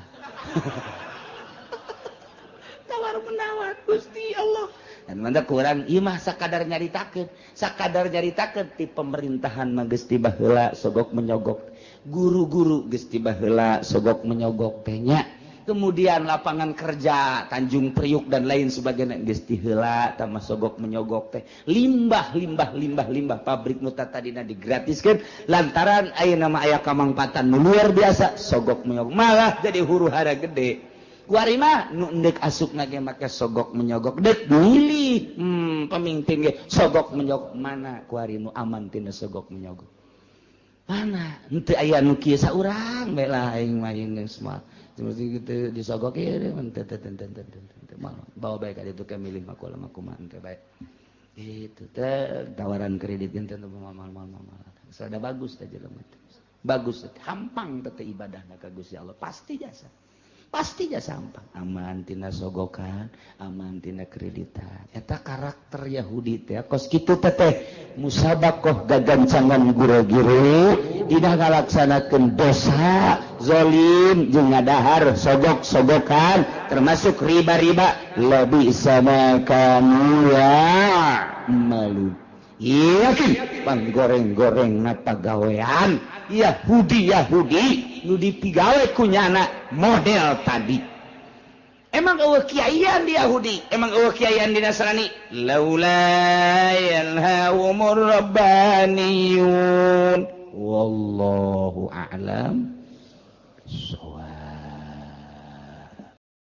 Tawar menawar Gusti Allah. Dan mantap kurang ieu mah sakadar nyaritakeun ti pemerintahan mah geus ti baheula sogok menyogok. Guru-guru geus ti baheula sogok menyogok teh nya. Kemudian lapangan kerja Tanjung Priuk dan lain sebagainya geus ti heula tah mah sogok menyogok teh. Limbah pabrik nu tadina digratiskeun lantaran ayeuna mah aya kamangpatan nu luar biasa sogok menyogok malah jadi huru hara gede. Kuari mah nu endek asupna ge make sogok menyogok dek milih pemimpin ge sogok menyogok mana kuari nu aman tina sogok menyogok. Mana henteu aya nu kieu saurang bae lah aing mah geus mah. Seperti gitu disogok ya teu bawa baik ka ditu ke milih mah kula mah kumaha teh baik. Itu teh tawaran kredit teh mal. Sada bagus teh jelema teh. Bagus teh hampang teh ibadahna ka Gusti Allah pasti jasa. Pasti jasa hampang. Aman tina sogokan, aman tina kreditan. Eta karakter Yahudi teh kos kitu teh teh musabakoh gagancangan gure-gure dina ngalaksanakeun dosa zolim jeung ngadahar sogok-sogokan termasuk riba-riba lebih sama kamu ya malu yakin panggoreng-goreng na pagawean Yahudi nu dipigawe ku nyana model tadi emang eueuh kiaian di Yahudi emang eueuh kiaian di Nasrani laula yanhahumur rabbaniyun wallahu a'lam bissawab.